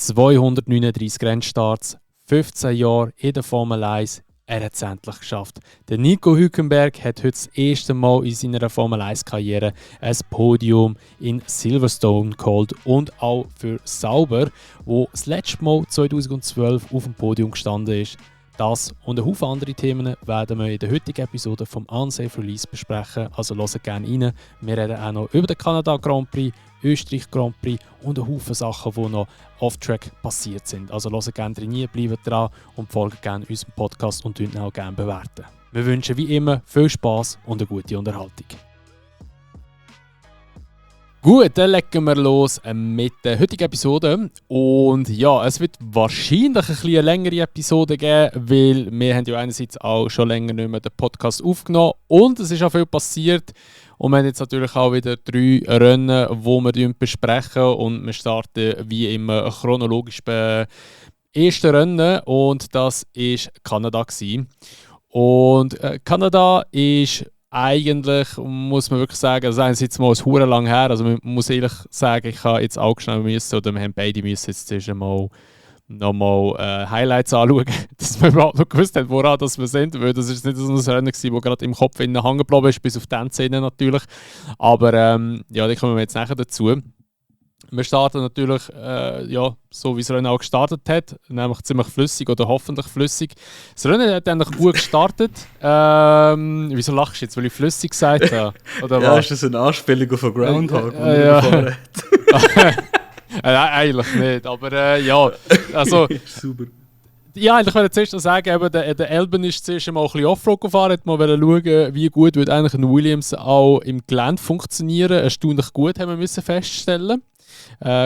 239 Rennstarts, 15 Jahre in der Formel 1. Er hat es endlich geschafft. Der Nico Hülkenberg hat heute das erste Mal in seiner Formel 1-Karriere ein Podium in Silverstone geholt und auch für Sauber, wo das letzte Mal 2012 auf dem Podium gestanden ist. Das und ein Haufen andere Themen werden wir in der heutigen Episode vom Unsafe Release besprechen. Also hört gerne rein. Wir reden auch noch über den Kanada Grand Prix, Österreich Grand Prix und ein Haufen Sachen, die noch off-track passiert sind. Also hört gerne rein, bleibt dran und folgt gerne unserem Podcast und ihn auch gerne bewerten. Wir wünschen wie immer viel Spass und eine gute Unterhaltung. Gut, dann legen wir los mit der heutigen Episode. Und ja, es wird wahrscheinlich ein bisschen eine längere Episode geben, weil wir haben ja einerseits auch schon länger nicht mehr den Podcast aufgenommen und es ist auch viel passiert. Und wir haben jetzt natürlich auch wieder 3 Rennen, die wir besprechen und wir starten wie immer chronologisch beim ersten Rennen und das war Kanada gewesen. Und Kanada ist eigentlich, muss man wirklich sagen, also einerseits mal ein Huren lang her, also man muss ehrlich sagen, ich habe jetzt auch schnell müssen, oder wir haben beide müssen jetzt zuerst nochmal Highlights anschauen, dass wir überhaupt noch gewusst haben, woran das wir sind, weil das ist nicht so ein Rennen gewesen, das gerade im Kopf hängen geblieben ist, bis auf die Szene natürlich, aber ja, da kommen wir jetzt nachher dazu. Wir starten natürlich, so wie das Rennen auch gestartet hat, nämlich ziemlich flüssig oder hoffentlich flüssig. Das Rennen hat eigentlich gut gestartet. Wieso lachst du jetzt, weil ich flüssig gesagt habe? Oder ja, was? ist das eine Anspielung auf einen Groundhog? Ja. Nein, eigentlich nicht, aber ja, also... Super. Ja, ich wollte zuerst noch sagen, eben, der Elben ist zuerst mal ein bisschen Offroad gefahren, hat mal schauen, wie gut wird eigentlich ein Williams auch im Gelände funktionieren. Erstaunlich gut, haben wir müssen feststellen.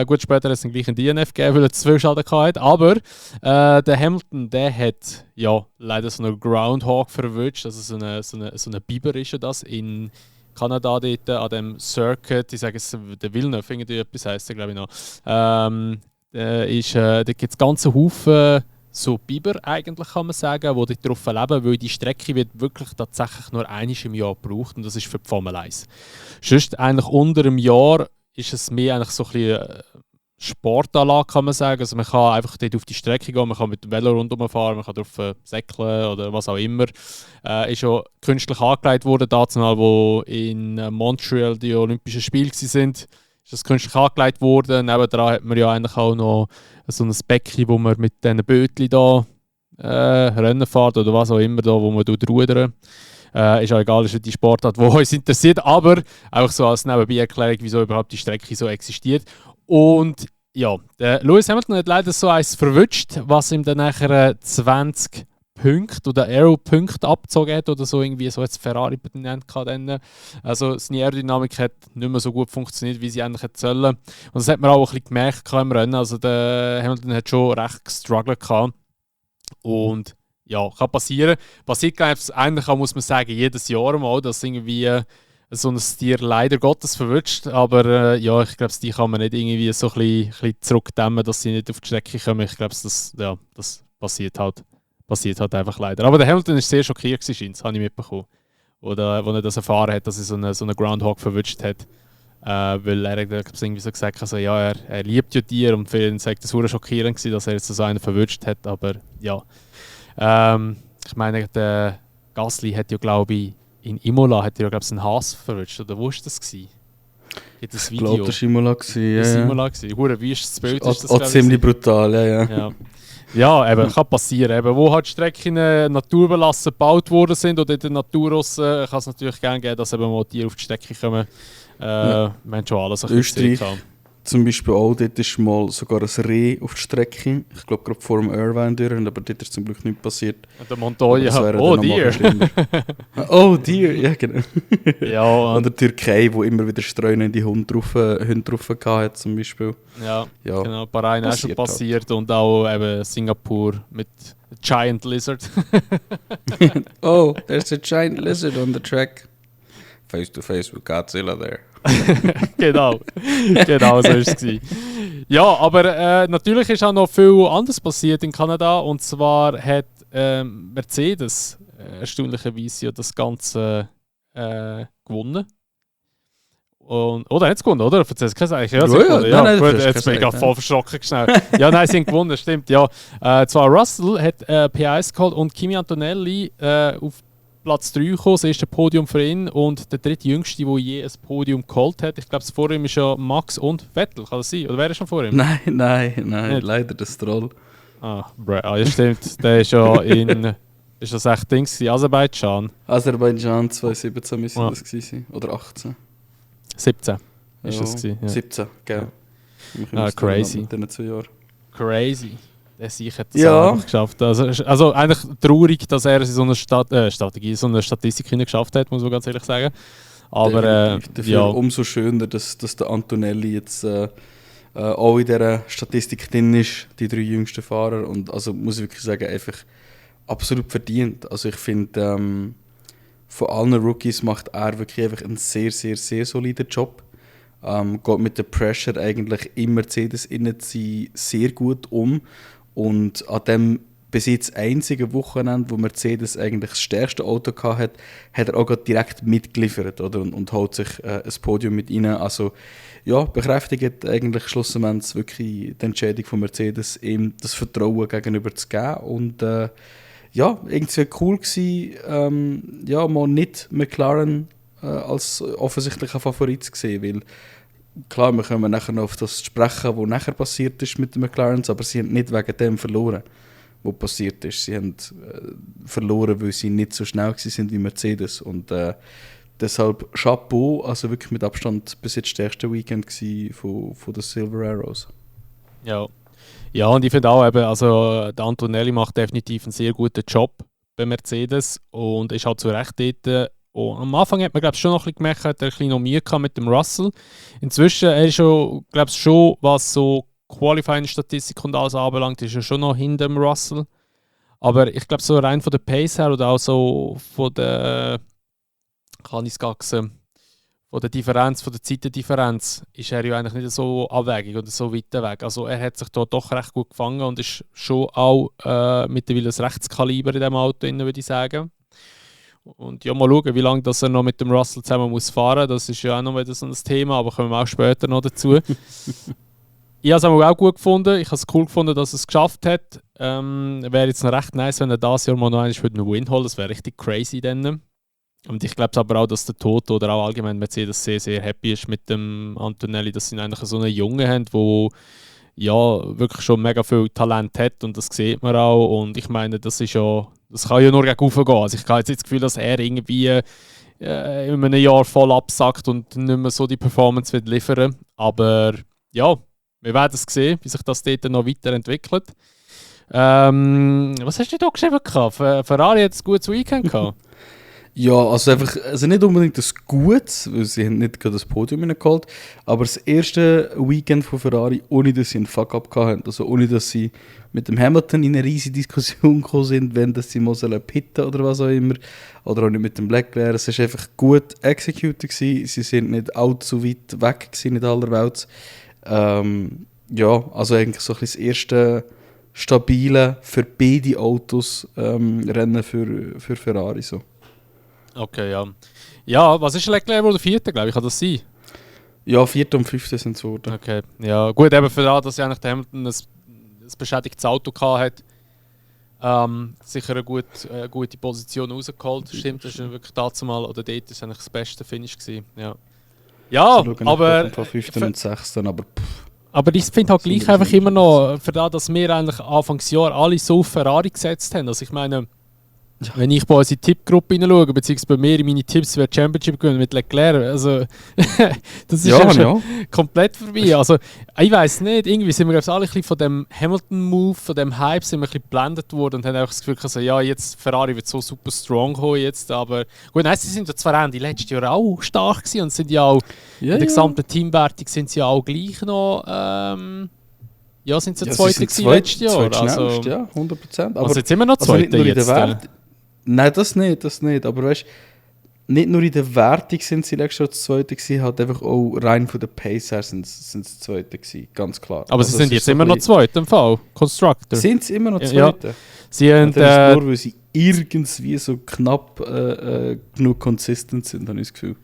Gut, später hat es dann gleich einen DNF gegeben, weil er 12 Schaden hatte. Aber der Hamilton, der hat ja leider so einen Groundhog verwünscht. Also so eine Biber ist ja das in Kanada dort an dem Circuit. Ich sage es, der Villeneuve, irgendwie etwas heisst der, glaube ich noch. Da gibt es ganze Haufen so Biber, eigentlich kann man sagen, die dort drauf leben, weil die Strecke wird wirklich tatsächlich nur einmal im Jahr gebraucht und das ist für die Formel 1. Sonst eigentlich unter einem Jahr ist es mehr eigentlich so ein bisschen Sportanlage, kann man sagen. Also man kann einfach dort auf die Strecke gehen, man kann mit dem Velo rundherum fahren, man kann drauf säckeln oder was auch immer. Ist ja künstlich angelegt worden, dazumal, wo in Montreal die Olympischen Spiele waren, ist das künstlich angelegt worden. Nebendran hat man ja eigentlich auch noch so ein Becken, wo man mit diesen Bötchen da Rennen fährt oder was auch immer, da, wo man rudern. Ist auch egal, ist nicht die Sportart, die uns interessiert, aber einfach so als Nebenbei-Erklärung, wieso überhaupt die Strecke so existiert. Und ja, Lewis Hamilton hat leider so eins verwünscht, was ihm dann nachher 20 Punkte oder Aero-Punkte abgezogen hat oder so, irgendwie so jetzt Ferrari benannt kann. Also seine Aerodynamik hat nicht mehr so gut funktioniert, wie sie eigentlich hätte sollen. Und das hat man auch ein bisschen gemerkt im Rennen. Also der Hamilton hat schon recht gestruggelt gehabt. Und ja, kann passieren. Passiert eigentlich auch, muss man sagen, jedes Jahr mal, dass irgendwie so ein Tier leider Gottes verwünscht. Aber ja, ich glaube, die kann man nicht irgendwie so ein bisschen zurückdämmen, dass sie nicht auf die Strecke kommen. Ich glaube, das passiert halt einfach leider. Aber der Hamilton war sehr schockiert, das habe ich mitbekommen. Oder als er das erfahren hat, dass er so einen Groundhog verwünscht hat. Weil er hat irgendwie so gesagt, also, ja, er liebt ja Tiere und für ihn sagt es sehr schockierend gewesen, dass er jetzt so einen verwünscht hat. Aber ja. Ich meine, der Gasly hat ja, glaube ich, in Imola hat er ja, glaube ich, einen Hase verwünscht. Oder wo war das? Gibt es Video? Ich glaube, das war Imola. Das war Imola. Hure wüstes Bild ist das, auch ziemlich brutal, ja. Ja, eben, kann passieren. Eben, wo halt Strecken naturbelassen gebaut worden sind oder in der Natur raus, kann es natürlich gerne geben, dass eben mal Tiere auf die Strecke kommen. Wir haben schon alles ein bisschen gesehen. Zum Beispiel auch, dort ist mal sogar ein Reh auf der Strecke. Ich glaube, gerade vor dem Irvine durch, aber dort ist zum Glück nichts passiert. Und der Montoya, oh Deer! Oh Deer, ja genau. Ja, oder Türkei, wo immer wieder streunende Hunde drauf hatte, zum Beispiel. Ja, genau. Bahrain ist schon passiert halt. Und auch eben Singapur mit Giant Lizard. Oh, there's a giant lizard on the track. Face to face with Godzilla there. Genau so war es. Ja, aber natürlich ist auch noch viel anderes passiert in Kanada. Und zwar hat Mercedes erstaunlicherweise ja das Ganze gewonnen. Oder hat es gewonnen, oder? Erzähl es keine Sache. Ja, sie Ja, gewonnen. ja, nein, gut, das jetzt ist bin ich keine gerade voll verschrocken schnell. Ja, nein, sie haben gewonnen, stimmt, ja. Zwar Russell hat P1 geholt und Kimi Antonelli auf Platz 3 gekommen, das erste Podium für ihn und der drittjüngste, der je ein Podium geholt hat. Ich glaube, vor ihm ist ja Max und Vettel, kann das sein? Oder wer ist schon vor ihm? Nein, Nicht? leider der Stroll. Ja, stimmt. Der ist ja in... Ist das echt Dings gewesen? Aserbaidschan? Aserbaidschan 2017 müssen Ja. das gewesen sein. Oder 18. 17 ist Ja, das gewesen, ja. 17, gell. Crazy. Mit diesen 2 Jahren. Crazy. Der Sieg hat das Ja. auch einfach geschafft. Also eigentlich traurig, dass er in so eine Strategie, so eine Statistik nicht geschafft hat, muss man ganz ehrlich sagen. Aber Dafür ja, umso schöner, dass der Antonelli jetzt auch in dieser Statistik drin ist, die 3 jüngsten Fahrer. Und also muss ich wirklich sagen, einfach absolut verdient. Also ich finde, von allen Rookies macht er wirklich einfach einen sehr, sehr, sehr soliden Job. Geht mit der Pressure eigentlich im Mercedes innen sehr gut um. Und an dem bis jetzt einzigen Wochenende, wo Mercedes eigentlich das stärkste Auto hatte, hat er auch gerade direkt mitgeliefert, oder? Und holt sich ein Podium mit rein. Also ja, bekräftigt eigentlich schlussendlich wirklich die Entscheidung von Mercedes, ihm das Vertrauen gegenüber zu geben. Und ja, irgendwie cool gewesen, ja, mal nicht McLaren als offensichtlicher Favorit zu sehen, weil klar, wir können nachher noch auf das sprechen, was nachher passiert ist mit den McLarens, aber sie haben nicht wegen dem verloren, was passiert ist. Sie haben verloren, weil sie nicht so schnell sind wie Mercedes und deshalb Chapeau, also wirklich mit Abstand bis jetzt das stärkste Weekend von den Silver Arrows. ja. Ja, und ich finde auch, eben, also, der Antonelli macht definitiv einen sehr guten Job bei Mercedes und ist halt zu Recht dort. Und am Anfang hat man, glaube ich, schon noch ein bisschen gemerkt, hat er ein bisschen noch Mühe gehabt mit dem Russell. Inzwischen, er ist schon, glaube ich, schon, was so Qualifying-Statistik und alles anbelangt, ist er schon noch hinter dem Russell. Aber ich glaube, so rein von der Pace her oder auch so von der, kann ich es sagen, von der Differenz, von der Zeitendifferenz, ist er ja eigentlich nicht so abwegig oder so weit weg. Also er hat sich da doch recht gut gefangen und ist schon auch mittlerweile ein Rechtskaliber in diesem Auto, würde ich sagen. Und ja, mal schauen, wie lange dass er noch mit dem Russell zusammen muss fahren muss. Das ist ja auch noch wieder so ein Thema, aber kommen wir auch später noch dazu. Ich habe es auch gut gefunden. Ich habe es cool gefunden, dass er es geschafft hat. Wäre jetzt noch recht nice, wenn er dieses Jahr mal noch einen Win holen. Das wäre richtig crazy dann. Und ich glaube aber auch, dass der Toto oder auch allgemein Mercedes sehr, sehr happy ist mit dem Antonelli, dass sie eigentlich so einen Jungen haben, der ja wirklich schon mega viel Talent hat und das sieht man auch. Und ich meine, das kann ja nur gegen rauf gehen. Also ich habe jetzt das Gefühl, dass er irgendwie in einem Jahr voll absackt und nicht mehr so die Performance wird liefern. Aber ja, wir werden es sehen, wie sich das dort noch weiterentwickelt. Was hast du da geschrieben? Ferrari hat ein gutes Weekend gehabt. Ja, also nicht unbedingt das Gutes, weil sie haben nicht gerade das Podium geholt, aber das erste Weekend von Ferrari, ohne dass sie einen Fuck-up hatten, also ohne dass sie mit dem Hamilton in eine riesige Diskussion gekommen sind, wenn dass sie mal pitten oder was auch immer, oder auch nicht mit dem Leclerc. Es war einfach gut executed gewesen. Sie sind nicht allzu weit weg gewesen, nicht allerwelts. Ja, also eigentlich so ein bisschen das erste stabile für beide Autos Rennen für Ferrari so. Okay, ja. Ja, was ist Leclerc oder Vierte, glaube ich, kann das sein? Ja, 4. und 5. sind es geworden. Okay, ja. Gut, eben für das, dass ja eigentlich der Hamilton ein beschädigtes Auto hatte, sicher eine gute Position rausgeholt. Stimmt, das ist wirklich dazu mal, oder dort ist eigentlich das beste Finish gewesen. Ja, ja aber... Von 5. und 6. Aber ich finde halt gleich einfach immer noch, für das, dass wir eigentlich Anfangsjahr alle so auf Ferrari gesetzt haben. Also ich meine... Ja. Wenn ich bei uns in die Tippgruppe hineinschaue, beziehungsweise bei mir in meine Tipps, wer Championship gewinnen mit Leclerc, also das ist ja schon komplett vorbei. Also ich weiss nicht, irgendwie sind wir glaube ich alle ein bisschen von dem Hamilton-Move, von dem Hype, sind wir ein bisschen geblendet worden und haben einfach das Gefühl, also, ja, jetzt Ferrari wird so super strong kommen jetzt, aber gut, nein, sie sind ja zwar Ende letztes Jahr auch stark gewesen und sind ja auch in der gesamten Teamwertung sind sie ja auch gleich noch ja, sind sie Zweite letztes Jahr. Also, ja, 100%. Aber sind sie immer noch Zweite jetzt? Nein, das nicht. Aber weißt, nicht nur in der Wertung sind sie letztes Jahr das Zweite gewesen, halt einfach auch rein von der Pace her sind sie das Zweite gewesen, ganz klar. Aber sie sind jetzt immer noch Zweite im Fall, Constructor. Sind sie immer noch Zweite? Ja. Sie haben, nur weil sie irgendwie so knapp genug consistent sind, habe ich das Gefühl.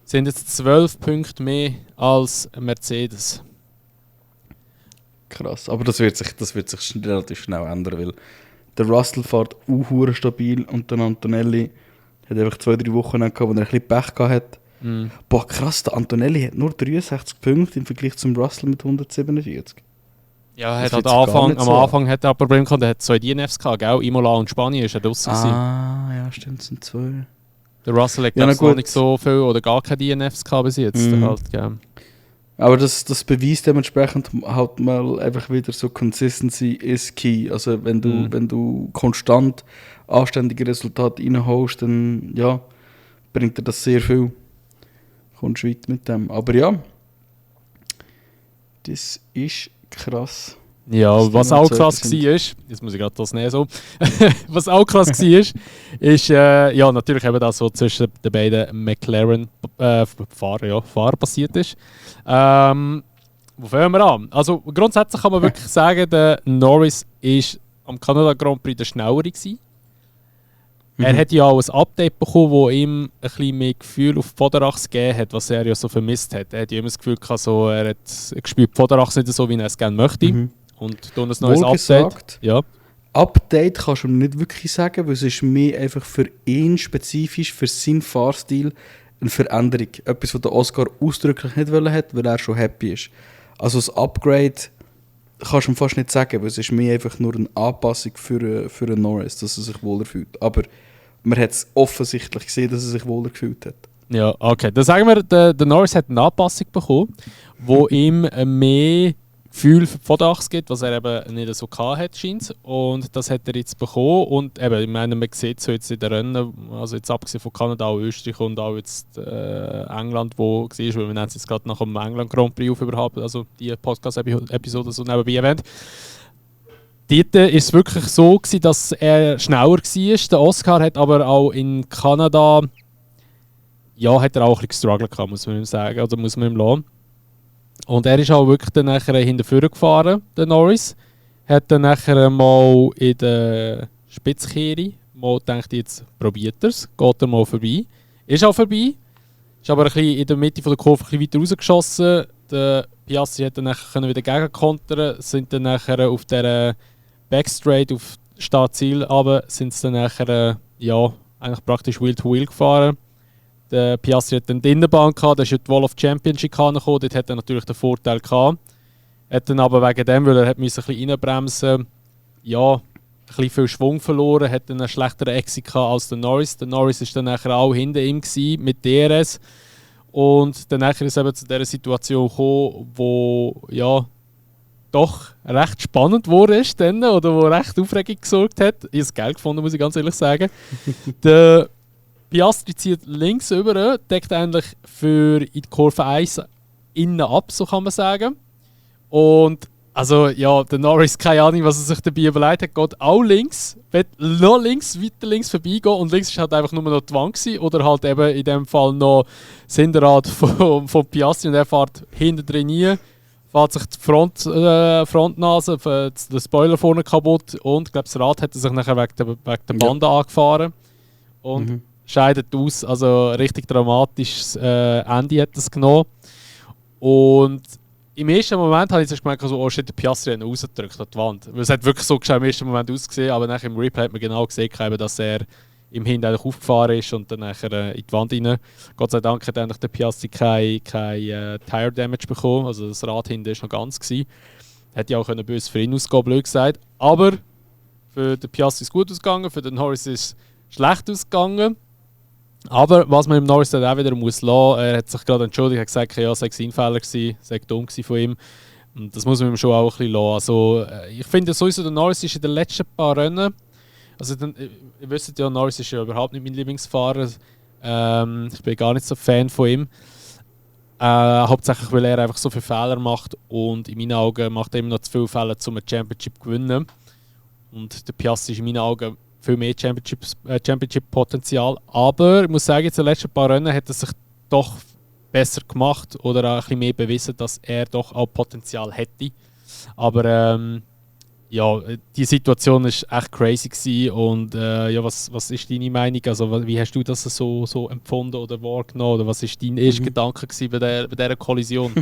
Sind jetzt 12 Punkte mehr als Mercedes. Krass, aber das wird sich relativ schnell ändern, weil der Russell fährt auch stabil und der Antonelli hat einfach 2-3 Wochen gehabt, wo er ein bisschen Pech gehabt hat. Boah, krass, der Antonelli hat nur 63 Punkte im Vergleich zum Russell mit 147. Ja, am Anfang hat er ein Problem gehabt, er hat 2 DNFs gehabt, gell? Imola und Spanien ist er draussen. Ja, stimmt, es sind 2. Der Russell hat noch nicht so viel oder gar keine DNFs gehabt bis jetzt. Halt, gell? Aber das beweist dementsprechend halt mal einfach wieder so Consistency is key. Also wenn du konstant anständige Resultate reinholst, dann ja, bringt dir das sehr viel. Kommst du weit mit dem. Aber ja, das ist krass. Ja, was auch krass war, jetzt muss ich gerade das nehmen so. Was auch krass war, ist ja, natürlich eben das, was zwischen den beiden McLaren-Fahrern passiert ist. Wo fangen wir an? Also grundsätzlich kann man wirklich sagen, der Norris war am Kanada Grand Prix der Schnellere gewesen. Er hat ja auch ein Update bekommen, das ihm ein bisschen mehr Gefühl auf die Vorderachse gegeben hat, was er ja so vermisst hat. Er hat ja immer das Gefühl gehabt, so, er hat gespürt die Vorderachse nicht so, wie er es gerne möchte. Und durch ein neues Update. Ja. Update kannst du ihm nicht wirklich sagen, weil es ist mehr einfach für ihn spezifisch, für seinen Fahrstil eine Veränderung. Etwas, was der Oscar ausdrücklich nicht wollen hat, weil er schon happy ist. Also das Upgrade kannst du ihm fast nicht sagen, weil es ist mehr einfach nur eine Anpassung für einen Norris, dass er sich wohler fühlt. Aber man hat es offensichtlich gesehen, dass er sich wohler gefühlt hat. Ja, okay. Dann sagen wir, der Norris hat eine Anpassung bekommen, die ihm mehr Gefühl für die Vorderachse gibt, was er eben nicht so hatte, scheint. Und das hat er jetzt bekommen. Und eben, ich meine, man sieht so jetzt in den Rennen, also jetzt abgesehen von Kanada, auch Österreich und auch jetzt England, wo war, weil wir nennen es jetzt gerade nach dem England Grand Prix auf überhaupt, also die Podcast-Episode so nebenbei erwähnt. Dort war es wirklich so gewesen, dass er schneller war. Der Oscar hat aber auch in Kanada, ja, hat er auch ein bisschen gestruggelt gehabt, muss man ihm sagen, oder muss man ihm lassen. Und er ist auch wirklich dann nachher hinterher gefahren, der Norris. Hat dann nachher mal in der Spitzkehre mal gedacht, jetzt probiert er es, geht er mal vorbei. Ist auch vorbei, ist aber ein bisschen in der Mitte der Kurve ein bisschen weiter rausgeschossen. Der Piastri hat dann nachher wieder gegenkontern, sind dann nachher auf dieser Backstraight auf Startziel runter, sind sie dann nachher, ja, eigentlich praktisch Wheel-to-Wheel gefahren. Der Piastri hat dann die Innenbahn gehabt, da ist ja die Wall of Championship gekommen, dort hat er natürlich den Vorteil gehabt. Hat dann aber wegen dem, weil er hat ein bisschen reinbremsen, ja, ein bisschen viel Schwung verloren, hat dann einen schlechteren Exit gehabt als der Norris. Der Norris war dann nachher auch hinter ihm gewesen, mit DRS. Und dann nachher ist es eben zu dieser Situation gekommen, wo ja doch recht spannend wurde dann, oder wo recht Aufregung gesorgt hat. Ich habe es geil gefunden, muss ich ganz ehrlich sagen. Der Piastri zieht links über, deckt eigentlich für in die Kurve 1 innen ab, so kann man sagen. Und also ja, der Norris, keine Ahnung, was er sich dabei überlegt hat, geht auch links, will noch links, weiter links vorbeigehen und links war halt einfach nur noch die Wand gewesen, oder halt eben in dem Fall noch das Hinterrad von Piastri und er fährt hinten drin rein, fährt sich die Frontnase, der Spoiler vorne kaputt und ich glaube, das Rad hat er sich nachher wegen der Bande angefahren und scheidet aus, also richtig dramatisches Ende hat es genommen. Und im ersten Moment habe ich zuerst gemerkt, also, oh shit, der Piastri hat ihn rausgedrückt an die Wand. Weil es hat wirklich so im ersten Moment ausgesehen, aber nachher im Replay hat man genau gesehen, dass er im Hinten aufgefahren ist und dann nachher in die Wand rein. Gott sei Dank hat eigentlich der Piastri kein Tire Damage bekommen, also das Rad hinten war noch ganz gewesen. Hätte ja auch böse für ihn ausgehen, blöd gesagt. Aber für den Piastri ist es gut ausgegangen, für den Norris ist es schlecht ausgegangen. Aber was man im Norris dann auch wieder muss lassen, er hat sich gerade entschuldigt, hat gesagt, ja, es sei sein Fehler gewesen, es sei dumm von ihm. Und das muss man ihm schon auch ein bisschen lassen. Also, ich finde sowieso, der Norris ist in den letzten paar Rennen, also ihr wisst ja, Norris ist ja überhaupt nicht mein Lieblingsfahrer. Ich bin gar nicht so Fan von ihm. Hauptsächlich, weil er einfach so viele Fehler macht und in meinen Augen macht er immer noch zu viele Fehler, um eine Championship zu gewinnen. Und der Piastri ist in meinen Augen viel mehr Championship-Potenzial. Aber ich muss sagen, jetzt in den letzten paar Rennen hat er sich doch besser gemacht oder auch ein bisschen mehr bewiesen, dass er doch auch Potenzial hätte. Aber Ja, die Situation war echt crazy gewesen. Und ja, was ist deine Meinung? Also, wie hast du das so empfunden oder wahrgenommen? Oder was war dein erster Gedanke gewesen bei dieser Kollision?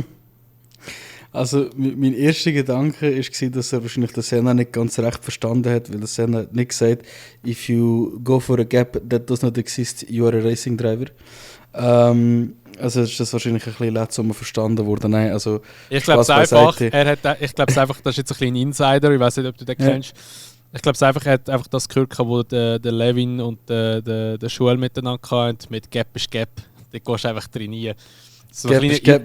Also, mein erster Gedanke war, dass er wahrscheinlich den Senna nicht ganz recht verstanden hat, weil der Senna hat nicht gesagt, if you go for a gap that does not exist, you are a racing driver. Also ist das wahrscheinlich ein bisschen langsam verstanden worden. Nein, also Ich glaube es einfach, ich glaube es einfach, das ist jetzt ein kleiner Insider, ich weiß nicht, ob du den kennst. Ich glaube es einfach, er hat einfach das gehört, wo der Levin und der Schul miteinander hatten, mit Gap ist Gap. Da gehst du einfach trainieren. So Gap ist Gap.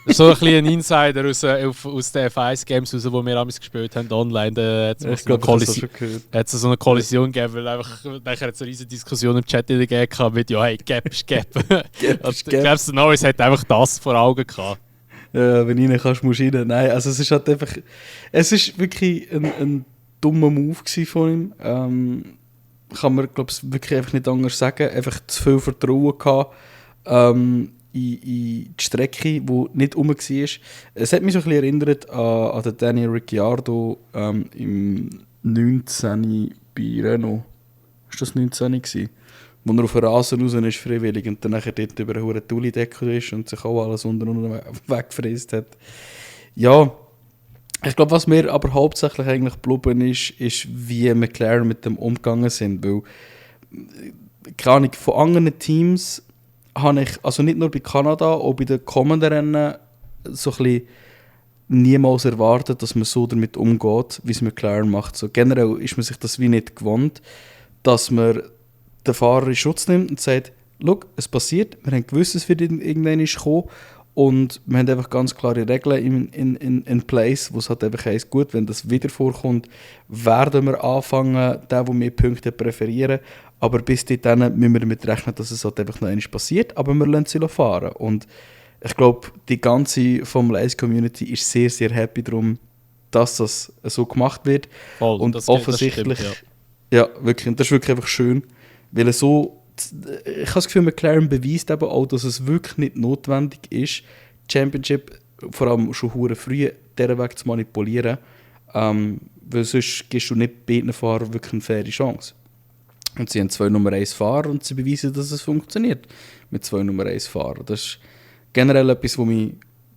So ein kleiner Insider aus den F1-Games raus, die wir damals gespielt haben, online. Da hat es so eine Kollision gegeben, weil einfach nachher hat es eine riesige Diskussion im Chat gegeben mit «Ja, hey, Gap ist Gap». Ich glaube, der Norris hat einfach das vor Augen gehabt. Ja, wenn du rein kannst, musst du rein. Nein, also es ist halt einfach... Es ist wirklich ein dummer Move von ihm. Kann man, glaube ich, wirklich einfach nicht anders sagen. Einfach zu viel Vertrauen gehabt. In die Strecke, die nicht rum war. Es hat mich so ein bisschen erinnert an den Daniel Ricciardo im 19. bei Renault. Ist das 19 gewesen? Wo er auf den Rasen raus ist, freiwillig, und dann nachher dort über eine hohe Tulli-Decke ist und sich auch alles unten weggefräst hat. Ja, ich glaube, was mir aber hauptsächlich eigentlich geblieben ist, wie McLaren mit dem umgegangen sind. Weil, keine Ahnung, von anderen Teams habe ich, also nicht nur bei Kanada, auch bei den kommenden Rennen, so ein bisschen niemals erwartet, dass man so damit umgeht, wie es McLaren macht. So, generell ist man sich das wie nicht gewohnt, dass man den Fahrer in Schutz nimmt und sagt, schau, es passiert, wir haben gewusst, es wird irgendwann kommen, und wir haben einfach ganz klare Regeln in place, wo es halt einfach heisst, gut, wenn das wieder vorkommt, werden wir anfangen, den, der mehr Punkte präferieren, aber bis dahin müssen wir damit rechnen, dass es halt einfach noch einmal passiert, aber wir lassen sie fahren. Und ich glaube, die ganze Formel 1 Community ist sehr, sehr happy darum, dass das so gemacht wird. Voll, und das offensichtlich, stimmt, ja. Ja, wirklich, und das ist wirklich einfach schön, weil ich habe das Gefühl, McLaren beweist eben auch, dass es wirklich nicht notwendig ist, Championship vor allem schon hure früh diesen Weg zu manipulieren, weil sonst gibst du nicht beiden Fahrern wirklich eine faire Chance. Und sie haben 2 Nummer 1 Fahrer und sie beweisen, dass es funktioniert mit 2 Nummer 1 Fahrern. Das ist generell etwas, was mich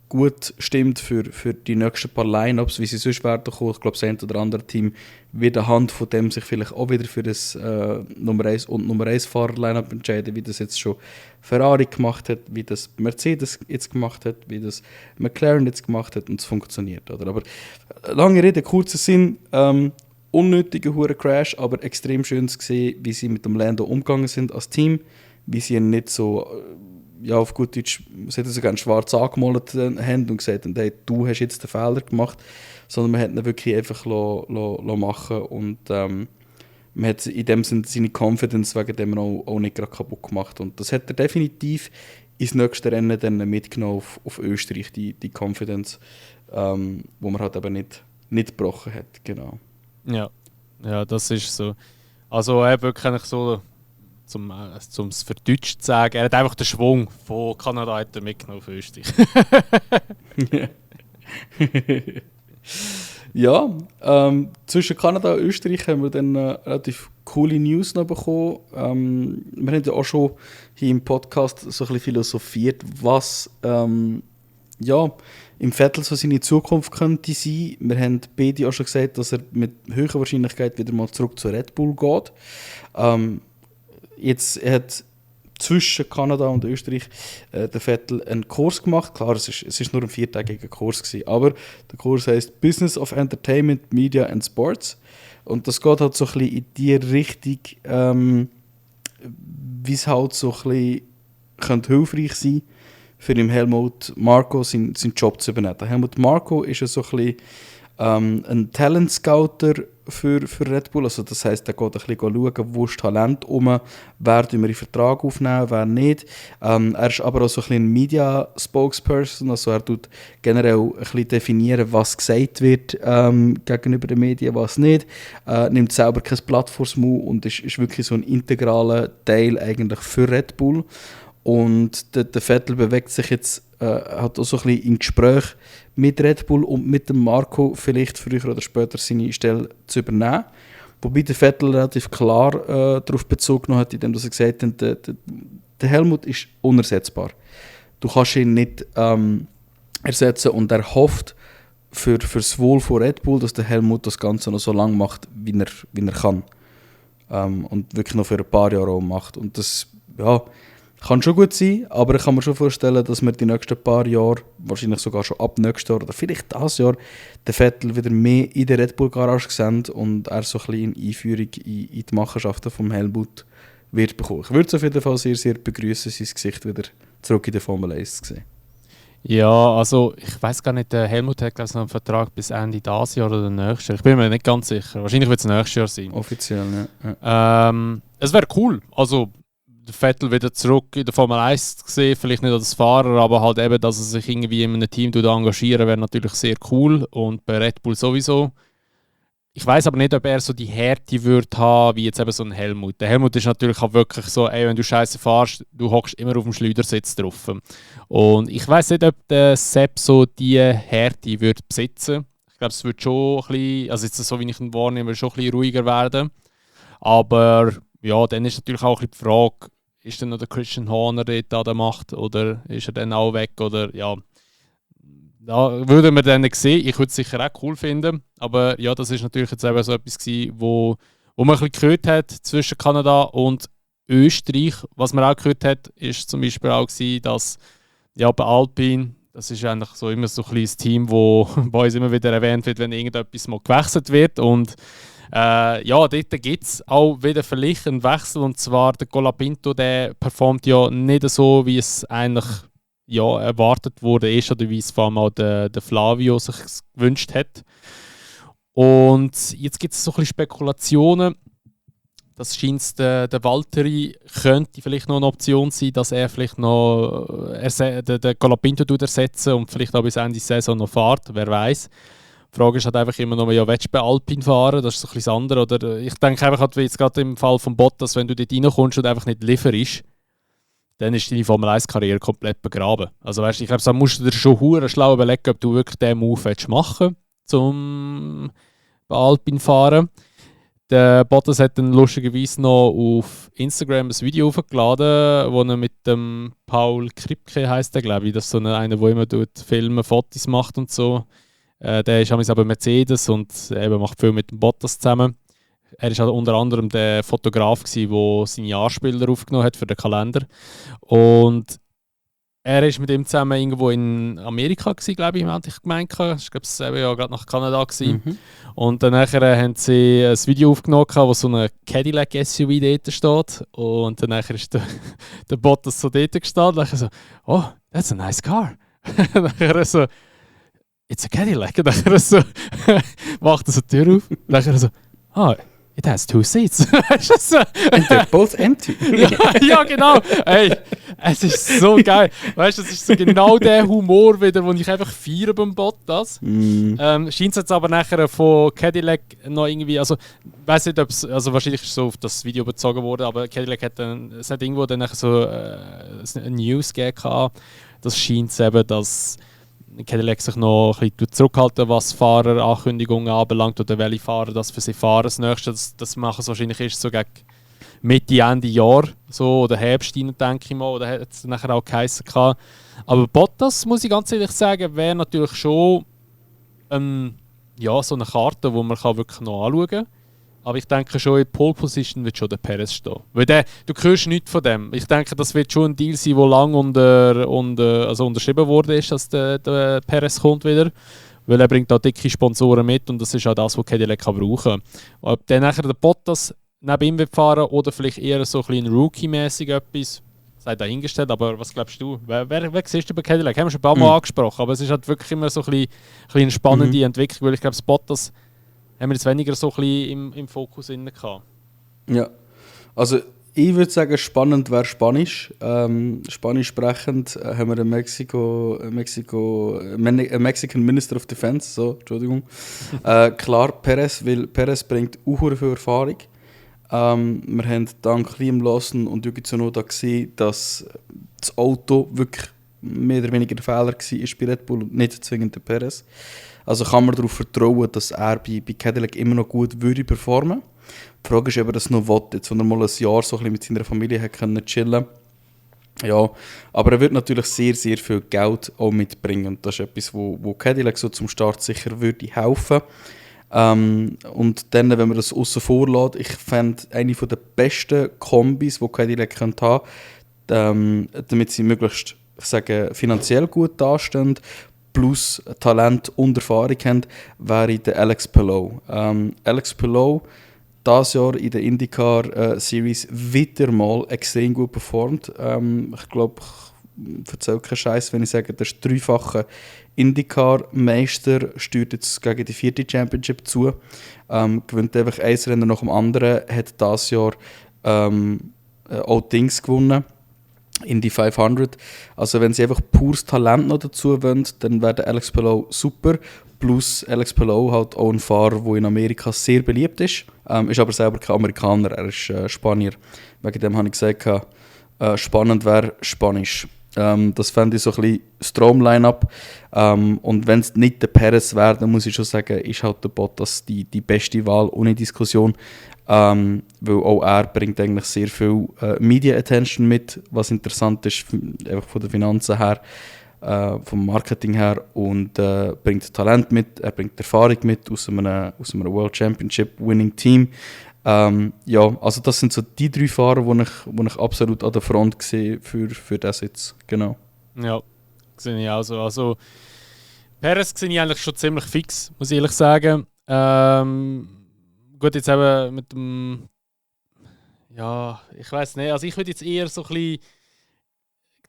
gut stimmt für die nächsten paar Line-Ups, wie sie sonst werden kommen. Ich glaube, das ein oder andere Team wird anhand von dem sich vielleicht auch wieder für das Nummer 1 und Nummer 1 Fahrer-Line-Up entscheiden, wie das jetzt schon Ferrari gemacht hat, wie das Mercedes jetzt gemacht hat, wie das McLaren jetzt gemacht hat, und es funktioniert. Oder? Aber lange Rede, kurzer Sinn, unnötiger Crash, aber extrem schön zu sehen, wie sie mit dem Lando umgegangen sind als Team, wie sie ihn nicht so... ja, auf gut Deutsch, sie hätten sogar schwarz angemalt haben und gesagt, hey, du hast jetzt den Fehler gemacht, sondern man hat ihn wirklich einfach machen und man hat in dem Sinne seine Confidence wegen dem auch nicht gerade kaputt gemacht, und das hat er definitiv ins nächste Rennen dann mitgenommen auf Österreich, die Confidence, wo man halt aber nicht gebrochen hat, genau. Ja, das ist so. Also wirklich so, um es für Deutsch zu sagen, er hat einfach den Schwung von Kanada mitgenommen auf Österreich. Ja, zwischen Kanada und Österreich haben wir dann relativ coole News noch bekommen. Wir haben ja auch schon hier im Podcast so ein bisschen philosophiert, was im Vettel so seine Zukunft könnte sein. Wir haben beide auch schon gesagt, dass er mit höherer Wahrscheinlichkeit wieder mal zurück zu Red Bull geht. Er hat zwischen Kanada und Österreich der Vettel einen Kurs gemacht. Klar, es ist nur ein 4-tägiger Kurs gewesen, aber der Kurs heisst Business of Entertainment, Media and Sports. Und das geht halt so ein bisschen in die Richtung, wie es halt so ein bisschen könnte hilfreich sein, für den Helmut Marko seinen Job zu übernehmen. Der Helmut Marko ist ja so ein bisschen ein Talent-Scouter für Red Bull. Also das heisst, er geht ein bisschen schauen, wo ist Talent rum, wer wir in den Vertrag aufnehmen, wer nicht. Er ist aber auch so ein bisschen ein Media-Spokesperson, also er tut generell ein bisschen definieren, was gesagt wird gegenüber den Medien, was nicht. Nimmt selber kein Blatt vors Maul und ist wirklich so ein integraler Teil eigentlich für Red Bull. Und der Vettel bewegt sich jetzt, hat auch so ein bisschen im Gespräch mit Red Bull und mit dem Marco vielleicht früher oder später seine Stelle zu übernehmen. Wobei der Vettel relativ klar darauf Bezug genommen hat, indem er gesagt hat, der Helmut ist unersetzbar. Du kannst ihn nicht ersetzen und er hofft für das Wohl von Red Bull, dass der Helmut das Ganze noch so lange macht, wie er kann. Und wirklich noch für ein paar Jahre auch macht. Und das kann schon gut sein, aber ich kann mir schon vorstellen, dass wir die nächsten paar Jahre, wahrscheinlich sogar schon ab nächstes Jahr oder vielleicht dieses Jahr, den Vettel wieder mehr in der Red Bull Garage sehen und er so ein bisschen eine Einführung in die Machenschaften vom Helmut wird bekommen. Ich würde es auf jeden Fall sehr, sehr begrüßen, sein Gesicht wieder zurück in der Formel 1 zu sehen. Ja, also ich weiß gar nicht, der Helmut hat glaube ich noch einen Vertrag bis Ende dieses Jahr oder nächstes Jahr. Ich bin mir nicht ganz sicher. Wahrscheinlich wird es nächstes Jahr sein. Offiziell, ja. Es wäre cool. Also der Vettel wieder zurück in der Formel 1 zu sehen, vielleicht nicht als Fahrer, aber halt eben, dass er sich irgendwie in einem Team engagieren wäre natürlich sehr cool und bei Red Bull sowieso. Ich weiß aber nicht, ob er so die Härte würde haben, wie jetzt eben so ein Helmut. Der Helmut ist natürlich auch wirklich so, ey, wenn du Scheiße fährst, du hockst immer auf dem Schleudersitz drauf. Und ich weiß nicht, ob der Sepp so die Härte würde besitzen. Ich glaube, es wird schon ein bisschen, also jetzt so wie ich ihn wahrnehme, schon ein bisschen ruhiger werden. Aber ja, dann ist natürlich auch ein bisschen die Frage, ist denn noch der Christian Horner dort an der Macht oder ist er dann auch weg? Oder ja, da würden wir dann sehen. Ich würde es sicher auch cool finden. Aber ja, das ist natürlich jetzt eben so etwas gewesen, wo man ein bisschen gehört hat zwischen Kanada und Österreich. Was man auch gehört hat, ist zum Beispiel auch gewesen, dass ja, bei Alpine, das ist eigentlich so immer so ein kleines Team, wo bei uns immer wieder erwähnt wird, wenn irgendetwas mal gewechselt wird. Und ja, dort gibt es auch wieder vielleicht einen Wechsel, und zwar der Colapinto, der performt ja nicht so, wie es eigentlich ja, erwartet wurde, oder wie es vor allem auch der Flavio sich gewünscht hat. Und jetzt gibt es so ein bisschen Spekulationen, das scheint der Valtteri könnte vielleicht noch eine Option sein, dass er vielleicht noch den Colapinto ersetzen und vielleicht auch bis Ende der Saison noch fährt, wer weiß. Die Frage ist halt einfach immer noch, ja, willst du bei Alpine fahren? Das ist so ein bisschen das andere. Oder ich denke einfach, halt, wie jetzt gerade im Fall von Bottas, wenn du dort reinkommst und einfach nicht lieferst, dann ist deine Formel 1-Karriere komplett begraben. Also weißt, ich glaube, da musst du dir schon hure schlau überlegen, ob du wirklich diesen Move machen willst, um bei Alpine fahren. Der Bottas hat dann lustigerweise noch auf Instagram ein Video hochgeladen, wo er mit dem Paul Kripke heisst, glaube ich. Das ist so einer, der immer Filme, Fotos macht und so. Der ist aber Mercedes und eben macht viel mit dem Bottas zusammen. Er war unter anderem der Fotograf, der seine Jahrspieler aufgenommen hat für den Kalender. Und er war mit ihm zusammen irgendwo in Amerika, glaube ich, hatte ich gemeint. Ich glaube, es war ja gerade nach Kanada. Mhm. Und dann haben sie ein Video aufgenommen, wo so eine Cadillac SUV dort steht. Und dann ist der Bottas so dort gestanden. Und dann so, oh, that's a nice car. Dann so, it's a Cadillac. Und dann so, macht er so die Tür auf. Und dann so, oh, it has 2 seats. And they're both empty. ja, genau. Hey, es ist so geil. Weißt du, das ist so genau der Humor wieder, den ich einfach feiere beim Bottas. Scheint es jetzt aber nachher von Cadillac noch irgendwie, also ich weiß nicht, ob es, also wahrscheinlich ist es so auf das Video bezogen worden, aber Cadillac hat dann, es hat irgendwo dann nachher so eine News gegeben. Das scheint es eben, dass Cadillac sich noch ein bisschen zurückhalten, was Fahrerankündigungen anbelangt oder welche Fahrer das für sie fahren. Das nächste, das machen es wahrscheinlich erst so gegen Mitte, Ende Jahr so, oder Herbst rein, denke ich mal, oder hat es nachher auch geheissen. Aber Bottas, muss ich ganz ehrlich sagen, wäre natürlich schon ja, so eine Karte, die man wirklich noch anschauen kann. Aber ich denke schon, in Pole Position wird schon der Perez stehen. Weil du hörst nichts von dem. Ich denke, das wird schon ein Deal sein, der lange unterschrieben worden ist, dass der Perez kommt wieder. Weil er bringt da dicke Sponsoren mit und das ist auch das, was Cadillac brauchen kann. Ob dann nachher der Bottas neben ihm wird fahren oder vielleicht eher so ein bisschen Rookie-mäßig etwas, sei dahingestellt. Aber was glaubst du? Wer siehst du bei Cadillac? Haben wir schon ein paar Mal angesprochen, aber es ist halt wirklich immer so ein bisschen eine spannende Entwicklung, weil ich glaube, Bottas haben wir jetzt weniger so ein bisschen im Fokus gehabt. Ja, also ich würde sagen, spannend wäre Spanisch. Spanisch sprechend haben wir einen Mexican Minister of Defense, so, Entschuldigung. Klar, Perez, weil Perez bringt auch viel Erfahrung. Wir haben dank Liam Lawson und Yuki Tsunoda gesehen, dass das Auto wirklich mehr oder weniger ein Fehler war bei Red Bull und nicht zwingend der Perez. Also kann man darauf vertrauen, dass er bei Cadillac immer noch gut würde performen. Die Frage ist, ob er das noch will, jetzt, wenn er mal ein Jahr so ein bisschen mit seiner Familie hat können chillen. Ja, aber er wird natürlich sehr, sehr viel Geld auch mitbringen und das ist etwas, wo Cadillac so zum Start sicher würde helfen. Und dann, wenn man das aussen vor lässt, ich fände eine der besten Kombis, die Cadillac könnte haben, damit sie möglichst, ich sage, finanziell gut dastehen, plus Talent und Erfahrung haben, wäre der Alex Palou. Alex Palou dieses Jahr in der IndyCar Series wieder mal extrem gut performt. Ich glaube, ich erzähle keinen Scheiß, wenn ich sage, der ist dreifacher IndyCar-Meister, steuert jetzt gegen die 4. Championship zu, gewinnt einfach ein Rennen nach dem anderen, hat dieses Jahr auch Dings gewonnen, Indy 500. Also wenn sie einfach pures Talent noch dazu wollen, dann wäre der Alex Palou super. Plus Alex Palou halt auch ein Fahrer, der in Amerika sehr beliebt ist. Ist aber selber kein Amerikaner, er ist Spanier. Wegen dem habe ich gesagt, spannend wäre Spanisch. Das fände ich so ein bisschen das Traum-Line-Up. Und wenn es nicht der Perez wäre, dann muss ich schon sagen, ist halt der Bottas die beste Wahl, ohne Diskussion. Weil auch er bringt eigentlich sehr viel Media-Attention mit, was interessant ist, einfach von den Finanzen her, vom Marketing her, und bringt Talent mit, er bringt Erfahrung mit aus einem World Championship Winning Team. Ja, also das sind so die 3 Fahrer, die ich absolut an der Front sehe für das jetzt. Genau. Ja, sehe ich auch so. Also Perez sehe ich eigentlich schon ziemlich fix, muss ich ehrlich sagen. Gut, jetzt eben mit dem... Ja, ich weiß nicht. Also ich würde jetzt eher so ein bisschen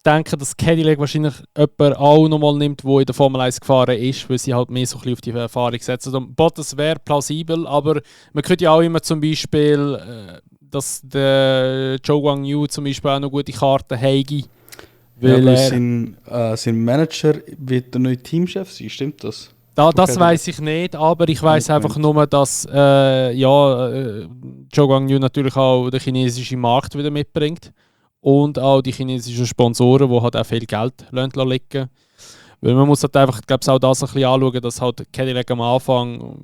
denken, dass Cadillac wahrscheinlich jemand auch nochmal nimmt, der in der Formel 1 gefahren ist, weil sie halt mehr so ein bisschen auf die Erfahrung setzen. Also Bottas wäre plausibel, aber man könnte ja auch immer zum Beispiel, dass der Zhou Guanyu zum Beispiel auch noch gute Karten habe. Weil sein Manager wird der neue Teamchef sein, stimmt das? Das weiß ich nicht, aber ich weiß einfach nur, dass Zhou Guanyu natürlich auch den chinesischen Markt wieder mitbringt. Und auch die chinesischen Sponsoren, die halt auch viel Geld liegen. Weil man muss halt einfach, glaube ich, auch das ein bisschen anschauen, dass halt Cadillac am Anfang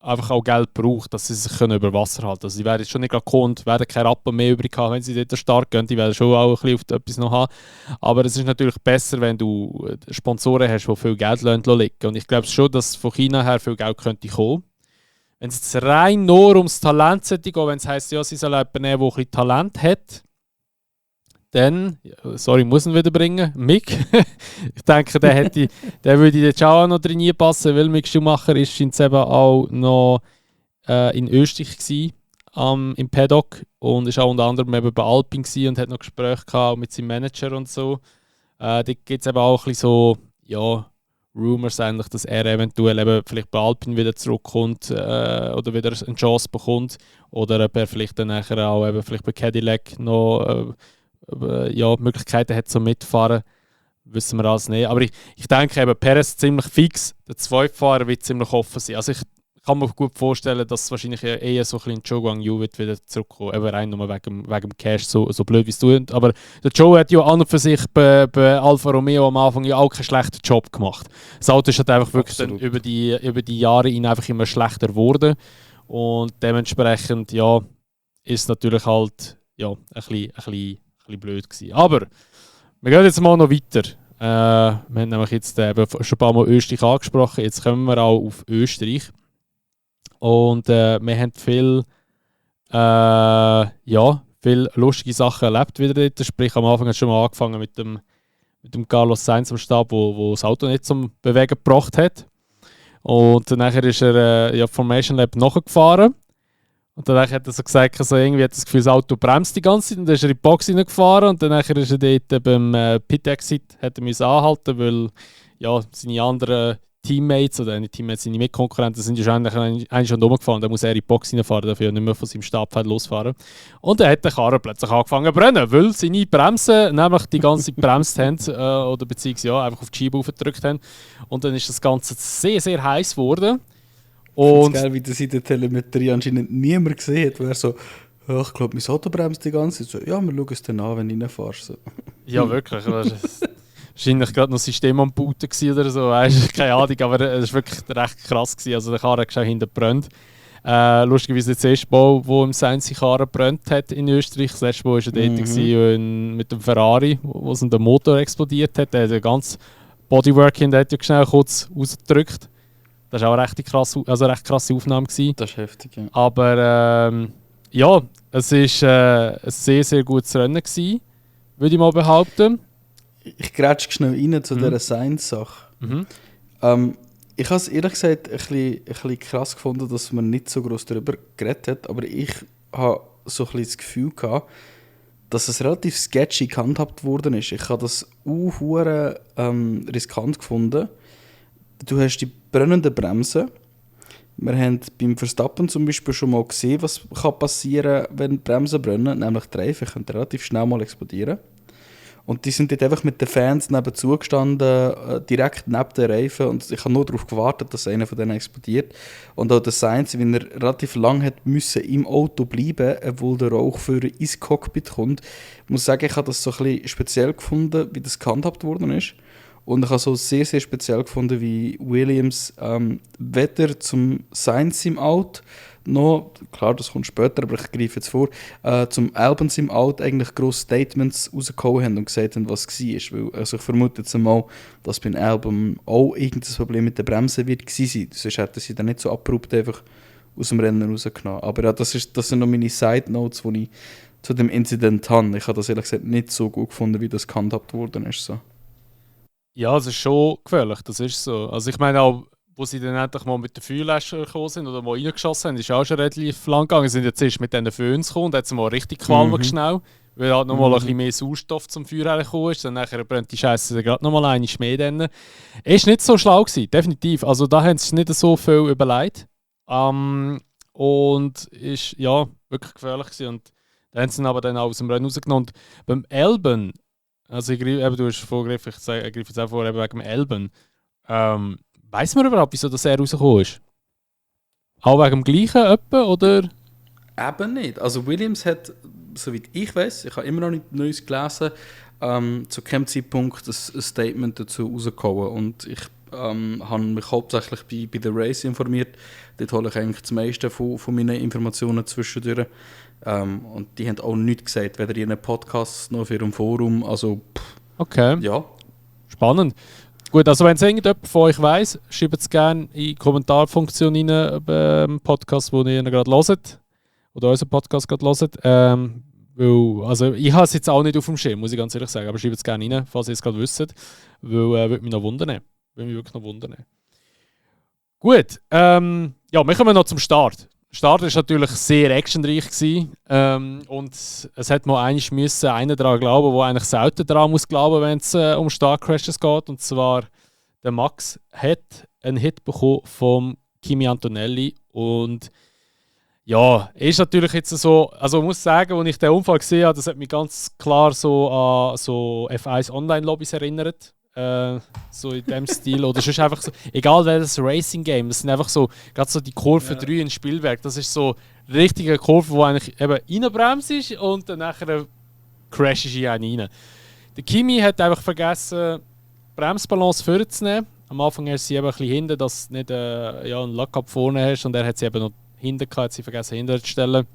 einfach auch Geld braucht, dass sie sich über Wasser halten können. Also die werden jetzt schon nicht gerade kommen, werden keine Rappen mehr übrig haben, wenn sie dort stark gehen. Die werden schon auch ein bisschen auf etwas noch haben. Aber es ist natürlich besser, wenn du Sponsoren hast, die viel Geld liegen. Und ich glaube schon, dass von China her viel Geld könnte kommen. Wenn es jetzt rein nur ums Talent geht, wenn es heisst, ja, sie sollen jemanden nehmen, der ein bisschen Talent hat, dann, sorry, muss ihn wieder bringen, Mick. Ich denke, der würde jetzt auch noch drin passen, weil Mick Schumacher ist eben auch noch in Österreich gewesen, im Paddock, und ist auch unter anderem eben bei Alpine gewesen und hat noch Gespräche gehabt mit seinem Manager und so. Da gibt es eben auch ein bisschen so, ja, Rumors eigentlich, dass er eventuell eben vielleicht bei Alpine wieder zurückkommt oder wieder eine Chance bekommt, oder ob er vielleicht dann nachher auch eben vielleicht bei Cadillac noch Möglichkeiten hat zum Mitfahren, wissen wir alles nicht. Aber ich denke eben, Perez ziemlich fix, der Zweitfahrer wird ziemlich offen sein. Also ich kann mir gut vorstellen, dass wahrscheinlich eher so ein bisschen Zhou Guanyu wird wieder zurückkommen, eben rein nur wegen dem Cash, so blöd wie es tut. Aber der Zhou hat ja an und für sich bei Alfa Romeo am Anfang ja auch keinen schlechten Job gemacht. Das Auto ist halt einfach wirklich dann über die Jahre einfach immer schlechter geworden, und dementsprechend ja, ist natürlich halt ja, ein bisschen blöd gewesen. Aber wir gehen jetzt mal noch weiter. Wir haben nämlich jetzt schon ein paar Mal Österreich angesprochen. Jetzt kommen wir auch auf Österreich. Und wir haben viel lustige Sachen erlebt wieder dort. Sprich, am Anfang hat es schon mal angefangen mit dem Carlos Sainz am Stab, wo das Auto nicht zum Bewegen gebracht hat. Und nachher ist er Formation Lab nachgefahren. Und dann hat er so gesagt, also irgendwie hat das Gefühl, das Auto bremst die ganze Zeit. Und dann ist er in die Box hineingefahren und dann ist er dort beim Pit-Exit anhalten, weil ja, seine anderen Teammates oder nicht Teammates, seine Mitkonkurrenten sind ja eigentlich schon rumgefahren. Dann muss er in die Box hineinfahren, dafür nicht mehr von seinem Stabfeld losfahren. Und dann hat der Karren plötzlich angefangen zu brennen, weil seine Bremsen nämlich die ganze Zeit gebremst haben oder beziehungsweise ja, einfach auf die Scheibe aufgedrückt haben. Und dann ist das Ganze sehr, sehr heiß geworden. Und geil, wie das in der Telemetrie anscheinend niemand gesehen hat, wo er so Ja, ich glaube, mein Auto bremst die ganze Zeit. So, ja, wir schauen es dann an, wenn du reinfährst. So. Ja, wirklich. Wahrscheinlich gerade noch System am Booten oder so, weißt, keine Ahnung, aber es war wirklich recht krass gewesen. Also der Karren hat schon hinten gebrannt. Lustigerweise der erste Bau, wo im Sainz die Karre gebrannt hat in Österreich. Das letzte Mal war er dort mit dem Ferrari, wo der Motor explodiert hat. Der hat ganz Bodywork hinten hat ja schnell kurz rausgedrückt. Das war auch eine recht krasse Aufnahme gewesen. Das ist heftig, ja. Aber ja, es war ein sehr, sehr gutes Rennen gewesen, würde ich mal behaupten. Ich grätsche schnell rein zu dieser Science-Sache. Ich habe es ehrlich gesagt ein bisschen krass gefunden, dass man nicht so groß darüber geredet hat, aber ich habe so ein bisschen das Gefühl gehabt, dass es relativ sketchy gehandhabt worden ist. Ich habe das riskant gefunden. Du hast die brennenden Bremsen. Wir haben beim Verstappen zum Beispiel schon mal gesehen, was passieren kann, wenn die Bremsen brennen. Nämlich die Reifen können relativ schnell mal explodieren. Und die sind dort einfach mit den Fans nebenzu gestanden, direkt neben den Reifen. Und ich habe nur darauf gewartet, dass einer von denen explodiert. Und auch der Sainz, wie er relativ lange hat müssen im Auto bleiben, obwohl der Rauchführer ins Cockpit kommt. Ich muss sagen, ich habe das so ein bisschen speziell gefunden, wie das gehandhabt worden ist. Und ich habe so sehr, sehr speziell gefunden, wie Williams weder zum Sainz im Out noch, klar, das kommt später, aber ich greife jetzt vor, zum Albon im Out eigentlich grosse Statements rausgehauen haben und gesagt haben, was es war. Weil, also ich vermute jetzt einmal, dass beim Albon auch irgendein Problem mit der Bremse wird gewesen sein. Sonst hätten sie dann nicht so abrupt einfach aus dem Rennen rausgenommen. Aber ja, das sind noch meine Side Notes, die ich zu dem Incident habe. Ich habe das ehrlich gesagt nicht so gut gefunden, wie das gehandhabt worden ist. So. Ja, es ist schon gefährlich, das ist so. Also ich meine auch, wo sie dann endlich mal mit den Feuerlöschern gekommen sind oder mal reingeschossen haben, ist auch schon relativ lang gegangen. Sie sind jetzt erst mit diesen Föhns gekommen und jetzt mal richtig qualmig schnell, weil halt nochmal ein bisschen mehr Sauerstoff zum Feuer hergekommen ist. Dann nachher brennt die Scheiße gerade nochmal eine Schmäh dann. Ist nicht so schlau gewesen, definitiv. Also da haben sie nicht so viel überlegt. Und ist ja wirklich gefährlich gewesen. Und dann haben sie ihn aber dann auch aus dem Rennen rausgenommen. Und beim Albon, also du hast vorgegriffen, ich greife jetzt auch vor, wegen dem Albon. Weiss man überhaupt, wieso er rausgekommen ist? Auch wegen dem gleichen etwa, oder? Eben nicht. Also Williams hat, soweit ich weiß, ich habe immer noch nicht Neues gelesen, zu keinem Zeitpunkt ein Statement dazu rausgehauen. Und ich habe mich hauptsächlich bei der Race informiert. Dort hole ich eigentlich das meiste von meinen Informationen zwischendurch. Und die haben auch nichts gesagt, weder in einem Podcast noch auf ihrem Forum. Also, okay. Ja. Spannend. Gut, also wenn es irgendjemand von euch weiss, schreibt es gerne in die Kommentarfunktion rein beim Podcast, den ihr gerade hört. Oder unseren Podcast gerade hört. Weil, also ich habe es jetzt auch nicht auf dem Schirm, muss ich ganz ehrlich sagen. Aber schreibt es gerne rein, falls ihr es gerade wisst. Weil würde mich noch wundern. Würde mich wirklich noch wundern. Gut, ja, wir kommen noch zum Start. Der Start war natürlich sehr actionreich gewesen, und es hat mal einer daran glauben, der eigentlich selten daran muss glauben, wenn es um Startcrashes geht. Und zwar der Max hat einen Hit bekommen vom Kimi Antonelli und ja, ist natürlich jetzt so, also ich muss sagen, als ich den Unfall gesehen habe, das hat mich ganz klar so an so F1 Online-Lobbys erinnert. So in dem Stil. Oder es ist einfach so, egal welches Racing-Game, das sind einfach so, gerade so die Kurve 3 in Spielberg, das ist so eine richtige Kurve, wo eigentlich eben reinbremst ist und dann nachher crasht in einen rein. Der Kimi hat einfach vergessen, die Bremsbalance vorzunehmen. Am Anfang ist sie eben ein bisschen hinten, dass du nicht einen Lockup vorne hast, und er hat sie eben noch hinten gehabt, hat sie vergessen hinten zu stellen.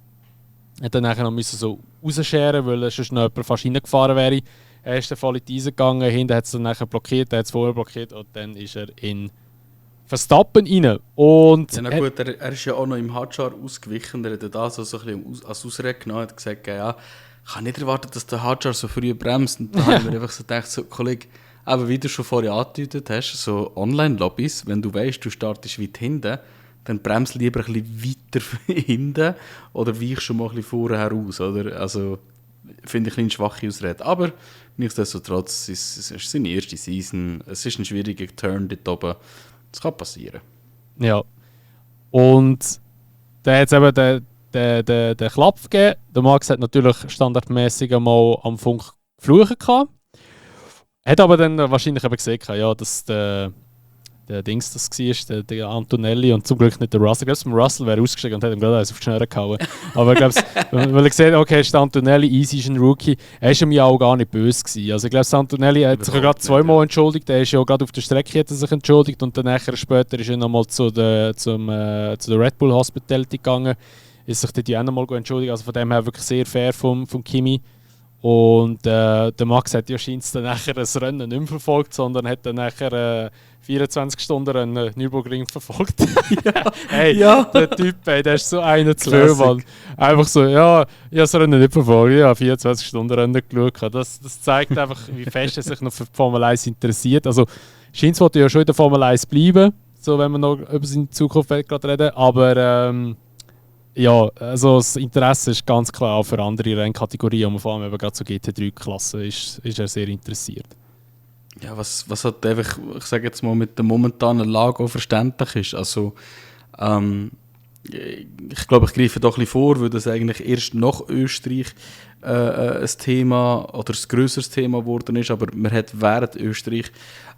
Hat dann nachher noch so rausscheren, weil sonst noch jemand fast reingefahren wäre. Er ist dann voll in die Eisen gegangen, hinten hat es dann nachher blockiert, er hat es vorher blockiert und dann ist er in Verstappen rein. Und ja, na gut, er ist ja auch noch im Hadjar ausgewichen, er hat das so ein bisschen als Ausrede genommen, hat gesagt, ja, ich kann nicht erwarten, dass der Hadjar so früh bremst. Und dann habe ich mir einfach so gedacht, so, Kollege, aber wie du schon vorher angedeutet hast, so Online-Lobbys, wenn du weißt, du startest weit hinten, dann bremst lieber ein bisschen weiter hinten oder weich schon mal ein bisschen vorher heraus, oder? Also, finde ich eine schwache Ausrede. Aber nichtsdestotrotz, es ist seine erste Season. Es ist ein schwieriger Turn dort oben. Das kann passieren. Ja. Und da hat es eben den Klapp gegeben. Der Max hat natürlich standardmäßig einmal am Funk geflucht gehabt. Hat aber dann wahrscheinlich eben gesehen, ja, dass der der Dings das war, der Antonelli und zum Glück nicht der Russell. Ich glaube, Russell wäre ausgestiegen und hat ihm gerade auf die Schnur gehauen. Aber ich glaube, weil er gesehen hat, okay, ist der Antonelli, easy, ist ein Rookie, er war ihm ja auch gar nicht böse gewesen. Also ich glaube, Antonelli hat sich ja gerade zweimal entschuldigt, er ist ja gerade auf der Strecke hat er sich entschuldigt und dann nachher später ist er nochmal zu der Red Bull Hospitality gegangen, ist sich dort auch nochmal entschuldigt, also von dem her wirklich sehr fair vom Kimi. Und der Max hat ja scheinbar dann nachher das Rennen nicht mehr verfolgt, sondern hat dann nachher 24 Stunden Rennen Nürburgring verfolgt. Hey, der Typ, ey, der ist so einer zu viel, Mann. Einfach so, ja, ich habe das Rennen nicht verfolgt, ich habe 24 Stunden Rennen geschaut. Das zeigt einfach, wie fest er sich noch für die Formel 1 interessiert. Also, scheint wollte ja schon in der Formel 1 bleiben, so, wenn wir noch über seine Zukunft gerade reden, aber ja, also das Interesse ist ganz klar auch für andere Rennkategorien und vor allem eben gerade so GT3-Klasse ist er sehr interessiert. Ja, was halt einfach, ich sage jetzt mal, mit der momentanen Lage auch verständlich ist. Also, ich glaube, ich greife doch ein bisschen vor, weil das eigentlich erst nach Österreich ein Thema oder ein grösseres Thema geworden ist, aber man hat während Österreich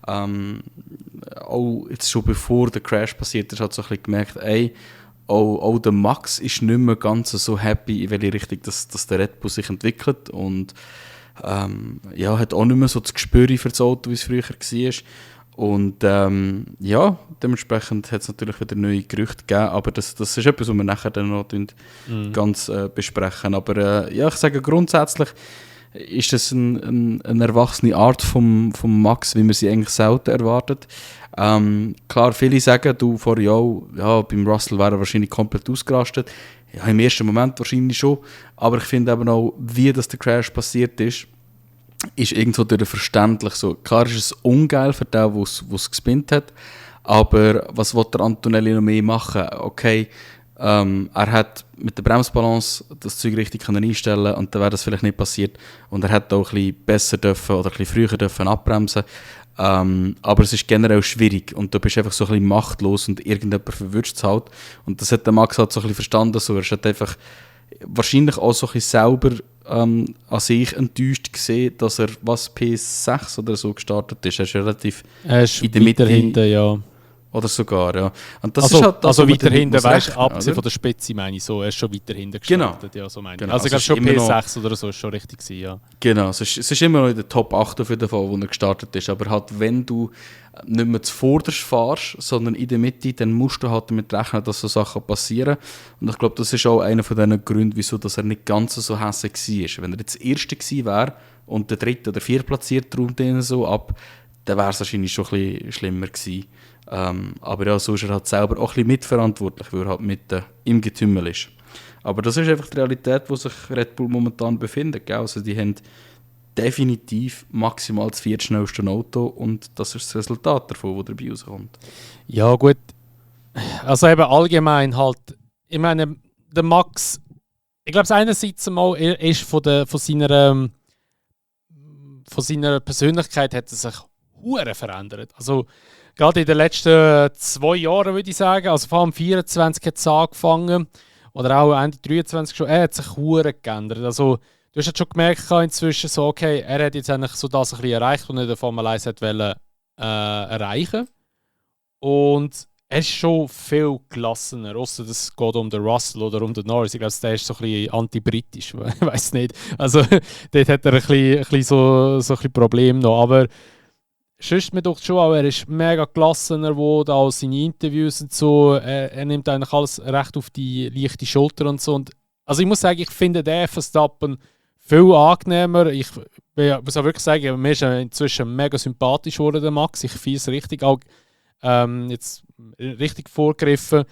auch jetzt schon bevor der Crash passiert ist, hat so ein bisschen gemerkt, ey, auch der Max ist nicht mehr ganz so happy, in welche Richtung dass der Red Bull sich entwickelt und hat auch nicht mehr so das Gespür für das Auto, wie es früher war. Und dementsprechend hat es natürlich wieder neue Gerüchte gegeben, aber das ist etwas, was wir nachher dann noch ganz besprechen. Aber ich sage grundsätzlich, ist das eine erwachsene Art vom Max, wie man sie eigentlich selten erwartet. Klar, viele sagen, du vor ja, beim Russell wäre er wahrscheinlich komplett ausgerastet. Ja, im ersten Moment wahrscheinlich schon. Aber ich finde eben auch, wie das der Crash passiert ist irgendwo verständlich so. Klar ist es ungeil für den, der es gespinnt hat. Aber was will der Antonelli noch mehr machen? Okay, er hat mit der Bremsbalance das Zeug richtig einstellen und dann wäre das vielleicht nicht passiert. Und er hätte auch ein bisschen besser dürfen oder ein bisschen früher dürfen abbremsen. Aber es ist generell schwierig und du bist einfach so ein bisschen machtlos und irgendjemand verwirrt es halt. Und das hat der Max halt so ein bisschen verstanden. So. Er hat einfach wahrscheinlich auch so ein bisschen selber an sich enttäuscht gesehen, dass er P6 oder so gestartet ist. Er ist relativ in der Mitte hinten, ja. Oder sogar, ja. Und das also, ist halt das, also weiter hinten, weißt du, abgesehen von der Spitze meine ich so, er ist schon weiter hinten gestartet. Genau. Ja, so meine ich. Also ich glaube schon P6 oder so ist schon richtig gewesen, ja. Genau, es ist immer noch in der Top 8 auf jeden Fall, wo er gestartet ist, aber halt, wenn du nicht mehr zuvorderst fährst, sondern in der Mitte, dann musst du halt damit rechnen, dass so Sachen passieren. Und ich glaube, das ist auch einer von diesen Gründen, wieso dass er nicht ganz so hässlich war. Wenn er jetzt der Erste gewesen wäre und der Dritte oder Viertplatzierte räumt ihn so ab, dann wäre es wahrscheinlich schon ein bisschen schlimmer gewesen. Aber ja, so ist er halt selber auch ein bisschen mitverantwortlich, weil er halt mit im Getümmel ist. Aber das ist einfach die Realität, wo sich Red Bull momentan befindet. Gell? Also die haben definitiv maximal das viertschnellste Auto und das ist das Resultat davon, das dabei rauskommt. Ja gut, also eben allgemein halt, ich meine, der Max, ich glaube einerseits mal, er ist von seiner Persönlichkeit hat er sich hure verändert. Also gerade in den letzten 2 Jahren würde ich sagen, also vor allem 24 hat es angefangen oder auch Ende 23 schon, er hat sich hure geändert. Also du hast jetzt schon gemerkt inzwischen so, okay, er hat jetzt eigentlich so das ein bisschen erreicht, was er in der Formel 1 wollte erreichen. Und er ist schon viel gelassener, außer es geht um den Russell oder um den Norris. Ich glaube, der ist so ein bisschen anti-britisch, ich weiß nicht. Also dort hat er ein bisschen so ein bisschen Problem noch, aber sonst mir doch schon auch, er ist mega gelassener geworden, auch seine Interviews und so. Er nimmt eigentlich alles recht auf die leichte Schulter und so. Und, also ich muss sagen, ich finde den Verstappen viel angenehmer. Ich muss auch wirklich sagen, mir ist inzwischen mega sympathisch geworden, der Max. Ich finde es richtig, auch jetzt richtig vorgegriffen.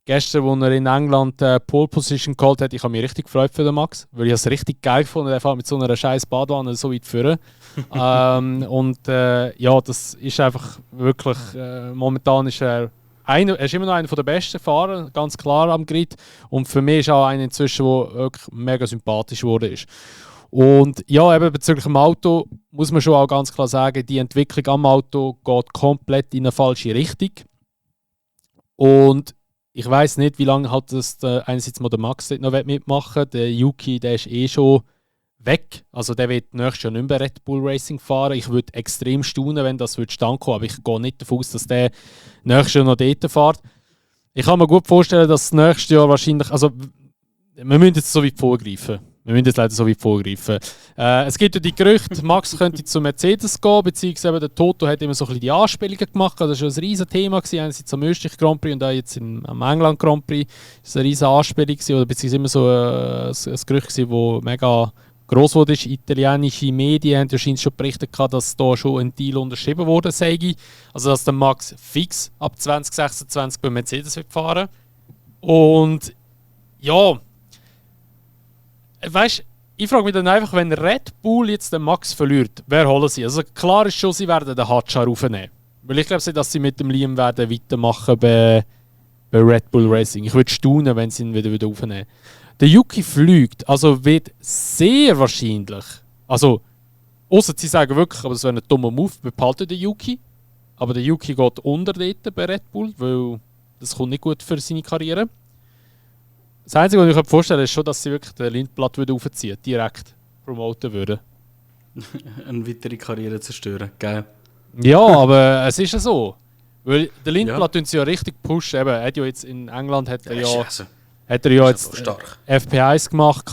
Gestern, als er in England Pole Position geholt hat, ich habe mich richtig gefreut für den Max, weil ich es richtig geil gefunden, er fährt mit so einer scheiß Badwanne so weit führen. Ja, das ist einfach wirklich, momentan ist er ist immer noch einer der besten Fahrer, ganz klar am Grid. Und für mich ist auch einer inzwischen, der wirklich mega sympathisch geworden ist. Und ja, eben bezüglich dem Auto muss man schon auch ganz klar sagen, die Entwicklung am Auto geht komplett in eine falsche Richtung. Und ich weiss nicht, wie lange halt das einerseits mal der Max noch mitmachen will. Der Yuki, der ist schon weg. Also der wird nächstes Jahr nicht mehr Red Bull Racing fahren. Ich würde extrem staunen, wenn das stand kommen, aber ich gehe nicht davon aus, dass der nächstes Jahr noch dort fährt. Ich kann mir gut vorstellen, dass das nächste Jahr wahrscheinlich, also wir müssen jetzt so weit vorgreifen. Es gibt ja die Gerüchte, Max könnte zu Mercedes gehen, beziehungsweise der Toto hat immer so ein bisschen die Anspielungen gemacht. Das war schon ein riesen Thema, einerseits am Österreich Grand Prix und auch jetzt am England Grand Prix. Das war eine riesen Anspielung, oder beziehungsweise immer so ein Gerücht, das mega gross wurde. Italienische Medien haben wahrscheinlich schon berichtet, dass da schon ein Deal unterschrieben wurde, sei. Also dass der Max fix ab 2026 bei Mercedes wird fahren. Und ja, weißt, ich frage mich dann einfach, wenn Red Bull jetzt den Max verliert, wer holen sie? Also klar ist schon, sie werden den Hadjar aufnehmen. Weil ich glaube nicht, dass sie mit dem Liam werden weitermachen bei Red Bull Racing. Ich würde staunen, wenn sie ihn wieder aufnehmen. Der Yuki fliegt, also wird sehr wahrscheinlich, also ausser sie sagen wirklich, aber das wäre ein dummer Move, wir behalten den Yuki. Aber der Yuki geht unter dort bei Red Bull, weil das kommt nicht gut für seine Karriere. Das Einzige, was ich mir vorstellen kann, ist schon, dass sie wirklich den Lindblad aufziehen, direkt promoten würden. Eine weitere Karriere zerstören, geil. Ja, aber es ist ja so. Weil der Lindblad tun sie ja richtig pushen. Eben, er hat ja jetzt in England hat er ja jetzt FP1 gemacht.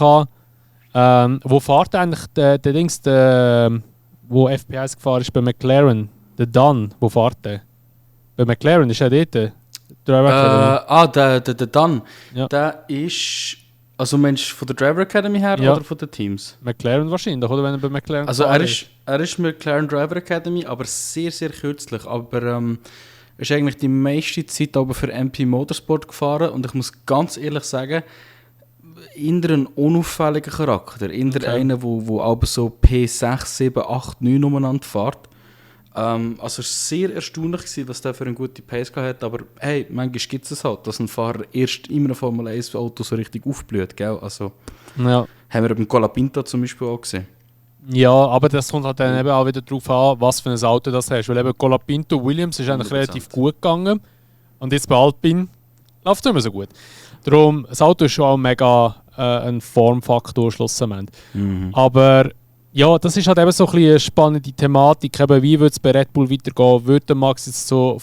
Wo fährt eigentlich der Dings, wo FP1 gefahren ist bei McLaren? Der Dunn, wo fährt der? Bei McLaren ist er dort. Der Dunn. Ja. Der ist. Also Mensch von der Driver Academy her oder von den Teams? McLaren wahrscheinlich, oder wenn er bei McLaren also er ist McLaren Driver Academy, aber sehr, sehr kürzlich. Aber er ist eigentlich die meiste Zeit aber für MP Motorsport gefahren und ich muss ganz ehrlich sagen, in ein unauffälliger Charakter. In einer, wo aber so P6, 7, 8, 9 umeinander fährt. Also es war sehr erstaunlich, was der für eine gute Pace hatte, aber hey, manchmal gibt es halt, dass ein Fahrer erst in einem Formel 1 Auto so richtig aufblüht, gell? Also, haben wir beim Colapinto zum Beispiel auch gesehen. Ja, aber das kommt halt dann eben auch wieder darauf an, was für ein Auto das hast, weil eben Colapinto Williams ist eigentlich 100%. Relativ gut gegangen und jetzt bei Alpine läuft es nicht mehr so gut. Darum, das Auto ist schon auch mega ein Formfaktor schlussendlich. Aber ja, das ist halt eben so ein bisschen eine spannende Thematik. Eben, wie würde es bei Red Bull weitergehen? Würde der Max jetzt zu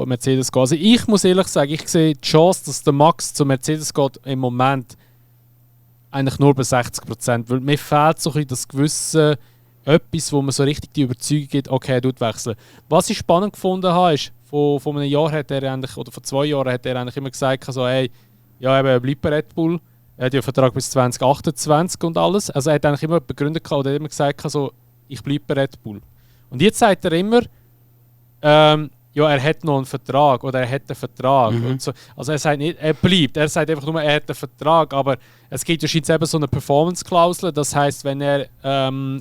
Mercedes gehen? Also ich muss ehrlich sagen, ich sehe die Chance, dass der Max zu Mercedes geht, im Moment eigentlich nur bei 60%. Weil mir fehlt so ein bisschen das gewisse etwas, wo man so richtig die Überzeugung gibt, okay, er tut wechseln. Was ich spannend gefunden habe, ist, vor einem Jahr hat er eigentlich, oder vor 2 Jahren hat er eigentlich immer gesagt, so, hey, ja, eben, er bleibt bei Red Bull. Er hat ja einen Vertrag bis 2028 und alles. Also er hat eigentlich immer begründet oder immer gesagt, also, ich bleibe bei Red Bull. Und jetzt sagt er immer, ja, er hat noch einen Vertrag oder er hat einen Vertrag. Und so. Also er sagt nicht, er bleibt. Er sagt einfach nur, er hat einen Vertrag. Aber es gibt ja eben so eine Performance-Klausel. Das heisst, wenn er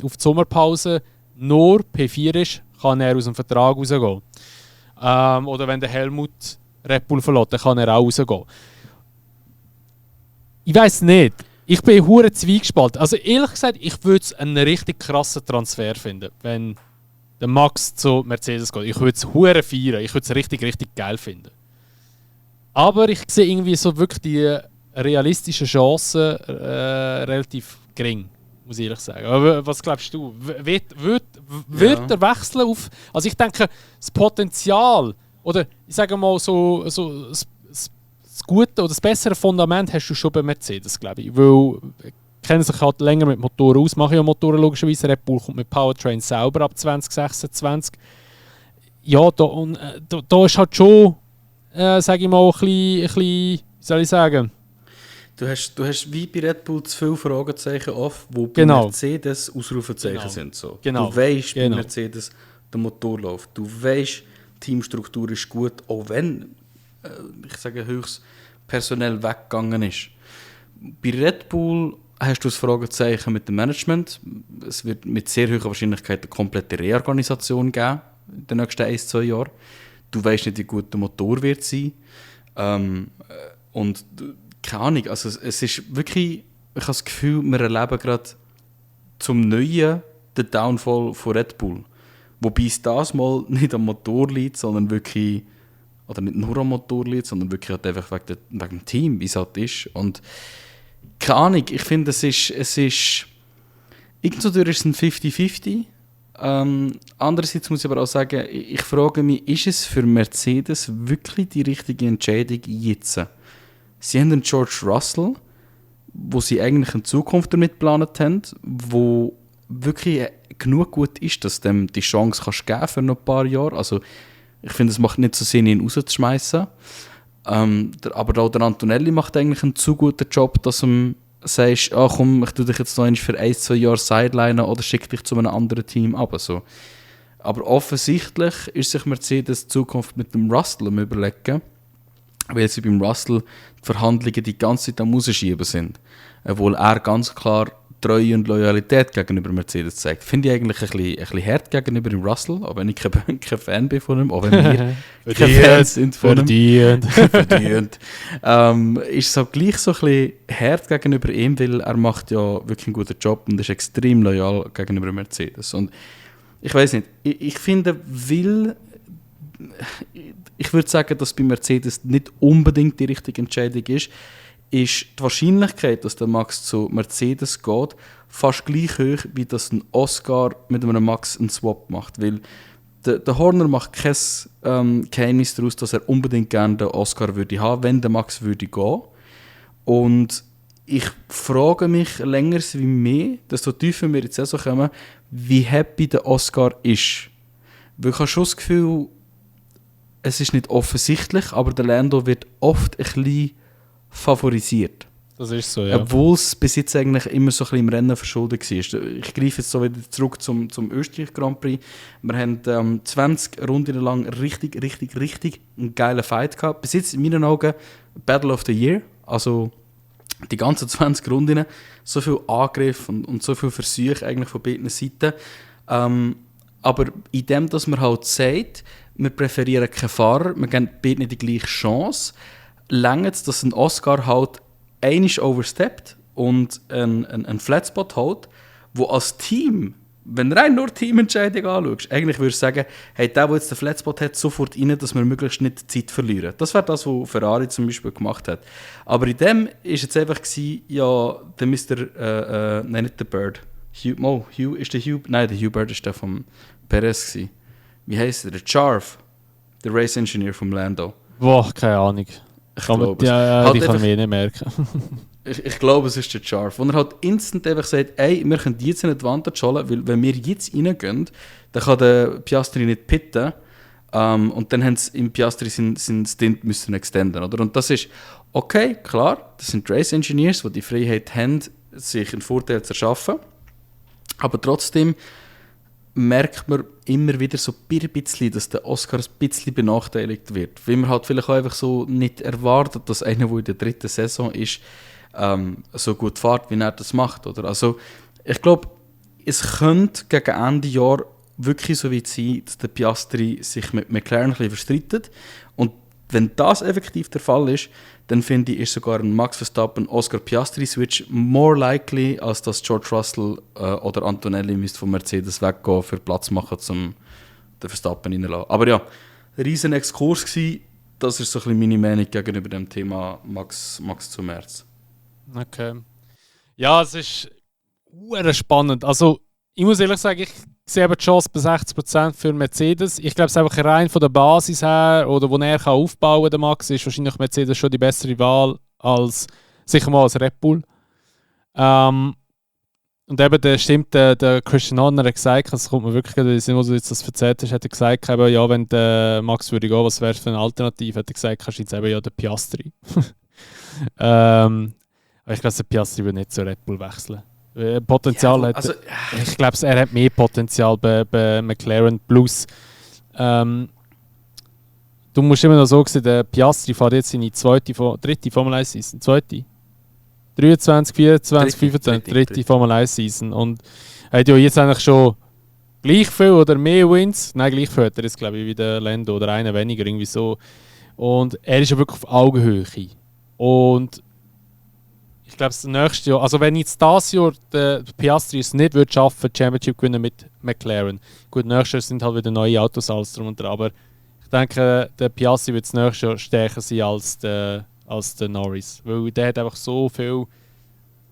auf die Sommerpause nur P4 ist, kann er aus dem Vertrag rausgehen. Oder wenn der Helmut Red Bull verlässt, dann kann er auch rausgehen. Ich weiss nicht. Ich bin hure zwiegespalten. Also ehrlich gesagt, ich würde es einen richtig krassen Transfer finden, wenn der Max zu Mercedes geht. Ich würde es hure feiern. Ich würde es richtig, richtig geil finden. Aber ich sehe irgendwie so wirklich die realistischen Chancen relativ gering, muss ich ehrlich sagen. Aber was glaubst du? Wird der Wechsel auf... Also ich denke, das Potenzial, oder ich sage mal so das gute oder das bessere Fundament hast du schon bei Mercedes, glaube ich. Weil kennen sich halt länger mit Motoren aus, machen ja Motoren logischerweise. Red Bull kommt mit Powertrain selber ab 2026. Ja, da ist halt schon, sage ich mal, ein bisschen, wie soll ich sagen? Du hast wie bei Red Bull zu viele Fragezeichen oft, wo bei Mercedes Ausrufezeichen sind. So. Genau. Du weißt, bei Mercedes der Motor läuft. Du weißt, die Teamstruktur ist gut, auch wenn, ich sage, höchst personell weggegangen ist. Bei Red Bull hast du das Fragezeichen mit dem Management. Es wird mit sehr hoher Wahrscheinlichkeit eine komplette Reorganisation geben in den nächsten 1-2 Jahren. Du weißt nicht, wie gut der Motor wird sein. Und keine Ahnung, also es ist wirklich, ich habe das Gefühl, wir erleben gerade zum Neuen den Downfall von Red Bull. Wobei es das mal nicht am Motor liegt, sondern wirklich, oder nicht nur am Motor liegt, sondern wirklich halt einfach wegen dem Team, wie es halt ist. Und keine Ahnung, ich finde, es ist Irgendwo durch ist es ein 50-50. Andererseits muss ich aber auch sagen, ich frage mich, ist es für Mercedes wirklich die richtige Entscheidung jetzt? Sie haben einen George Russell, wo sie eigentlich eine Zukunft damit geplant haben, wo wirklich genug gut ist, dass du dem die Chance kannst geben für noch ein paar Jahre. Also ich finde, es macht nicht so Sinn, ihn rauszuschmeißen. Aber auch der Antonelli macht eigentlich einen zu guten Job, dass du sagst, komm, ich tue dich jetzt noch einmal für 1-2 Jahre sidelinen oder schicke dich zu einem anderen Team ab. So. Aber offensichtlich ist sich Mercedes die Zukunft mit dem Russell am Überlegen, weil sie beim Russell die Verhandlungen die ganze Zeit am Rausschieben sind. Obwohl er ganz klar Treue und Loyalität gegenüber Mercedes zeigt. Finde ich eigentlich ein bisschen hart gegenüber dem Russell, auch wenn ich kein Fan bin von ihm, auch wenn wir keine Fans sind von ihm. Verdient. Ist es auch gleich so ein bisschen hart gegenüber ihm, weil er macht ja wirklich einen guten Job und ist extrem loyal gegenüber Mercedes. Und ich weiß nicht, ich finde, ich würde sagen, dass bei Mercedes nicht unbedingt die richtige Entscheidung ist die Wahrscheinlichkeit, dass der Max zu Mercedes geht, fast gleich hoch, wie dass ein Oscar mit einem Max einen Swap macht. Weil der Horner macht kein Geheimnis daraus, dass er unbedingt gerne den Oscar würde haben, wenn der Max würde gehen. Und ich frage mich länger wie mehr, desto tiefer wir in die Saison kommen, wie happy der Oscar ist. Weil ich habe schon das Gefühl, es ist nicht offensichtlich, aber der Lando wird oft ein bisschen favorisiert. Das ist so, ja. Obwohl es bis jetzt eigentlich immer so ein bisschen im Rennen verschuldet war. Ich greife jetzt so wieder zurück zum Österreich Grand Prix. Wir haben 20 Runden lang richtig einen geilen Fight gehabt. Bis jetzt in meinen Augen Battle of the Year. Also die ganzen 20 Runden. So viel Angriff und so viel Versuche eigentlich von beiden Seiten. Aber in dem, dass man halt sagt, wir präferieren keinen Fahrer, wir geben beiden die gleiche Chance, längert es, dass ein Oscar halt einmal oversteppt und einen Flatspot hat, wo als Team, wenn du rein nur Teamentscheidung anschaust, eigentlich würdest du sagen, hey, der jetzt den Flatspot hat, sofort rein, dass wir möglichst nicht Zeit verlieren. Das wäre das, was Ferrari zum Beispiel gemacht hat. Aber in dem war jetzt einfach, ja, der Mr. Nein, nicht der Bird. Hugh, ist der Hugh? Nein, der Hugh Bird ist der vom Perez gewesen. Wie heisst der? Der Jarve, der Race Engineer vom Lando. Boah, keine Ahnung. Ich glaube die kann ich mir nicht merken. ich glaube, es ist der Jarve. Wo er halt instant einfach sagt, ey, wir können jetzt eine Advantage holen, weil wenn wir jetzt reingehen, dann kann der Piastri nicht pitten. Und dann haben sie im Piastri seinen Stint müssen extenden, oder? Und das ist okay, klar, das sind Race Engineers, die die Freiheit haben, sich einen Vorteil zu erschaffen. Aber trotzdem merkt man immer wieder so ein bisschen, dass der Oscar ein bisschen benachteiligt wird. Weil man halt vielleicht auch einfach so nicht erwartet, dass einer, der in der 3. Saison ist, so gut fährt, wie er das macht. Oder? Also, ich glaube, es könnte gegen Ende Jahr wirklich so weit sein, dass der Piastri sich mit McLaren ein bisschen verstreitet. Und wenn das effektiv der Fall ist, dann finde ich, ist sogar ein Max Verstappen Oscar Piastri Switch more likely, als dass George Russell oder Antonelli müsste von Mercedes weggehen, für Platz machen, um den Verstappen reinzulassen. Aber ja, ein riesen Exkurs gsi. Das ist so ein bisschen meine Meinung gegenüber dem Thema Max zu Merz. Okay. Ja, es ist spannend. Also, ich muss ehrlich sagen, ich sehe die Chance bei 60% für Mercedes. Ich glaube, es ist einfach rein von der Basis her, oder wo er aufbauen kann, der Max, ist wahrscheinlich Mercedes schon die bessere Wahl als, sicher mal, als Red Bull. Und eben, der Christian Horner hat gesagt, das kommt mir wirklich gerade in den Sinn, wo du jetzt das erzählt hast, hat er gesagt, eben, ja, wenn der Max würde gehen, was wäre für eine Alternative? Hat er gesagt, kannst du jetzt eben ja den Piastri. Aber ich glaube, der Piastri würde nicht zu Red Bull wechseln. Potenzial ja, hat. Also, ich glaube, er hat mehr Potenzial bei McLaren Plus. Du musst immer noch so sehen, der Piastri fährt jetzt seine dritte Formel 1 Season. Zweite? 23, 24, 25, dritte Formel 1 Season. Und er hat ja jetzt eigentlich schon gleich viel oder mehr Wins. Nein, gleich viel hat er jetzt, glaube ich, wie der Lando oder einer weniger, irgendwie so. Und er ist ja wirklich auf Augenhöhe. Und ich glaube, das nächste Jahr, also wenn jetzt dieses Jahr der Piastri es nicht wird schaffen, Championship gewinnen mit McLaren. Gut, nächstes Jahr sind halt wieder neue Autos alles drum und dran, aber ich denke, der Piastri wird das nächste Jahr stärker sein als der Norris. Weil der hat einfach so viel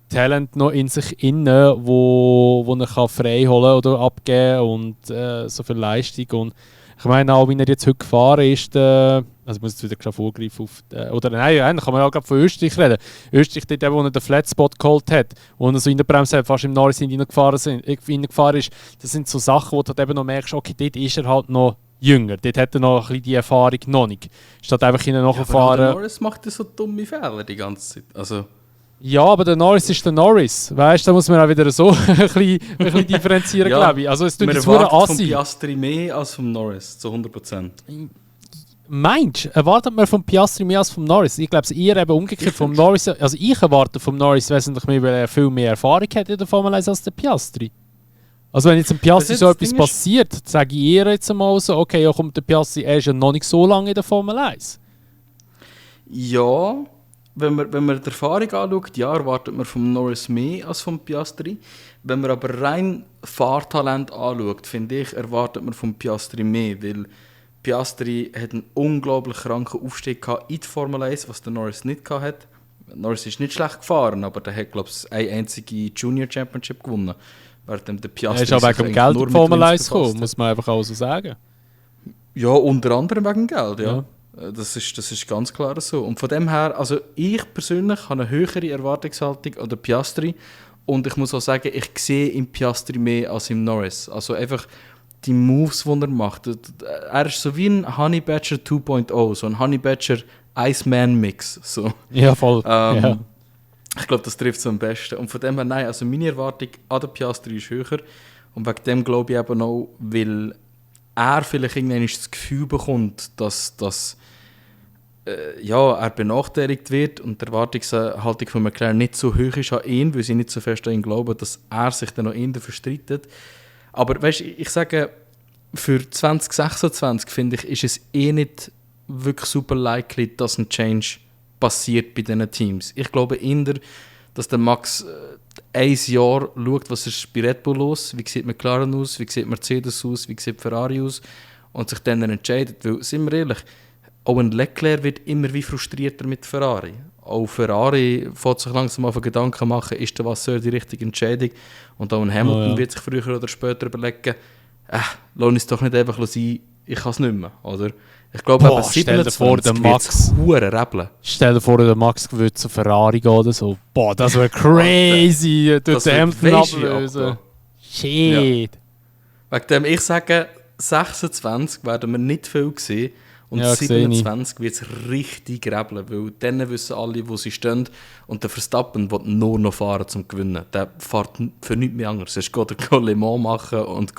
Talent noch in sich inne, wo er kann frei holen oder abgeben und so viel Leistung. Und ich meine auch, wie er jetzt heute gefahren ist, also ich muss jetzt wieder gerade vorgreifen auf oder nein, eigentlich kann man auch gerade von Österreich reden. Österreich, dort, wo er den Flatspot geholt hat, wo er so in der Bremse fast im Norris reingefahren ist, das sind so Sachen, wo du halt eben noch merkst, okay, dort ist er halt noch jünger, dort hat er noch ein bisschen die Erfahrung noch nicht. Statt einfach hinten nachfahren. Ja, Norris macht ja so dumme Fehler die ganze Zeit. Also. Ja, aber der Norris ist der Norris. Weißt du, da muss man auch wieder so ein bisschen differenzieren, Ja, glaube ich. Also, es tut jetzt erwartet assi. vom Piastri mehr als vom Norris, zu 100%. Meinst du, erwartet man vom Piastri mehr als vom Norris? Ich glaube, ihr eben umgekehrt vom Norris. Also, ich erwarte vom Norris wesentlich mehr, weil er viel mehr Erfahrung hat in der Formel 1 als der Piastri. Also, wenn jetzt dem Piastri so etwas passiert, sage ich ihr jetzt einmal so, okay, ja, kommt der Piastri, er ist ja noch nicht so lange in der Formel 1. Ja. Wenn man die Erfahrung anschaut, ja, erwartet man vom Norris mehr als vom Piastri. Wenn man aber rein Fahrtalent anschaut, finde ich, erwartet man vom Piastri mehr, weil Piastri hat einen unglaublich kranken Aufstieg in die Formel 1, was der Norris nicht hatte. Norris ist nicht schlecht gefahren, aber der hat, glaube ich, eine einzige Junior Championship gewonnen. Während der Piastri er ist auch wegen dem Geld in die Formel 1 gekommen, muss man einfach auch so sagen. Ja, unter anderem wegen Geld, ja. Das ist ganz klar so. Und von dem her, also ich persönlich habe eine höhere Erwartungshaltung an den Piastri und ich muss auch sagen, ich sehe im Piastri mehr als im Norris. Also einfach die Moves, die er macht. Er ist so wie ein Honey Badger 2.0, so ein Honey Badger Iceman-Mix. So. Ja, voll. Ja. Ich glaube, das trifft so am besten. Und von dem her, nein, also meine Erwartung an den Piastri ist höher. Und wegen dem glaube ich eben auch, weil er vielleicht irgendwann das Gefühl bekommt, dass er benachteiligt wird und die Erwartungshaltung von McLaren nicht so hoch ist an ihn, weil sie nicht so fest an ihn glauben, dass er sich dann noch eher verstreitet. Aber weißt, ich sage, für 2026 finde ich, ist es nicht wirklich super likely, dass ein Change passiert bei diesen Teams. Ich glaube eher, dass der Max ein Jahr schaut, was ist bei Red Bull los, wie sieht McLaren aus, wie sieht Mercedes aus, wie sieht Ferrari aus und sich dann entscheidet. Weil, sind wir ehrlich, auch ein Leclerc wird immer wie frustrierter mit Ferrari. Auch Ferrari fängt sich langsam auf Gedanken machen, ist der Vasseur die richtige Entscheidung? Und auch ein Hamilton wird sich früher oder später überlegen, lass uns doch nicht einfach sein, ich kann es nicht mehr, oder? Ich glaube, aber 27 Max rebeln. Stell dir vor, der Max würde zu Ferrari gehen oder so. Boah, das wäre crazy. Durch den Hamilton ablösen. Shit. Ja. Wegen dem, ich sage, 26 werden wir nicht viel sehen. Und ja, 27 wird es richtig rebeln, weil dann wissen alle, wo sie stehen. Und der Verstappen will nur noch fahren zum Gewinnen. Der fährt für nichts mehr anderes. Er geht Le Mans machen und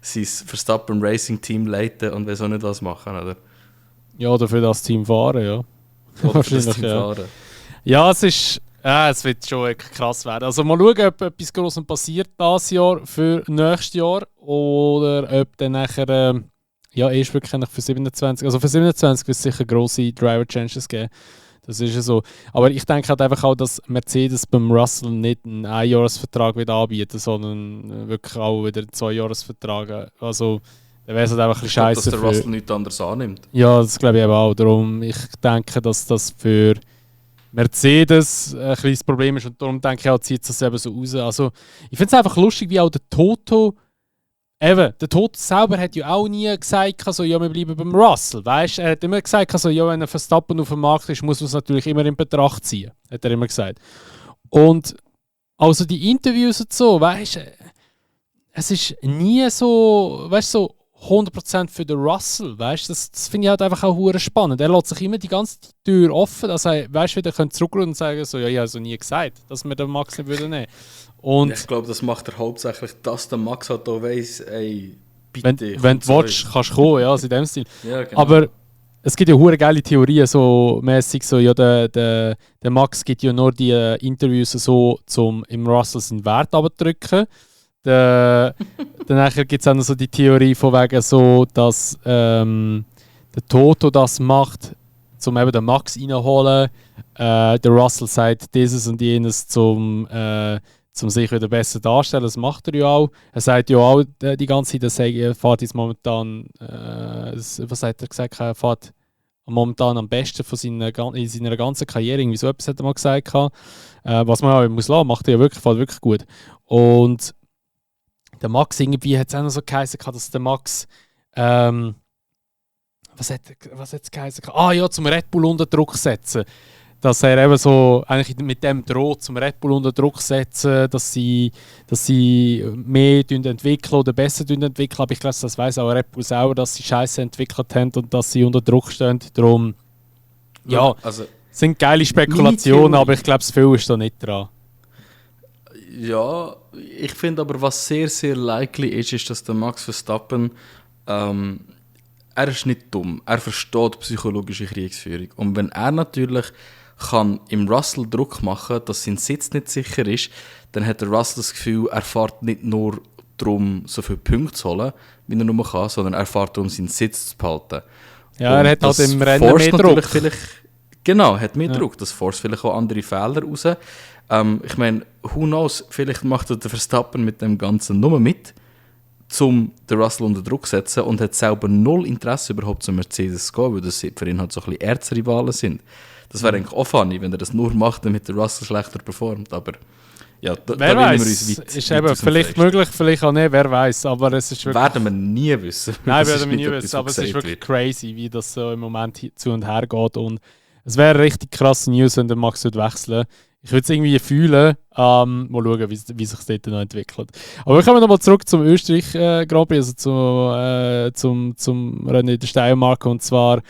sein Verstappen Racing Team leiten und weiß auch nicht was machen, oder? Ja, oder für das Team fahren, ja. Oder für das Team fahren. Ja, es wird schon wirklich krass werden. Also mal schauen, ob etwas Grosses passiert dieses Jahr für nächstes Jahr oder ob dann nachher erst wirklich für 27. Also für 27 wird es sicher grosse Driver-Changes geben. Das ist ja so. Aber ich denke halt einfach auch, dass Mercedes beim Russell nicht einen Einjahresvertrag wieder anbieten, sondern wirklich auch wieder einen Zweijahresvertrag. Also dann wäre es halt einfach ein bisschen scheiße. Dass der Russell nichts anderes annimmt. Ja, das glaube ich eben auch. Darum, ich denke, dass das für Mercedes ein kleines Problem ist und darum denke ich auch, zieht es das eben so raus. Also ich finde es einfach lustig, wie auch der Toto. Eben, der Toto selber hat ja auch nie gesagt, also, ja, wir bleiben beim Russell. Weißt? Er hat immer gesagt, also, ja, wenn ein Verstappen auf dem Markt ist, muss man es natürlich immer in Betracht ziehen. Hat er immer gesagt. Und also die Interviews und so, weißt du, es ist nie so, weißt du, so 100% für den Russell. Weißt? Das finde ich halt einfach auch hure spannend. Er lässt sich immer die ganze Tür offen, dass er, weißt, wieder zurückrufen und sagen, so, ja, ich habe so nie gesagt, dass wir den Max nicht nehmen würden. Und ich glaube, das macht er hauptsächlich, dass der Max halt auch weiss, ey, bitte. Wenn du willst, kannst du kommen, ja, also in dem Stil. Ja, genau. Aber es gibt ja hure geile Theorien, so mäßig so, ja, der Max gibt ja nur die Interviews so, um im Russell seinen Wert abzudrücken. Danach gibt es auch noch so die Theorie von wegen so, dass der Toto das macht, um eben den Max reinzuholen. Der Russell sagt dieses und jenes, zum sich wieder besser darstellen, das macht er ja auch. Er sagt ja auch die ganze Zeit, er fährt jetzt momentan, was hat er gesagt, er fährt momentan am besten in seiner ganzen Karriere. Irgendwie so etwas hat er mal gesagt. Was man auch muss lassen, macht er ja wirklich gut. Und der Max, irgendwie hat es auch noch so geheißen, dass der Max was hat es geheißen? Zum Red Bull unter Druck setzen. Dass er eben so eigentlich mit dem droht, zum Red Bull unter Druck setzen, dass sie mehr entwickeln oder besser entwickeln. Aber ich glaube, das weiss auch Red Bull selber, dass sie Scheiße entwickelt haben und dass sie unter Druck stehen. Darum, also, sind geile Spekulationen, aber ich glaube, das viel ist da nicht dran. Ja, ich finde aber, was sehr, sehr likely ist, dass der Max Verstappen er ist nicht dumm, er versteht psychologische Kriegsführung. Und wenn er natürlich kann im Russell Druck machen, dass sein Sitz nicht sicher ist, dann hat der Russell das Gefühl, er fährt nicht nur darum, so viele Punkte zu holen, wie er nur kann, sondern er fährt darum, seinen Sitz zu behalten. Ja, und er hat halt im Rennen mehr Druck. Genau, hat mehr Druck. Das forst vielleicht auch andere Fehler raus. Ich meine, who knows, vielleicht macht der Verstappen mit dem Ganzen nur mit, um den Russell unter Druck zu setzen und hat selber null Interesse überhaupt zum Mercedes zu gehen, weil das für ihn halt so ein bisschen Erzrivalen sind. Das wäre eigentlich auch funny, wenn er das nur macht, damit der Russell schlechter performt, aber ja, wer weiß, ist eben vielleicht möglich, vielleicht auch nicht, wer weiß, aber es ist wirklich... Werden wir nie wissen. Nein, werden wir nie wissen, aber es ist wirklich crazy, wie das so im Moment zu und her geht und es wäre richtig krasse News, wenn der Max wechseln würde. Ich würde es irgendwie fühlen, mal schauen, wie sich das dort noch entwickelt. Aber wir kommen nochmal zurück zum Österreich Grand Prix, also zum Rennen in der Steiermark. Und zwar,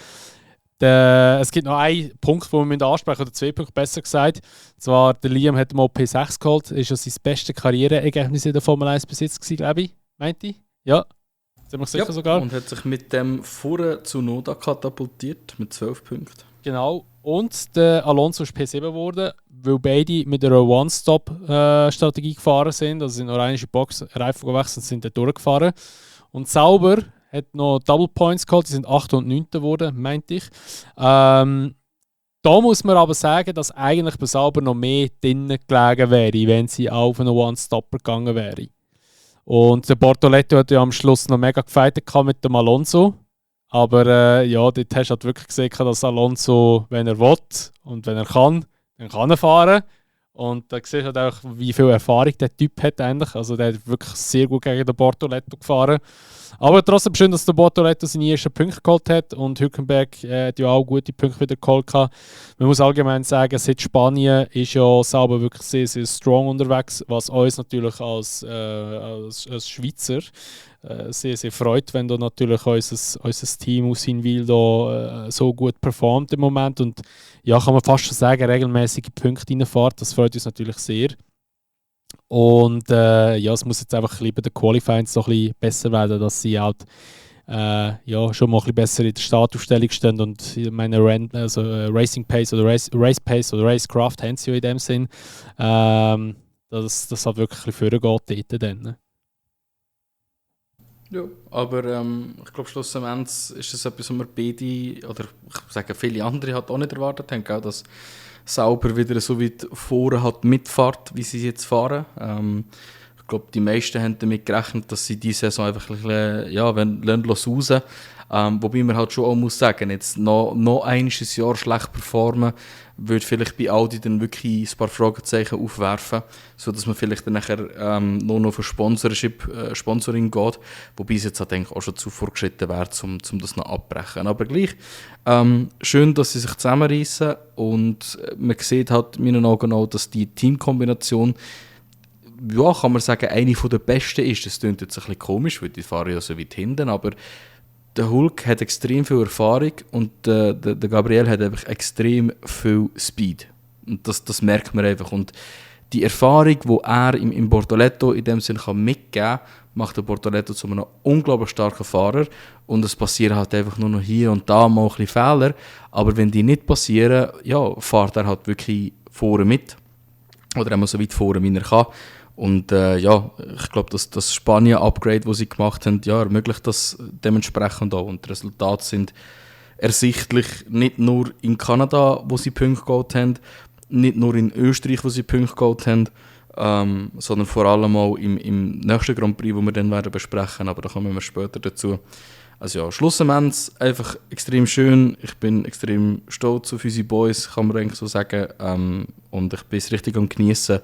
es gibt noch einen Punkt, den wir ansprechen müssen, oder 2 Punkte besser gesagt. Und zwar, der Liam hat mal P6 geholt, ist ja sein bestes Karriereergebnis in der Formel 1 bis jetzt gewesen, glaube ich. Meint ich? Ja. Sind wir sicher sogar. Und hat sich mit dem vorne zu Noda katapultiert, mit 12 Punkten. Genau. Und der Alonso ist P7 geworden, weil beide mit einer One-Stop-Strategie gefahren sind. Also sind noch eine Box, Reifen gewechselt und sind dort durchgefahren. Und Sauber hat noch Double Points geholt, die sind 8. und 9. geworden, meinte ich. Da muss man aber sagen, dass eigentlich bei Sauber noch mehr drinnen gelegen wäre, wenn sie auf einen One-Stopper gegangen wäre. Und der Bortoleto hat ja am Schluss noch mega gefeitet mit dem Alonso. Aber dort hast du halt wirklich gesehen, dass Alonso, wenn er will und wenn er kann, dann kann er fahren. Und da siehst du halt auch, wie viel Erfahrung der Typ hat eigentlich. Also der hat wirklich sehr gut gegen den Bortoleto gefahren. Aber trotzdem schön, dass der Bortoleto seine ersten Punkte geholt hat und Hülkenberg hat ja auch gute Punkte wieder geholt. Man muss allgemein sagen, seit Spanien ist ja Sauber wirklich sehr, sehr strong unterwegs, was uns natürlich als Schweizer sehr, sehr freut, wenn da natürlich unser Team aus Hinwil da so gut performt im Moment und ja, kann man fast schon sagen, regelmäßige Punkte reinfährt. Das freut uns natürlich sehr. Und es muss jetzt einfach bei den Qualifying so ein bisschen besser werden, dass sie halt schon mal ein bisschen besser in der Startaufstellung stehen und ich meine Racing Pace oder Race Pace oder Racecraft haben sie ja in dem Sinn, dass das halt wirklich ein bisschen vorgeht dort dann. Ne? Ja, aber ich glaube, schlussendlich ist das etwas, was wir beide, oder ich sage viele andere, halt auch nicht erwartet haben, auch, dass Sauber wieder so weit vorne hat mitfahrt, wie sie jetzt fahren. Ich glaube, die meisten haben damit gerechnet, dass sie diese Saison einfach ein bisschen, raus. Wobei man halt schon auch muss sagen, jetzt noch ein Jahr schlecht performen, würde vielleicht bei Audi dann wirklich ein paar Fragezeichen aufwerfen, sodass man vielleicht dann nachher nur noch für Sponsoring geht, wobei es jetzt halt auch schon zu vorgeschritten wäre, um das noch abbrechen. Aber gleich, schön, dass sie sich zusammenreißen und man sieht halt in meinen Augen auch, dass die Teamkombination, ja, kann man sagen, eine der besten ist. Das klingt jetzt ein bisschen komisch, weil die fahren ja so weit hinten, aber der Hulk hat extrem viel Erfahrung und der Gabriel hat einfach extrem viel Speed. Und das merkt man einfach. Und die Erfahrung, die er im Bortoleto in dem Sinne mitgeben kann, macht der Bortoleto zu einem unglaublich starken Fahrer. Und es passieren halt einfach nur noch hier und da mal ein bisschen Fehler. Aber wenn die nicht passieren, ja, fährt er halt wirklich vorne mit. Oder einmal so weit vorne, wie er kann. Und ich glaube, dass das Spanien-Upgrade, das sie gemacht haben, ja, ermöglicht das dementsprechend auch. Und die Resultate sind ersichtlich nicht nur in Kanada, wo sie Punkte geholt haben, nicht nur in Österreich, wo sie Punkte geholt haben, sondern vor allem auch im nächsten Grand Prix, wo wir dann werden besprechen, aber da kommen wir später dazu. Also ja, schlussendlich einfach extrem schön. Ich bin extrem stolz auf unsere Boys, kann man eigentlich so sagen. Und ich bin es richtig am Genießen,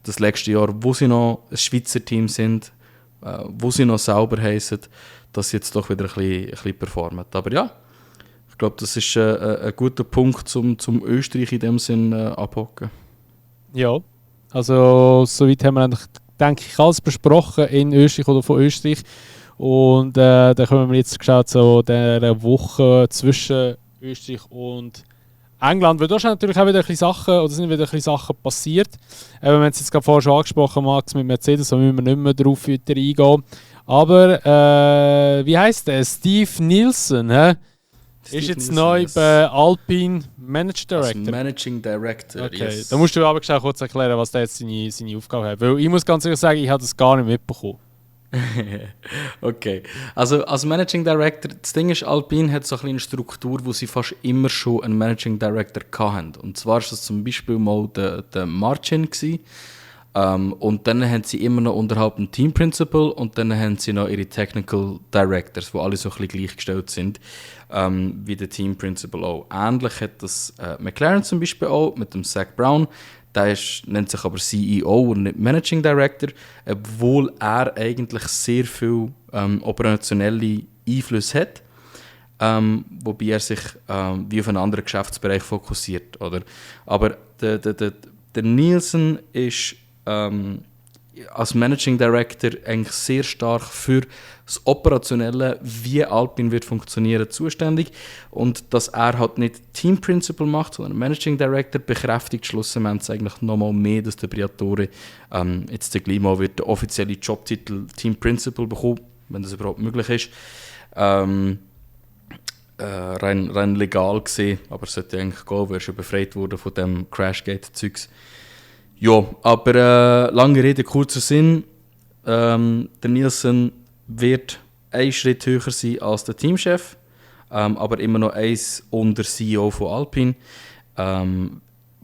das letzte Jahr, wo sie noch ein Schweizer Team sind, wo sie noch sauber heissen, dass sie jetzt doch wieder ein bisschen performen. Aber ja, ich glaube, das ist ein guter Punkt, zum Österreich in dem Sinn abhocken. Ja, also soweit haben wir eigentlich, denke ich, alles besprochen in Österreich oder von Österreich. Und dann kommen wir jetzt geschaut so der Woche zwischen Österreich und England, weil da sind natürlich auch wieder ein bisschen Sachen, oder sind wieder ein bisschen Sachen passiert. Wir haben es jetzt gerade vorher schon angesprochen, Max, mit Mercedes, da müssen wir nicht mehr drauf weiter eingehen. Aber, wie heisst der? Steve Nielsen, hä? Ist jetzt Nielsen, neu bei Alpine Managing Director. Als Managing Director, okay. Yes. Da musst du aber kurz erklären, was der jetzt seine Aufgabe hat. Weil ich muss ganz ehrlich sagen, ich habe das gar nicht mitbekommen. Okay, also als Managing Director, das Ding ist, Alpine hat so eine Struktur, wo sie fast immer schon einen Managing Director hatten. Und zwar war das zum Beispiel mal der Marcin gewesen. Und dann haben sie immer noch unterhalb einen Team Principal und dann haben sie noch ihre Technical Directors, die alle so ein bisschen gleichgestellt sind, wie der Team Principal auch. Ähnlich hat das McLaren zum Beispiel auch mit dem Zach Brown. Der nennt sich aber CEO und nicht Managing Director, obwohl er eigentlich sehr viel operationelle Einfluss hat, wobei er sich wie auf einen anderen Geschäftsbereich fokussiert. Oder? Aber der Nielsen ist als Managing Director eigentlich sehr stark für das Operationelle, wie Alpine wird funktionieren, zuständig. Und dass er halt nicht Team Principal macht, sondern Managing Director, bekräftigt schlussendlich eigentlich nochmal mehr, dass der Briatore jetzt gleich mal wird der offizielle Jobtitel Team Principal bekommen, wenn das überhaupt möglich ist. Rein legal gesehen, aber es sollte eigentlich gehen, wäre schon befreit worden von dem Crashgate-Zeugs. Ja, aber lange Rede, kurzer Sinn. Der Nielsen wird einen Schritt höher sein als der Teamchef, aber immer noch eins unter CEO von Alpine.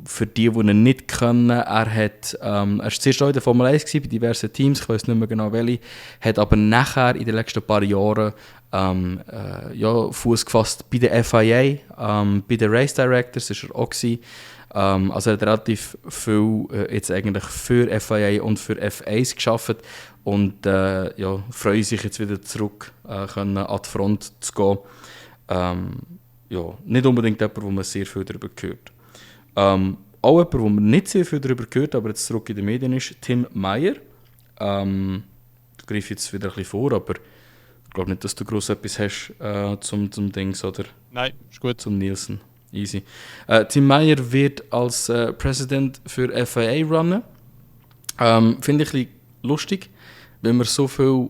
Für die ihn nicht kennen, er war zuerst auch in der Formel 1 bei diversen Teams, ich weiß nicht mehr genau welche, hat aber nachher in den letzten paar Jahren Fuß gefasst bei der FIA, bei den Race Directors ist er auch gewesen. Also er hat relativ viel jetzt eigentlich für FIA und für F1 gearbeitet und freue sich jetzt wieder zurück an die Front zu gehen. Nicht unbedingt jemand, wo man sehr viel darüber hört. Auch jemand, wo man nicht sehr viel darüber hört, aber jetzt zurück in den Medien ist, Tim Meyer. Ich greife jetzt wieder ein bisschen vor, aber ich glaube nicht, dass du gross etwas hast zum Dings, oder? Nein, ist gut. Zum Nielsen. Easy. Tim Meyer wird als Präsident für FIA runnen. Finde ich ein bisschen lustig, wenn man so viel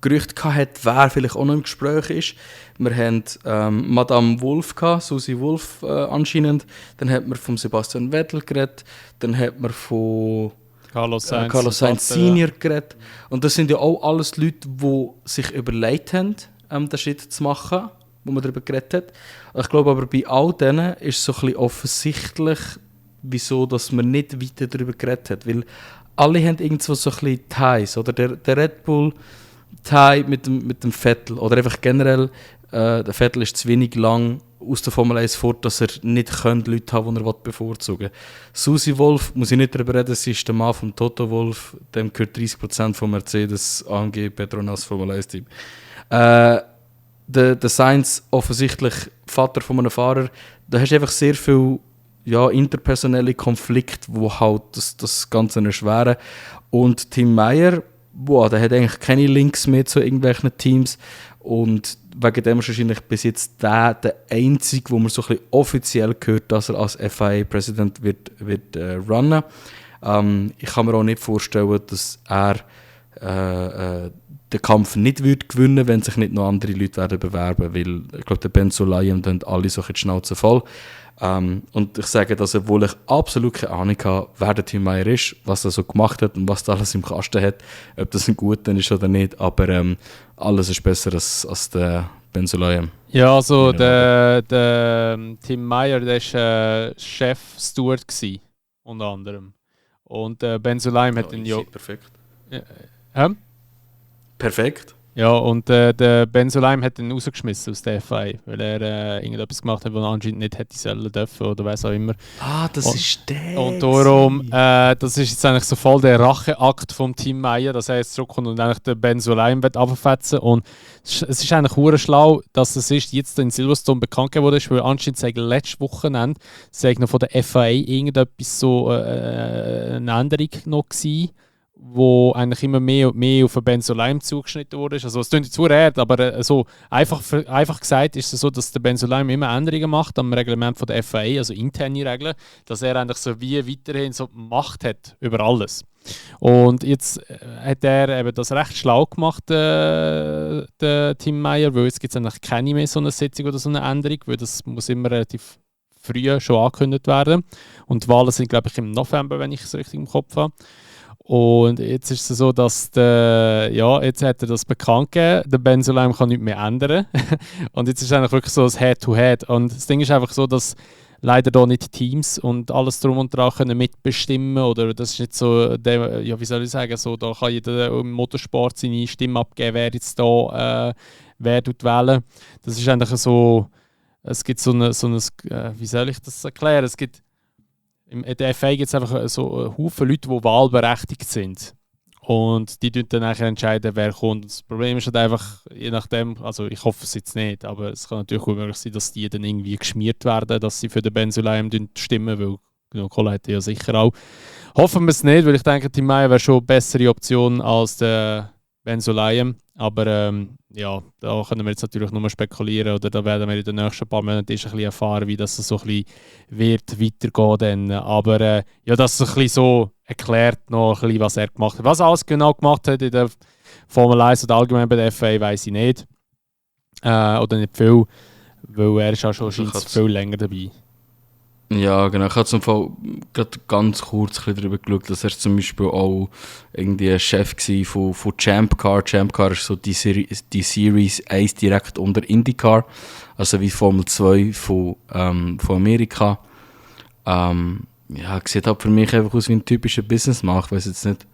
Gerüchte hatte, wer vielleicht auch noch im Gespräch ist. Wir haben Madame Wolf gehabt, Susi Wolf anscheinend. Dann hat man von Sebastian Vettel geredet. Dann hat man von Carlos Sainz Senior geredet. Und das sind ja auch alles Leute, die sich überlegt haben, den Schritt zu machen, wo man darüber geredet hat. Ich glaube aber, bei all denen ist es so ein bisschen offensichtlich, wieso dass man nicht weiter darüber geredet hat. Weil alle haben irgendwo so ein bisschen Ties. Oder der Red Bull Tie mit dem Vettel. Oder einfach generell, der Vettel ist zu wenig lang aus der Formel 1 fort, dass er nicht Leute haben, die er bevorzugen will. Susi Wolf, muss ich nicht darüber reden, sie ist der Mann von Toto Wolff, dem gehört 30% von Mercedes, AMG, Petronas Formel 1 Team. Der Sainz, offensichtlich Vater von einem Fahrer, da hast du einfach sehr viel interpersonelle Konflikte, die halt das Ganze erschweren. Und Tim Meyer, der hat eigentlich keine Links mehr zu irgendwelchen Teams und wegen dem ist wahrscheinlich bis jetzt der Einzige, wo man so ein bisschen offiziell gehört, dass er als FIA-Präsident wird runnen. Ich kann mir auch nicht vorstellen, dass er den Kampf nicht wird gewinnen, wenn sich nicht noch andere Leute werden bewerben, weil ich glaube, der Ben Sulayem dann alle so die Schnauze voll. Und ich sage das, obwohl ich absolut keine Ahnung habe, wer der Tim Meyer ist, was er so gemacht hat und was da alles im Kasten hat, ob das ein guter ist oder nicht, aber alles ist besser als der Ben Sulayem. Ja, also der Tim Meyer, der war Chef-Steward gewesen, unter anderem. Und Ben Sulayem hat ihn ja... Perfekt. Ja. Perfekt. Ja, und der Ben Sulayem hat ihn rausgeschmissen aus der FIA, weil er irgendetwas gemacht hat, was er anscheinend nicht hätte sollen dürfen oder was auch immer. Das ist der. Und darum, das ist jetzt eigentlich so voll der Racheakt vom Team Meyer, dass er jetzt zurückkommt und eigentlich den Ben Sulayem abfetzen. Und es ist eigentlich hure schlau, dass es ist jetzt in Silverstone bekannt geworden ist, weil anscheinend sagen letztes Wochenende sagen noch von der FIA irgendetwas so eine Änderung noch gewesen, wo eigentlich immer mehr und mehr auf den Ben Sulayem zugeschnitten wurde. Also es klingt jetzt zu hart, aber so einfach gesagt ist es so, dass der Ben Sulayem immer Änderungen macht am Reglement von der FIA, also interne Regeln, dass er eigentlich so wie weiterhin so Macht hat über alles. Und jetzt hat er eben das recht schlau gemacht, der Tim Meyer, weil jetzt gibt es eigentlich keine mehr so eine Sitzung oder so eine Änderung, weil das muss immer relativ früh schon angekündigt werden. Und die Wahlen sind, glaube ich, im November, wenn ich es richtig im Kopf habe. Und jetzt ist es so, dass jetzt hat er das bekannt gegeben, der Ben Sulayem kann nichts mehr ändern. Und jetzt ist es eigentlich wirklich so das Head-to-Head. Und das Ding ist einfach so, dass leider da nicht Teams und alles drum und dran können mitbestimmen oder das ist nicht so, wie soll ich sagen, so, da kann jeder im Motorsport seine Stimme abgeben, wer jetzt da wer wählen. Das ist eigentlich so, es gibt so ein wie soll ich das erklären, es gibt in der FA gibt es einfach so einen Haufen Leute, die wahlberechtigt sind. Und die dann nachher entscheiden, wer kommt. Das Problem ist halt einfach, je nachdem, also ich hoffe es jetzt nicht, aber es kann natürlich auch möglich sein, dass die dann irgendwie geschmiert werden, dass sie für den Ben Sulayem stimmen, weil genau, Kohle hat ja sicher auch. Hoffen wir es nicht, weil ich denke, Tim Meyer wäre schon eine bessere Option als der Ben Sulayem. Aber da können wir jetzt natürlich nur spekulieren oder da werden wir in den nächsten paar Monaten ein bisschen erfahren, wie das so ein bisschen wird weitergehen. Aber das ist ein bisschen so erklärt noch ein bisschen, was er gemacht hat. Was er alles genau gemacht hat in der Formel 1 oder allgemein bei der FIA, weiß ich nicht. Oder nicht viel, weil er ist auch schon viel länger dabei. Ja, genau. Ich habe zum Fall gerade ganz kurz darüber geschaut, dass er zum Beispiel auch irgendwie ein Chef war von Champ Car. Champ Car ist so die Series 1 direkt unter IndyCar, also wie Formel 2 von Amerika. Sieht halt für mich einfach aus wie ein typischer Businessman. Ich weiß jetzt nicht.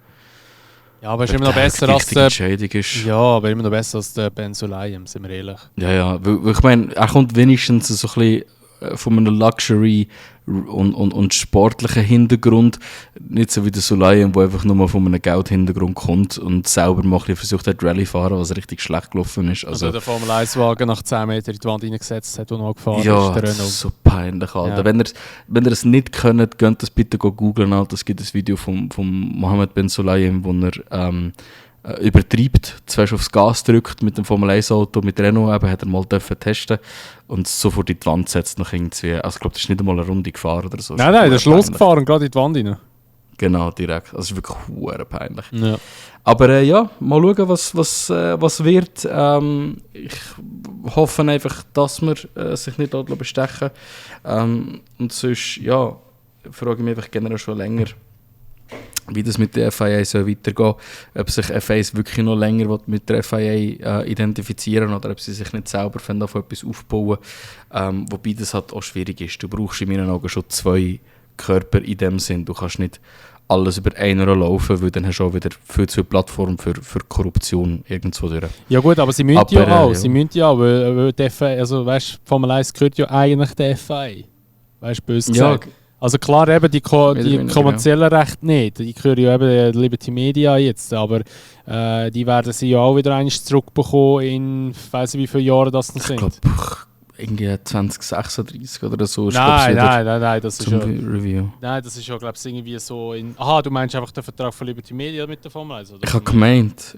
Ja, aber ist immer noch besser als der Entscheidung ist. Ja, aber immer noch besser als der Ben Sulayem, sind wir ehrlich. Ja, weil ich meine, er kommt wenigstens so ein bisschen von einem Luxury und sportlichen Hintergrund, nicht so wie der Sulayem, der einfach nur mal von einem Geldhintergrund kommt und selber mal versucht hat, Rallye fahren, was richtig schlecht gelaufen ist. Also der Formel 1-Wagen nach 10 Metern in die Wand reingesetzt hat und noch gefahren ist. Ja, das ist so peinlich, Alter. Ja. Wenn ihr es nicht könnt, könnt das bitte googeln. Es gibt ein Video von Mohammed Ben Sulayem, wo er übertreibt, zuerst aufs Gas drückt mit dem Formel 1 Auto, mit Renault eben, hat er mal testen und sofort in die Wand setzt noch irgendwie, also ich glaube, das ist nicht einmal eine Runde gefahren oder so. Nein, der ist losgefahren, gerade in die Wand rein. Genau, direkt, also es ist wirklich verdammt peinlich. Ja. Aber mal schauen, was wird. Ich hoffe einfach, dass wir sich nicht dort bestechen. Und sonst, frage ich mich einfach generell schon länger, wie das mit der FIA soll weitergehen, ob sich FIA wirklich noch länger mit der FIA identifizieren oder ob sie sich nicht selber von etwas aufbauen, wobei das halt auch schwierig ist. Du brauchst in meinen Augen schon 2 Körper in dem Sinn. Du kannst nicht alles über einen laufen, weil dann hast du auch wieder viel zu viel Plattform für Korruption irgendwo durch. Ja gut, aber sie müssen ja auch. Sie müssen ja auch, weil die FIA, also weißt, Formel 1 gehört ja eigentlich der FIA. Weißt du, böse gesagt. Also klar, eben die kommerziellen Rechte nicht, die gehören ja eben Liberty Media jetzt, aber die werden sie ja auch wieder einmal zurückbekommen in, ich weiss nicht wie viele Jahre das noch sind. Ich glaube, irgendwie 2036 oder so. Nein, das ist ja... Review. Nein, das ist ja, glaube ich, irgendwie so in... Aha, du meinst einfach den Vertrag von Liberty Media mit der Formel 1, oder? Ich habe gemeint,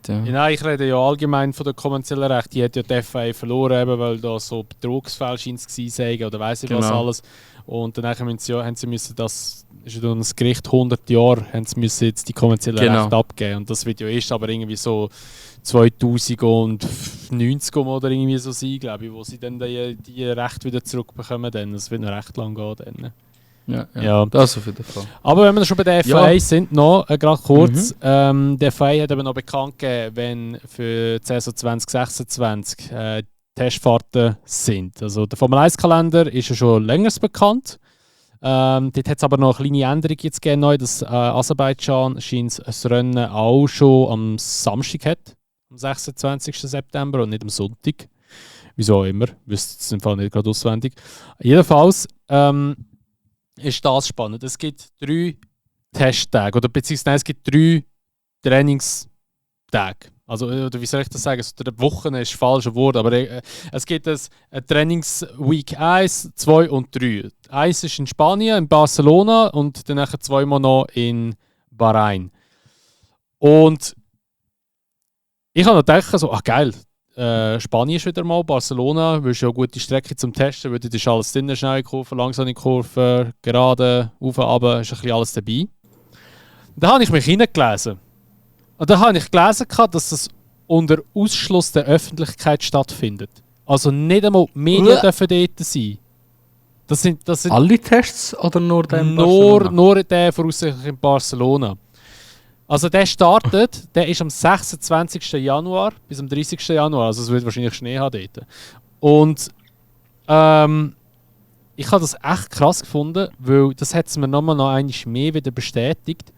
ja. Nein, ich rede ja allgemein von den kommerziellen Rechten. Die hat ja die FIA verloren, eben, weil da so Betrugsfälle gewesen sein oder weiss ich was alles. Und dann haben sie müssen das, ist ja dann das Gericht 100 Jahre, haben sie müssen jetzt die kommerziellen Rechte abgeben. Und das wird ja erst aber irgendwie so 2090 oder irgendwie so sein, glaube ich, wo sie dann die Rechte wieder zurückbekommen. Das wird noch recht lang gehen. Dann. Ja, das auf jeden Fall. Aber wenn wir schon bei der FIA sind, noch gerade kurz. Der FIA hat eben noch bekannt gegeben, wenn für die Saison 2026 Testfahrten sind. Also der Formel 1-Kalender ist ja schon länger bekannt. Dort hat es aber noch eine kleine Änderung jetzt gegeben, dass Aserbaidschan scheint das Rennen auch schon am Samstag hat. am 26. September und nicht am Sonntag. Wieso auch immer, wüsste es im Fall nicht gerade auswendig. Jedenfalls ist das spannend. Es gibt 3 Testtage, oder beziehungsweise es gibt 3 Trainingstage. Also, oder wie soll ich das sagen? Also, der Wochen ist falsch Wort, aber es gibt ein Trainingsweek 1, 2 und 3. 1 ist in Spanien, in Barcelona und dann nachher 2 Mal noch in Bahrain. Und ich habe noch gedacht, so, ach geil, Spanien ist wieder mal, Barcelona, willst du ja eine gute Strecke zum Testen, weil dort ist alles drin, schnelle Kurve, langsame Kurve, gerade, rauf, runter, ist ein bisschen alles dabei. Da habe ich mich hineingelesen. Und da habe ich gelesen, dass das unter Ausschluss der Öffentlichkeit stattfindet. Also nicht einmal die Medien dürfen dort sein. Das sind alle Tests oder nur der in Barcelona? Nur der voraussichtlich in Barcelona. Also der startet, der ist am 26. Januar bis am 30. Januar. Also es wird wahrscheinlich Schnee haben dort. Und ich habe das echt krass gefunden, weil das hat es mir noch einmal mehr wieder bestätigt,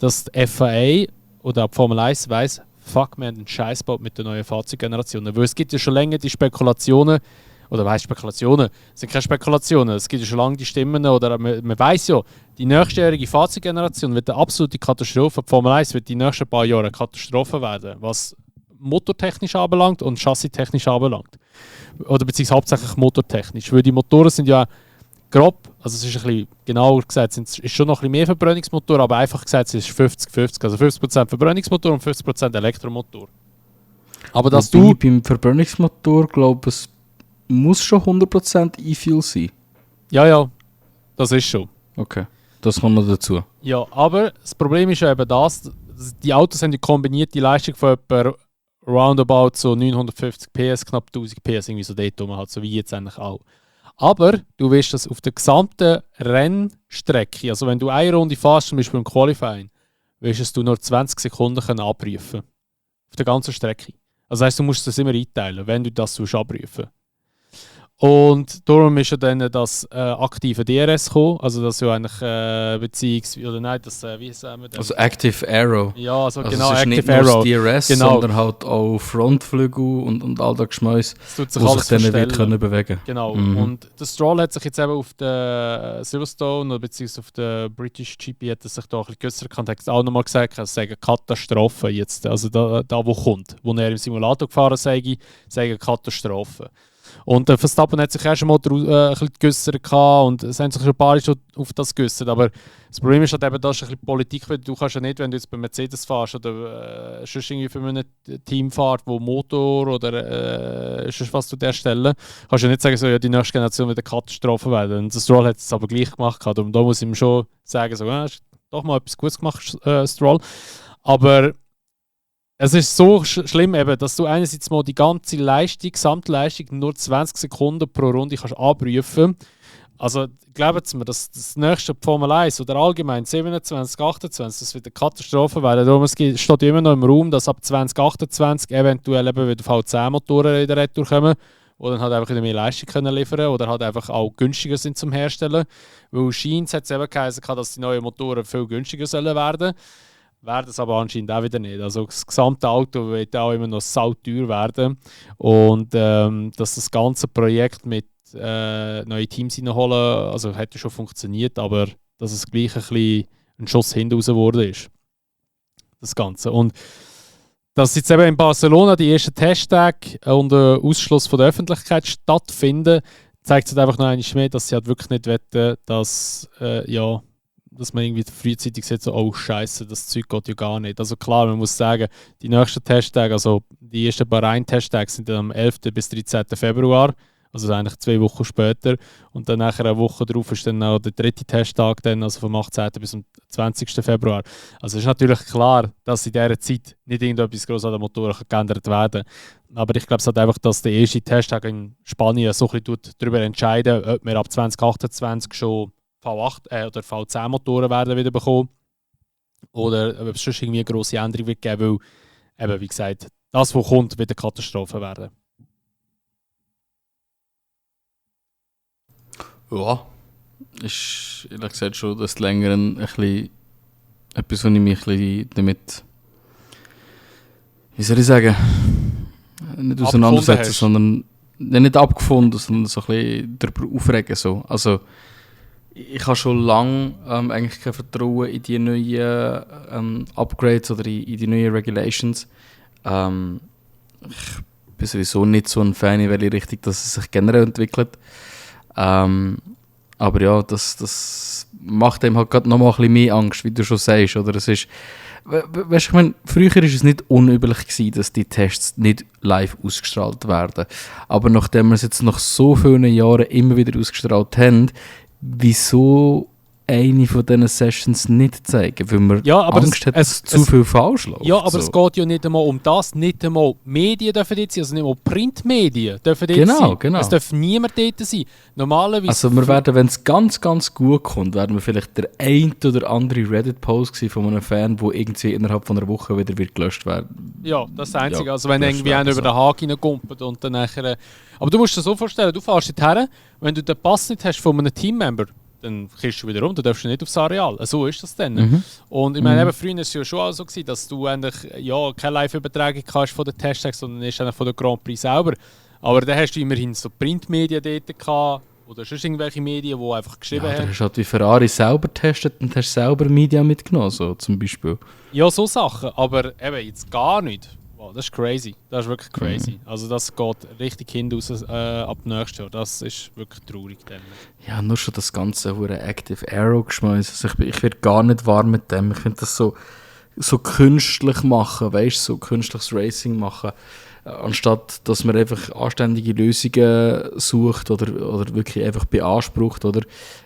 dass die FIA oder die Formel 1 weiss, fuck, wir haben einen Scheißbau mit der neuen Fahrzeuggeneration. Weil es gibt ja schon länger die Spekulationen, oder weißt Spekulationen, es sind keine Spekulationen, es gibt ja schon lange die Stimmen, oder man weiss ja, die nächstjährige Fahrzeuggeneration wird eine absolute Katastrophe. Die Formel 1 wird die nächsten paar Jahre eine Katastrophe werden, was motortechnisch anbelangt und chassistechnisch anbelangt. Oder beziehungsweise hauptsächlich motortechnisch, weil die Motoren sind ja grob, also es ist ein bisschen genauer gesagt, es ist schon noch ein bisschen mehr Verbrennungsmotor, aber einfach gesagt, es ist 50-50, also 50% Verbrennungsmotor und 50% Elektromotor. Aber dass du beim Verbrennungsmotor, glaube ich, es muss schon 100% E-Fuel sein. Ja, das ist schon. Okay, das kommt noch dazu. Ja, aber das Problem ist ja eben das, die Autos haben die kombinierte Leistung von etwa roundabout so 950 PS, knapp 1000 PS, irgendwie so dort rum, halt, so wie jetzt eigentlich auch. Aber du wirst das auf der gesamten Rennstrecke, also wenn du eine Runde fährst, zum Beispiel im Qualifying, wirst du nur 20 Sekunden abrufen. Auf der ganzen Strecke. Also heißt, du musst das immer einteilen, wenn du das abrufen. Und darum ist ja dann das aktive DRS gekommen, also das ja eigentlich oder nein, das, wie sagen wir das? Also Active Aero. Ja, also es genau, ist Active nicht Aero. nur das DRS, genau. Sondern halt auch Frontflügel und all das Geschmäus, wo sich dann wird können bewegen. Genau, und der Stroll hat sich jetzt eben auf der Silverstone, oder beziehungsweise auf der British GP, hat er sich da ein bisschen geäussert, hat auch nochmal gesagt, er sage Katastrophe jetzt, also da wo kommt, wo er im Simulator gefahren sage Katastrophe. Und Verstappen hat sich erst einmal ein bisschen geäussert und es haben sich schon ein paar schon auf das geäussert. Aber das Problem ist halt eben, das ist ein bisschen Politik, weil du kannst ja nicht, wenn du jetzt bei Mercedes fährst oder sonst irgendwie für ein Team fährt, wo Motor oder sonst was du erstellen, kannst du ja nicht sagen, so, ja, die nächste Generation wird eine Katastrophe werden. Und das Stroll hat es aber gleich gemacht. Und da muss ich ihm schon sagen, so, ja, hast doch mal etwas Gutes gemacht, Stroll. Aber es ist so schlimm, eben, dass du einerseits mal die ganze Leistung, Gesamtleistung nur 20 Sekunden pro Runde kannst abrufen. Also glaubt mir, dass das nächste Formel 1 oder allgemein 27, 28, das wird eine Katastrophe werden. Darum steht immer noch im Raum, dass ab 2028 eventuell eben wieder V10-Motoren in der Retour kommen, die dann halt einfach wieder mehr Leistung können liefern oder halt einfach auch günstiger sind zum Herstellen. Weil scheint es eben geheißen, dass die neuen Motoren viel günstiger sollen werden. Werden es aber anscheinend auch wieder nicht. Also das gesamte Auto wird auch immer noch sauteuer werden. Und dass das ganze Projekt mit neuen Teams reinholen, also hätte schon funktioniert, aber dass es gleich ein bisschen ein Schuss hinten raus geworden ist. Das Ganze. Und dass jetzt eben in Barcelona die ersten Testtage unter Ausschluss von der Öffentlichkeit stattfinden, zeigt es einfach noch einmal mehr, dass sie halt wirklich nicht wetten, dass dass man irgendwie frühzeitig sieht, so, oh Scheiße, das Zeug geht ja gar nicht. Also klar, man muss sagen, die nächsten Testtage, also die ersten Bahrain-Testtage sind dann am 11. bis 13. Februar, also eigentlich 2 Wochen später. Und dann nachher eine Woche darauf ist dann auch der 3. Testtag, dann, also vom 18. bis zum 20. Februar. Also es ist natürlich klar, dass in dieser Zeit nicht irgendetwas gross an den Motoren geändert werden kann. Aber ich glaube es halt einfach, dass der erste Testtag in Spanien so ein bisschen darüber entscheiden, ob wir ab 2028 schon V8 oder V10 Motoren werden wieder bekommen oder ob es schon irgendwie eine grosse Änderung wird geben, weil eben, wie gesagt, das, was kommt, wird eine Katastrophe werden. Ja, ist ehrlich gesagt schon das länger ein bisschen etwas, was ich mich ein bisschen damit wie soll ich sagen, nicht auseinandersetzen, sondern nicht abgefunden, sondern so ein bisschen darüber aufregen. So. Also, ich habe schon lange eigentlich kein Vertrauen in die neuen Upgrades oder in die neuen Regulations. Ich bin sowieso nicht so ein Fan, in welche Richtung dass es sich generell entwickelt. Aber ja, das macht einem halt gerade noch mal ein bisschen mehr Angst, wie du schon sagst. Oder es ist, weißt, ich meine, früher war es nicht unüblich gewesen, dass die Tests nicht live ausgestrahlt werden. Aber nachdem wir es jetzt nach so vielen Jahren immer wieder ausgestrahlt haben, wieso eine von diesen Sessions nicht zeigen? Weil man Angst hat, dass zu viel falsch läuft. Ja, aber so. Es geht ja nicht einmal um das. Nicht einmal Medien dürfen dort sein, also nicht einmal Printmedien dürfen dort sein. Genau. Es darf niemand dort sein. Normalerweise... Also wir werden, wenn es ganz, ganz gut kommt, werden wir vielleicht der ein oder andere Reddit-Post von einem Fan, der irgendwie innerhalb von einer Woche wieder wird gelöscht werden. Ja, das ist das Einzige. Also wenn irgendwie einer über den Haken reinkommt und dann nachher... Aber du musst dir so vorstellen, du fährst dorthin, wenn du den Pass nicht hast von einem Teammember, dann kriegst du wieder rum, dann darfst du nicht aufs Areal. So ist das dann. Und ich meine, eben, früher war es ja schon auch so, dass du eigentlich keine Live-Übertragung hast von den Testtags, sondern ist eigentlich von der Grand Prix selber. Aber dann hast du immerhin so Printmedien dort gehabt, oder sonst irgendwelche Medien, die einfach geschrieben haben. Du hast halt wie Ferrari selber getestet und hast selber Media mitgenommen, so zum Beispiel. Ja, so Sachen, aber eben jetzt gar nicht. Wow, das ist crazy. Das ist wirklich crazy. Also das geht richtig hin raus ab nächstes Jahr. Das ist wirklich traurig. Dann. Ja, nur schon das ganze Active Aero geschmeißen. Also ich werde gar nicht warm mit dem. Ich finde das so künstlich machen, weißt, so künstliches Racing machen. Anstatt dass man einfach anständige Lösungen sucht oder wirklich einfach beansprucht. Oder,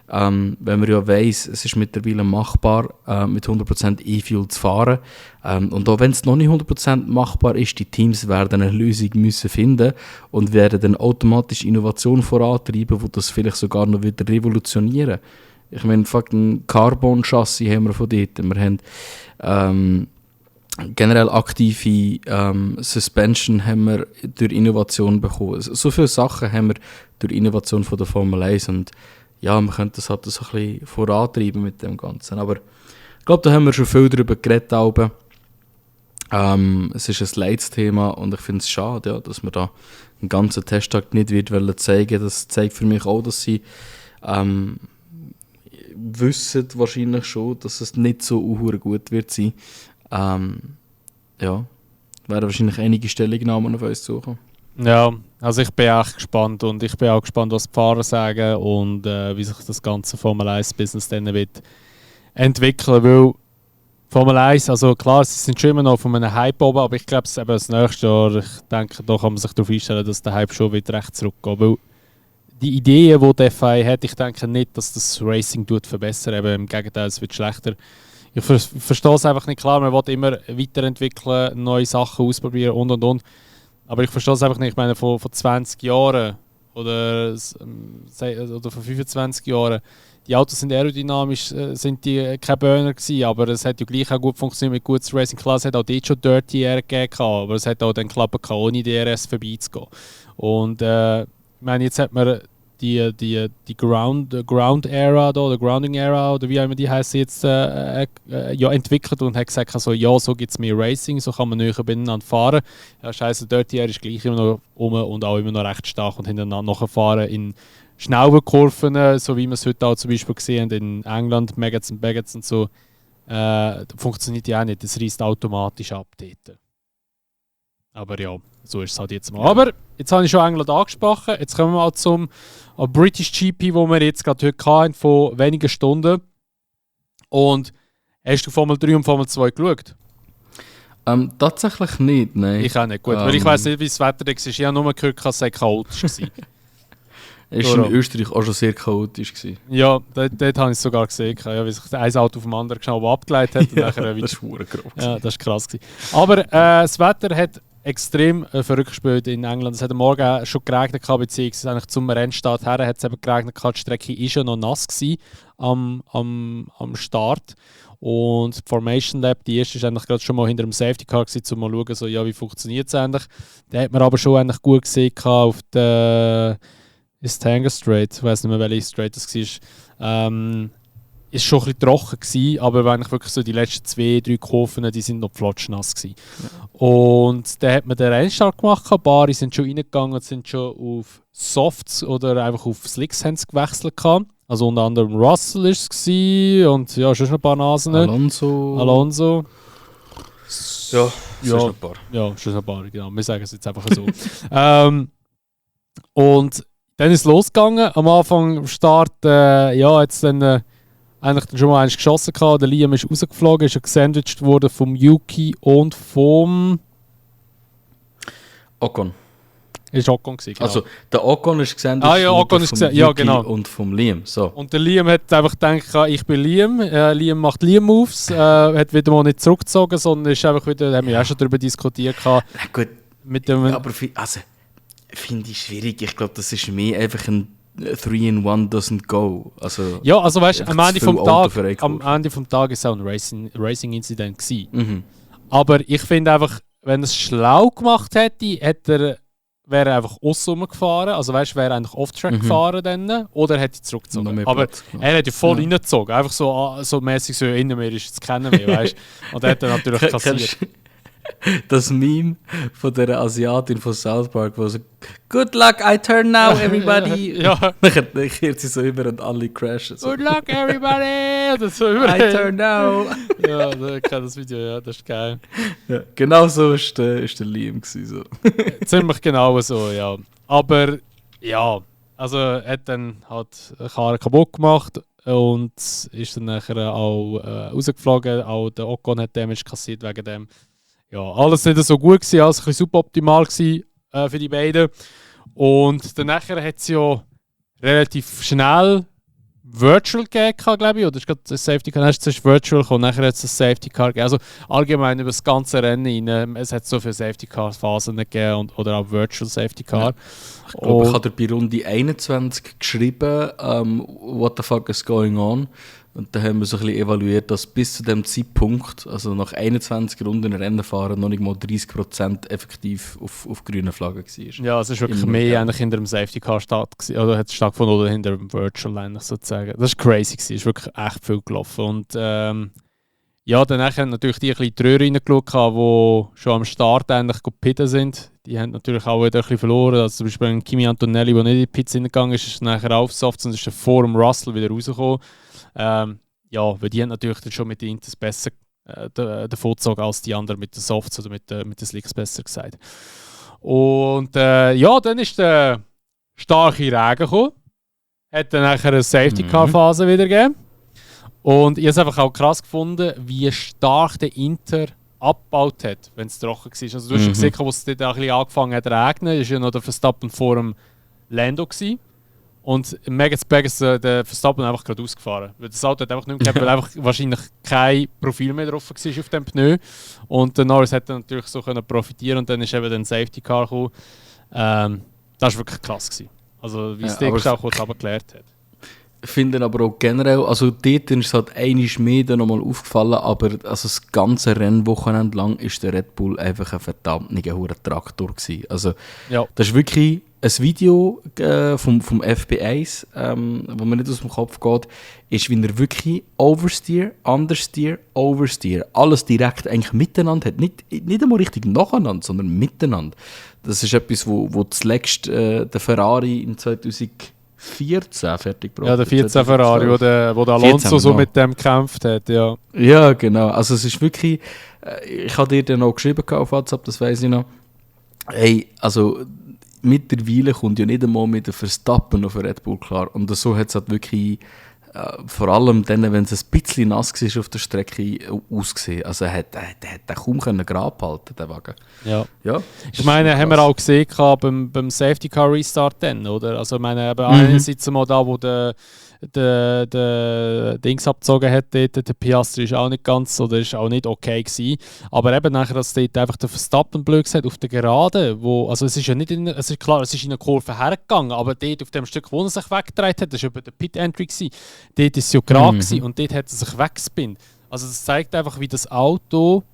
wenn man ja weiss, es ist mittlerweile machbar, mit 100% E-Fuel zu fahren. Und auch wenn es noch nicht 100% machbar ist, die Teams werden eine Lösung müssen finden und werden dann automatisch Innovation vorantreiben, die das vielleicht sogar noch wieder revolutionieren. Ich meine, fucking Carbon-Chassis haben wir von dort. Wir haben generell aktive Suspension haben wir durch Innovation bekommen. So viele Sachen haben wir durch Innovation von der Formel 1 und ja, man könnte das halt so ein bisschen vorantreiben mit dem Ganzen. Aber ich glaube, da haben wir schon viel darüber geredet. Es ist ein Leitsthema und ich finde es schade, ja, dass man da einen ganzen Testtag nicht wird zeigen. Das zeigt für mich auch, dass sie wissen wahrscheinlich schon, dass es nicht so gut wird sein. Ja, werden wahrscheinlich einige Stellungnahmen auf uns suchen. Ja, also ich bin echt gespannt und ich bin auch gespannt, was die Fahrer sagen und wie sich das ganze Formel 1-Business dann wird entwickeln, weil Formel 1, also klar, sie sind schon immer noch von einem Hype oben, aber ich glaube, es eben das nächste Jahr, ich denke, da kann man sich darauf einstellen, dass der Hype schon wieder recht zurückgeht, weil die Ideen, die der FIA hat, ich denke nicht, dass das Racing verbessert, eben im Gegenteil, es wird schlechter. Ich verstehe es einfach nicht, klar, man will immer weiterentwickeln, neue Sachen ausprobieren und. Aber ich verstehe es einfach nicht, ich meine, vor 20 Jahren oder vor 25 Jahren, die Autos sind aerodynamisch, sind die kein Burner gewesen, aber es hat ja gleich auch gut funktioniert mit gutem Racing. Klar, es hat auch dort schon Dirty Air gegeben, aber es hat auch dann geklappt, ohne DRS vorbeizugehen. Und ich meine, jetzt hat man die Ground Era da, oder Grounding Era oder wie auch immer die heisst jetzt ja, entwickelt und hat gesagt, also, ja, so gibt es mehr Racing, so kann man näher beieinander fahren. Ja, scheiße, Dirty Air ist gleich immer noch rum und auch immer noch recht stark und hintereinander nachfahren in schnellen Kurven, so wie wir es heute auch zum Beispiel gesehen haben in England, Maggots und Baggots und so. Funktioniert ja auch nicht, das reißt automatisch ab dort. Aber ja, so ist es halt jetzt mal. Aber jetzt habe ich schon England angesprochen. Jetzt kommen wir mal zum British GP, wo wir jetzt gerade heute hatten, von wenigen Stunden. Und hast du Formel 3 und Formel 2 geschaut? Tatsächlich nicht, nein. Ich auch nicht, gut. Weil ich weiss nicht, wie das Wetter da war. Ich habe nur gehört, dass es chaotisch war. Es war in Österreich auch schon sehr chaotisch. Ja, dort habe ich es sogar gesehen. Ja, wie sich ein Auto auf dem anderen schnell abgeleitet hat. Und nachher das ist groß. Ja, das war krass. Aber das Wetter hat extrem verrückt gespielt in England. Es hat am Morgen schon geregnet, beziehungsweise eigentlich zum Rennstart her hat es eben geregnet. Die Strecke war schon noch nass am Start. Und die Formation Lab, die erste, war eigentlich gerade schon mal hinter dem Safety Car, um mal zu schauen, so, ja, wie funktioniert es eigentlich. Da hat man aber schon eigentlich gut gesehen auf der Tanger Straight. Ich weiß nicht mehr, welche Straight das war. ist schon ein bisschen trocken gewesen, aber eigentlich wirklich so die letzten 2-3 Kurven, die sind noch flotschnass gewesen. Ja. Und dann hat man den Rennstart gemacht, Bari sind schon reingegangen und sind schon auf Softs oder einfach auf Slicks gewechselt gehabt. Also unter anderem Russell war es und ja, schon ein paar Nasen. Alonso. Ja, schon ein paar. Ja, schon ein paar, genau. Wir sagen es jetzt einfach so. Und dann ist es losgegangen. Am Anfang am Start, jetzt dann eigentlich schon mal eins geschossen gehabt. Der Liam ist rausgeflogen, ist gesandwiched worden vom Yuki und vom Ocon. Ist Ocon gewesen, genau. Also der Ocon ist gesandwiched Ocon ist vom Yuki genau. Und vom Liam. So. Und der Liam hat einfach gedacht, ich bin Liam. Liam macht Liam-Moves, hat wieder mal nicht zurückgezogen, sondern ist einfach wieder, da haben wir auch schon darüber diskutiert. Na gut, mit dem, aber finde ich schwierig. Ich glaube, das ist mehr einfach ein 3-in-1 doesn't go. Also, ja, also weißt du, am Ende vom Tag ist es auch ein Racing-Incident gewesen. Mhm. Aber ich finde einfach, wenn er es schlau gemacht hätte, wäre er einfach aussen gefahren. Also weißt du, wäre er eigentlich Off-Track gefahren dann, oder er hätte zurückgezogen. Aber er hat ja voll reingezogen. Einfach so mäßig so innen mir ist jetzt kennen wir, weißt du. Und er hat dann natürlich kassiert. Das Meme von der Asiatin von South Park, wo so "Good luck, I turn now, everybody." Ja. Dann kehrt sie so über und alle crashen. So. "Good luck, everybody." Das so über. I turn now. Ja, ich kenne das Video, ja, das ist geil. Ja, genau so ist der Liam gewesen, so. Ziemlich genau so, ja. Aber ja, also er hat dann halt eine Karre kaputt gemacht und ist dann nachher auch rausgeflogen. Auch der Ocon hat Damage kassiert wegen dem. Ja, alles nicht so gut gewesen, alles ein bisschen suboptimal gewesen, für die beiden. Und dann nachher hat es ja relativ schnell Virtual gegeben, glaube ich, oder ist gerade das Safety Car, erst zuerst Virtual und nachher hat es das Safety Car gegeben. Also allgemein über das ganze Rennen rein, es hat so viele Safety Car Phasen gegeben oder auch Virtual Safety Car. Ja. Ich glaube, ich habe bei Runde 21 geschrieben, what the fuck is going on? Und da haben wir so ein bisschen evaluiert, dass bis zu dem Zeitpunkt, also nach 21 Runden Rennen fahren, noch nicht mal 30% effektiv auf grünen Flaggen war. Ja, es ist wirklich mehr eigentlich hinter dem Safety Car oder hat es stattgefunden oder hinter dem Virtual eigentlich sozusagen. Das war crazy, es ist wirklich echt viel gelaufen. Und ja, dann haben natürlich die ein bisschen die Röhre reingeschaut, die schon am Start eigentlich gepitten sind. Die haben natürlich auch wieder ein bisschen verloren. Also zum Beispiel ein Kimi Antonelli, der nicht in die Pits hineingegangen ist nachher auf Softs und ist dann vor dem Russell wieder rausgekommen. Ja, weil die haben natürlich dann schon mit den Inters besser davon gezogen als die anderen mit den Softs oder mit den Slicks besser gesagt. Und ja, dann ist der starke Regen gekommen. Hat dann nachher eine Safety-Car-Phase wieder gegeben. Und ich habe es einfach auch krass gefunden, wie stark der Inter abgebaut hat, wenn es trocken war. Also du hast gesehen, wo es dort ein bisschen angefangen hat zu regnen, ist ja noch der Verstappen vor dem Lando gewesen. Und im Megaspec ist der Verstappen einfach gerade ausgefahren. Weil das Auto hat einfach nicht mehr gehabt, weil einfach wahrscheinlich kein Profil mehr drauf war auf dem Pneu. Und der Norris hat dann natürlich so können profitieren und dann ist eben ein Safety Car gekommen. Das war wirklich krass gewesen. Also wie es der auch kurz abgeklärt hat. Ich finde aber auch generell, also dort ist es halt einmal mehr dann nochmal aufgefallen, aber also das ganze Rennwochenende lang ist der Red Bull einfach ein verdammt hoher Traktor gewesen. Also das ist wirklich ein Video vom FP1, wo mir nicht aus dem Kopf geht, ist, wie er wirklich Oversteer, Understeer, Oversteer, alles direkt eigentlich miteinander hat. Nicht einmal richtig nacheinander, sondern miteinander. Das ist etwas, wo zuletzt der Ferrari in 2014 fertig gebracht. Ja, der 14 Ferrari, wo der Alonso 14, so mit dem gekämpft hat, ja. Ja, genau. Also es ist wirklich, ich habe dir dann auch geschrieben auf WhatsApp, das weiss ich noch. Hey, also mittlerweile kommt ja nicht einmal mit dem Verstappen auf Red Bull klar. Und so hat es halt wirklich, vor allem dann, wenn es ein bisschen nass war auf der Strecke, ausgesehen. Also er hat kaum Grab halten, der Wagen. Ja. Ich meine, haben wir auch gesehen beim Safety Car Restart dann, oder? Also ich meine, einerseits mal da, wo der Dings abgezogen hat, der Piastri ist auch nicht ganz oder ist auch nicht okay gewesen. Aber eben nachher, dass dort einfach der Verstappen blöd gesagt auf der Gerade, wo, also es ist ja nicht es ist klar, es ist in eine Kurve hergegangen, aber dort auf dem Stück, wo er sich weggedreht hat, das war über der Pit-Entry gewesen, dort war es ja gerade gewesen und dort hat er sich weggespinnt. Also das zeigt einfach, wie das Auto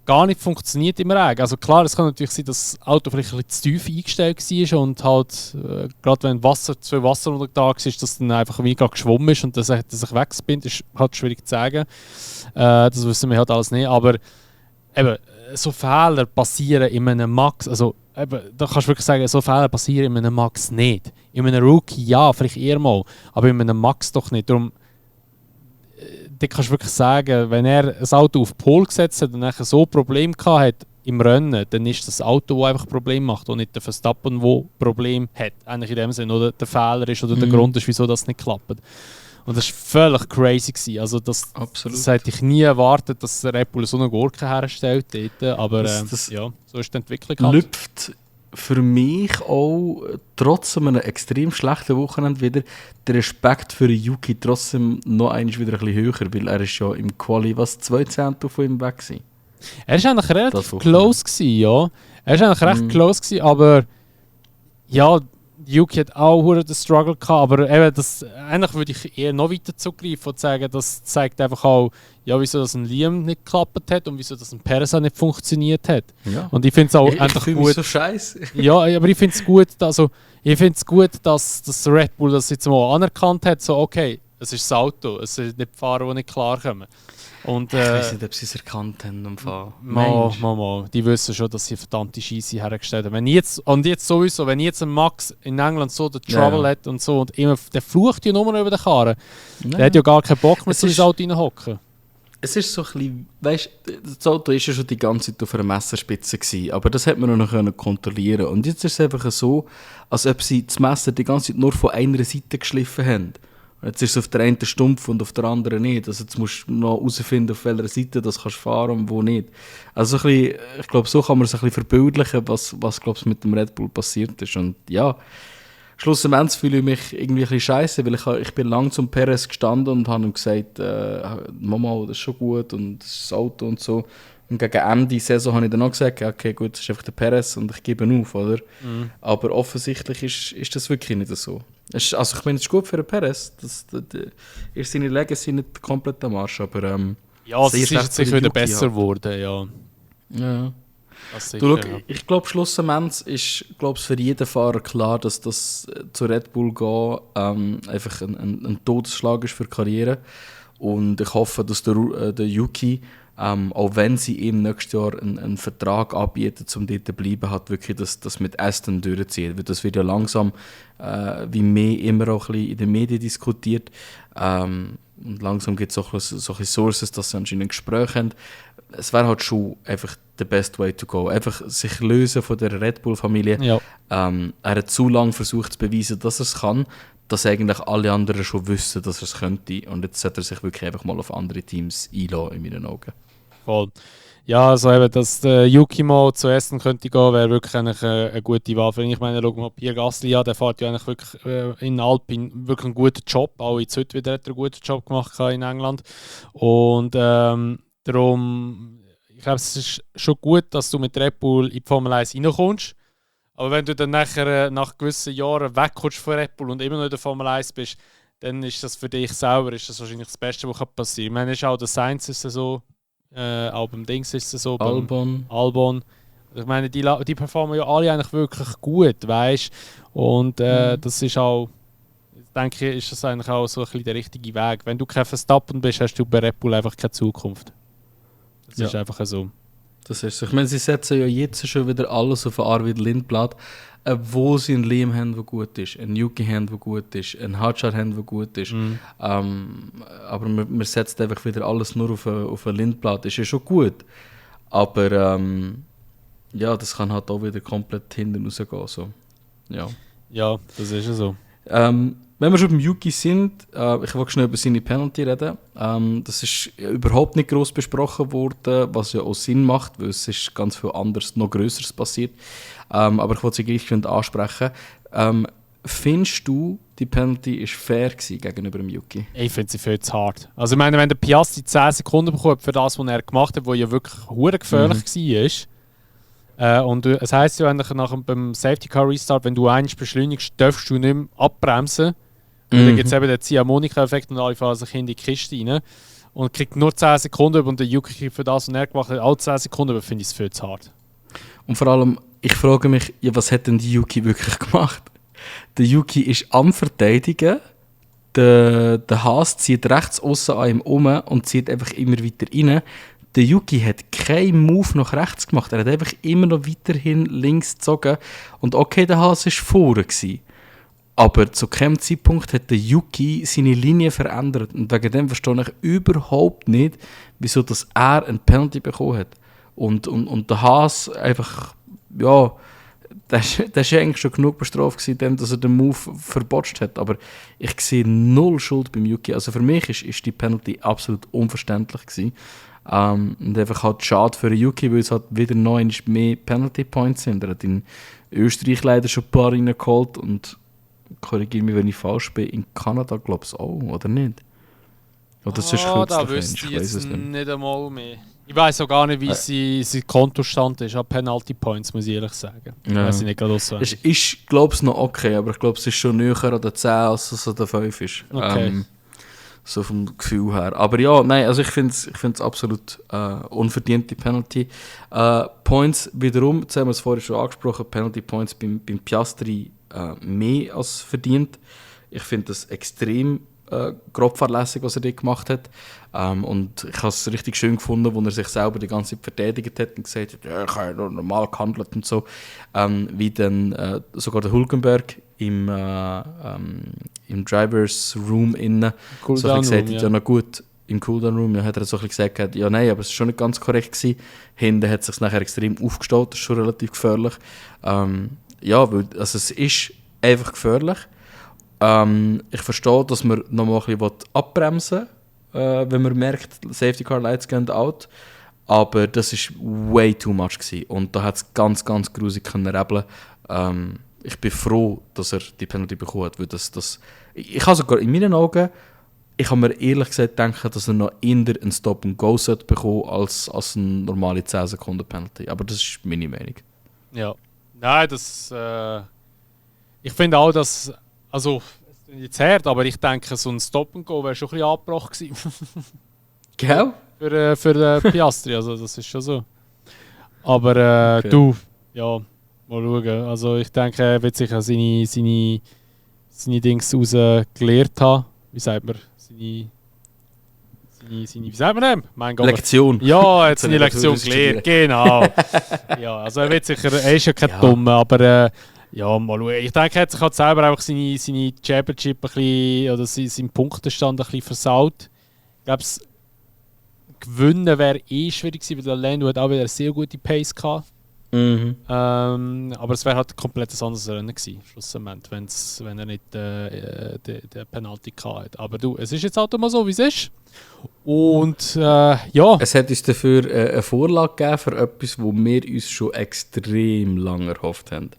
gar nicht funktioniert im Regen. Also klar, es kann natürlich sein, dass das Auto vielleicht ein bisschen zu tief eingestellt war und halt, gerade wenn zu Wasser unter Tag ist, dass dann einfach wie gerade geschwommen ist und das hat sich weggespinnt, ist halt schwierig zu sagen. Das wissen wir halt alles nicht, aber eben, so Fehler passieren in einem Max, also eben, da kannst du wirklich sagen, so Fehler passieren in einem Max nicht. In einem Rookie ja, vielleicht eher mal, aber in einem Max doch nicht. Darum, da kannst du wirklich sagen, wenn er ein Auto auf Pole gesetzt hat und nachher so Probleme gehabt hat im Rennen, dann ist das Auto, das einfach Probleme macht und nicht der Verstappen, der Probleme hat. Eigentlich in dem Sinne, oder der Fehler ist oder der Grund ist, wieso das nicht klappt. Und das war völlig crazy gewesen. Also das hätte ich nie erwartet, dass Red Bull so eine Gurke herstellt dort. Aber ja, so ist die Entwicklung halt. Lüpft für mich auch trotz einem extrem schlechten Wochenende wieder der Respekt für Yuki trotzdem noch einmal wieder ein bisschen höher, weil er ist ja im Quali 2 Zehntel von ihm weg war. Er war eigentlich relativ close gewesen, ja. Er war eigentlich recht close gewesen, aber ja, Yuki hat auch den Struggle gehabt, aber eben eigentlich würde ich eher noch weiter zugreifen und sagen, das zeigt einfach auch, ja, wieso das ein Liam nicht geklappt hat und wieso das ein Perez auch nicht funktioniert hat. Ja. Und ich finde es auch einfach gut. Mich so scheiße. Ja, aber ich finde es gut, dass Red Bull das jetzt mal anerkannt hat, so okay, es ist das Auto, es sind nicht die Fahrer, die nicht klarkommen. Und, ich weiß nicht, ob sie es erkannt haben am Fall. Die wissen schon, dass sie verdammte Scheisse hergestellt haben. Wenn jetzt ein Max in England so den Trouble hat und so und immer, der flucht ja nur über den Karren. Der hat ja gar keinen Bock mehr, so ins Auto reinhocken. Es ist so ein bisschen, weißt du, das Auto war ja schon die ganze Zeit auf einer Messerspitze gewesen, aber das hat man noch kontrollieren. Und jetzt ist es einfach so, als ob sie das Messer die ganze Zeit nur von einer Seite geschliffen haben. Und jetzt ist es auf der einen stumpf und auf der anderen nicht. Also jetzt musst du noch herausfinden, auf welcher Seite das kannst fahren und wo nicht. Also ein bisschen, ich glaube, so kann man es ein bisschen verbildlichen, was glaub, mit dem Red Bull passiert ist. Und ja, schlussendlich fühle ich mich irgendwie ein bisschen scheiße, weil ich bin lang zum Perez gestanden und habe ihm gesagt, Mama, das ist schon gut und das ist das Auto und so. Und gegen Ende der Saison habe ich dann auch gesagt, okay, gut, das ist einfach der Perez und ich gebe ihn auf, oder? Mhm. Aber offensichtlich ist das wirklich nicht so. Also ich meine, es ist gut für den Perez. Ist seine Legacy nicht komplett am Arsch, aber ja, es ist jetzt sicher wieder besser geworden, ja. Ja. Ich glaube, schlussendlich ist für jeden Fahrer klar, dass das zu Red Bull gehen einfach ein Todesschlag ist für die Karriere. Und ich hoffe, dass der Yuki, auch wenn sie ihm nächstes Jahr einen Vertrag anbieten, um dort zu bleiben, hat wirklich das mit Aston durchziehen. Weil das wird ja langsam wie mehr immer auch ein bisschen in den Medien diskutiert. Und langsam gibt es auch solche Sources, dass sie anscheinend Gespräche haben. Es wäre halt schon einfach the best way to go. Einfach sich lösen von der Red Bull-Familie. Ja. Er hat zu lange versucht zu beweisen, dass er es kann, dass eigentlich alle anderen schon wissen, dass er es könnte. Und jetzt sollte er sich wirklich einfach mal auf andere Teams einlassen, in meinen Augen. Voll. Ja, also eben, dass Yuki mal zu Essen könnte gehen, wäre wirklich eine gute Wahl. Ich meine, schau mal Pierre Gasly an, der fährt ja eigentlich wirklich in Alpine wirklich einen guten Job. Auch jetzt heute wieder hat er einen guten Job gemacht in England. Und darum, ich glaube, es ist schon gut, dass du mit Red Bull in die Formel 1 reinkommst. Aber wenn du dann nachher nach gewissen Jahren wegkommst von Red Bull und immer noch in der Formel 1 bist, dann ist das für dich selber ist das wahrscheinlich das Beste, was passieren kann. Ich meine, ist auch der Sainz ist so, auch beim Dings ist es so, beim Albon. Ich meine, die performen ja alle eigentlich wirklich gut, weißt du? Und das ist auch, denke ich, ist das eigentlich auch so ein bisschen der richtige Weg. Wenn du kein Verstappen bist, hast du bei Red Bull einfach keine Zukunft. Das ist einfach so. Das ist so. Ich meine, sie setzen ja jetzt schon wieder alles auf Arvid Lindblad, wo sie einen Liam haben, der gut ist, einen Yuki haben, der gut ist, einen Hadjar haben, der gut ist. Mhm. Aber man setzt einfach wieder alles nur auf ein Lindblad. Das ist ja schon gut. Aber ja, das kann halt auch wieder komplett hinten rausgehen. So. Ja, das ist ja so. Wenn wir schon beim Yuki sind, ich will schnell über seine Penalty reden. Das ist überhaupt nicht gross besprochen worden, was ja auch Sinn macht, weil es ist ganz viel anderes, noch Größeres passiert. Aber ich wollte sie gleich ansprechen. Findest du, die Penalty war fair gegenüber dem Yuki? Ich finde sie viel zu hart. Also ich meine, wenn der Piastri 10 Sekunden bekommt für das, was er gemacht hat, was ja wirklich verdammt gefährlich war, und es heisst ja eigentlich beim Safety Car Restart, wenn du einmal beschleunigst, darfst du nicht mehr abbremsen. Dann gibt es eben den Ziehharmonika-Effekt und alle fahren sich in die Kiste rein. und kriegt nur 10 Sekunden und der Yuki kriegt für das, was er gemacht hat, auch 10 Sekunden, aber finde ich es viel zu hart. Und vor allem, ich frage mich, ja, was hat denn die Yuki wirklich gemacht? Der Yuki ist am Verteidigen, der Haas zieht rechts außen an ihm um und zieht einfach immer weiter rein. Der Yuki hat keinen Move nach rechts gemacht, er hat einfach immer noch weiterhin links gezogen. Und okay, der Haas war vorne gewesen. Aber zu keinem Zeitpunkt hat der Yuki seine Linie verändert. Und wegen dem verstehe ich überhaupt nicht, wieso dass er einen Penalty bekommen hat. Und der Haas einfach, ja, der war eigentlich schon genug bestraft gewesen, dass er den Move verbotscht hat. Aber ich sehe null Schuld beim Yuki. Also für mich ist die Penalty absolut unverständlich gewesen. Und einfach halt schade für den Yuki, weil es halt wieder noch mehr Penalty Points sind. Er hat in Österreich leider schon ein paar reingeholt und korrigiere mich, wenn ich falsch bin, in Kanada glaube ich auch, oder nicht? Oder sonst da wüsste ich jetzt nicht einmal mehr. Ich weiß auch gar nicht, wie sein Kontostand ist an Penalty Points, muss ich ehrlich sagen. Ich weiß nicht gerade auswendig. Es ist, glaube ich, noch okay, aber ich glaube, es ist schon näher an der 10 als es an der 5 ist. Okay. So vom Gefühl her. Aber ja, nein, also ich finde es absolut unverdiente Penalty. Points wiederum, jetzt haben wir es vorhin schon angesprochen, Penalty Points beim Piastri mehr als verdient. Ich finde das extrem grob fahrlässig, was er dort gemacht hat. Und ich habe es richtig schön gefunden, wo er sich selber die ganze Zeit verteidigt hat und gesagt hat, ja, ich habe ja nur normal gehandelt und so. Wie dann sogar der Hulkenberg im Drivers Room innen so gesagt hat, ja na gut, im Cooldown Room, ja, hat er so ein bisschen gesagt, ja nein, aber es war schon nicht ganz korrekt gewesen. Hinten hat es sich nachher extrem aufgestellt, das ist schon relativ gefährlich. Ja, weil, also es ist einfach gefährlich. Ich verstehe, dass man noch mal ein bisschen abbremsen will, wenn man merkt, Safety Car Lights gehen out. Aber das war way too much gewesen. Und da hat es ganz, ganz grusig können rebeln. Ich bin froh, dass er die Penalty bekommen hat. Weil ich habe sogar in meinen Augen, ich habe mir ehrlich gesagt gedacht, dass er noch eher einen Stop-and-Go bekommen als eine normale 10 Sekunden Penalty. Aber das ist meine Meinung. Ja. Nein, ich finde auch, dass, also, es ist jetzt hart, aber ich denke, so ein Stop-and-Go wäre schon ein bisschen angebracht gewesen. Gell? Für Piastri, also das ist schon so. Aber okay. Du, ja, mal schauen. Also ich denke, er wird sicher seine Dings rausgelehrt haben. Wie sagt man? Wie sagt man dem? Mein Gott. Lektion. Ja, er hat seine Lektion gelehrt, genau. Ja, also er ist ja kein Dummer, aber ja, mal schauen. Ich denke, er hat sich halt selber einfach seine Championship ein bisschen, oder seinen Punktestand ein bisschen versaut. Ich glaube, gewinnen wäre schwierig gewesen, weil der Lando hat auch wieder eine sehr gute Pace gehabt. Mhm. Aber es wäre halt ein komplett anderes Rennen gewesen, schlussendlich, wenn er nicht den Penalty gehabt hat. Aber du, es ist jetzt halt mal so, wie es ist. Und ja. Es hat uns dafür eine Vorlage gegeben für etwas, wo wir uns schon extrem lange erhofft haben.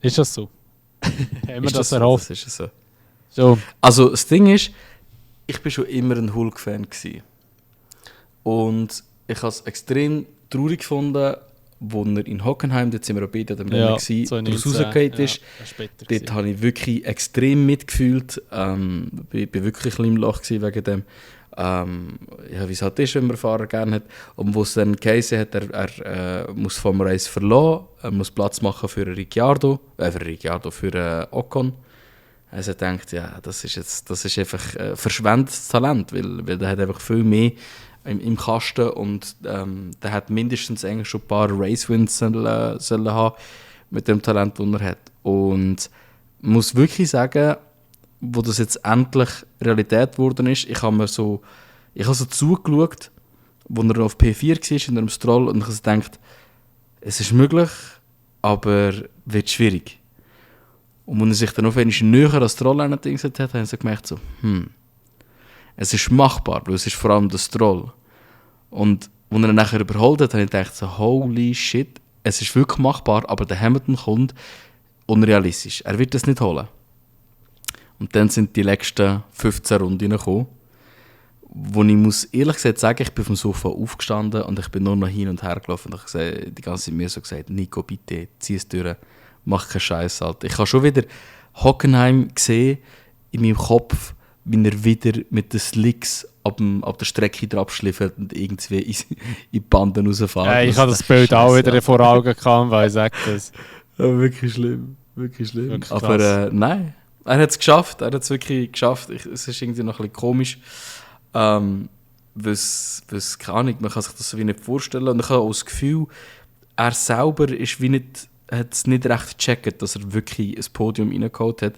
Ist das so? Haben wir das erhofft? Das ist so. So. Also das Ding ist, ich war schon immer ein Hulk-Fan gewesen. Und ich habe es extrem traurig gefunden, als er in Hockenheim, dort sind wir auch beide am Rennen gewesen, daraus rausgefallen ist. Dort habe ich wirklich extrem mitgefühlt. Ich war wirklich im Loch wegen dem. Ja, wie es halt ist, wenn man Fahrer gerne hat. Und wo es dann geheißen hat, er muss vom Race verlassen, er muss Platz machen für für Ocon. Also er denkt, ja, das ist einfach verschwendetes Talent, weil der hat einfach viel mehr im Kasten und der hat mindestens eigentlich schon ein paar Race-Wins sollen haben mit dem Talent, das er hat. Und ich muss wirklich sagen, wo das jetzt endlich Realität geworden ist, ich habe so zugeschaut, wo er auf P4 war in einem Stroll und ich habe gedacht, es ist möglich, aber wird schwierig. Und wenn er sich dann auf einmal näher an das Stroll angesetzt hat, habe ich gemerkt, so, es ist machbar, weil es ist vor allem der Stroll. Und als er nachher überholt hat, habe ich gedacht, so, holy shit, es ist wirklich machbar, aber der Hamilton kommt unrealistisch. Er wird das nicht holen. Und dann sind die letzten 15 Runden gekommen, wo ich muss ehrlich gesagt sagen, ich bin vom Sofa aufgestanden und ich bin nur noch hin und her gelaufen und ich habe die ganze Zeit mir so gesagt, Nico, bitte, zieh es durch, mach keinen Scheiß, Alter. Ich habe schon wieder Hockenheim gesehen in meinem Kopf, wie er wieder mit den Slicks ab der Strecke drauf schliffert und irgendwie in die Banden rausfährt. Ich habe das Bild auch wieder vor Augen gehabt, weil ich sage das. Ja, wirklich schlimm. Wirklich schlimm. Wirklich aber nein, er hat es geschafft. Er hat es wirklich geschafft. Es ist irgendwie noch ein bisschen komisch. Was keine Ahnung, man kann sich das so wie nicht vorstellen. Und ich habe auch das Gefühl, er selber ist wie nicht, hat es nicht recht gecheckt, dass er wirklich ein Podium reingeholt hat.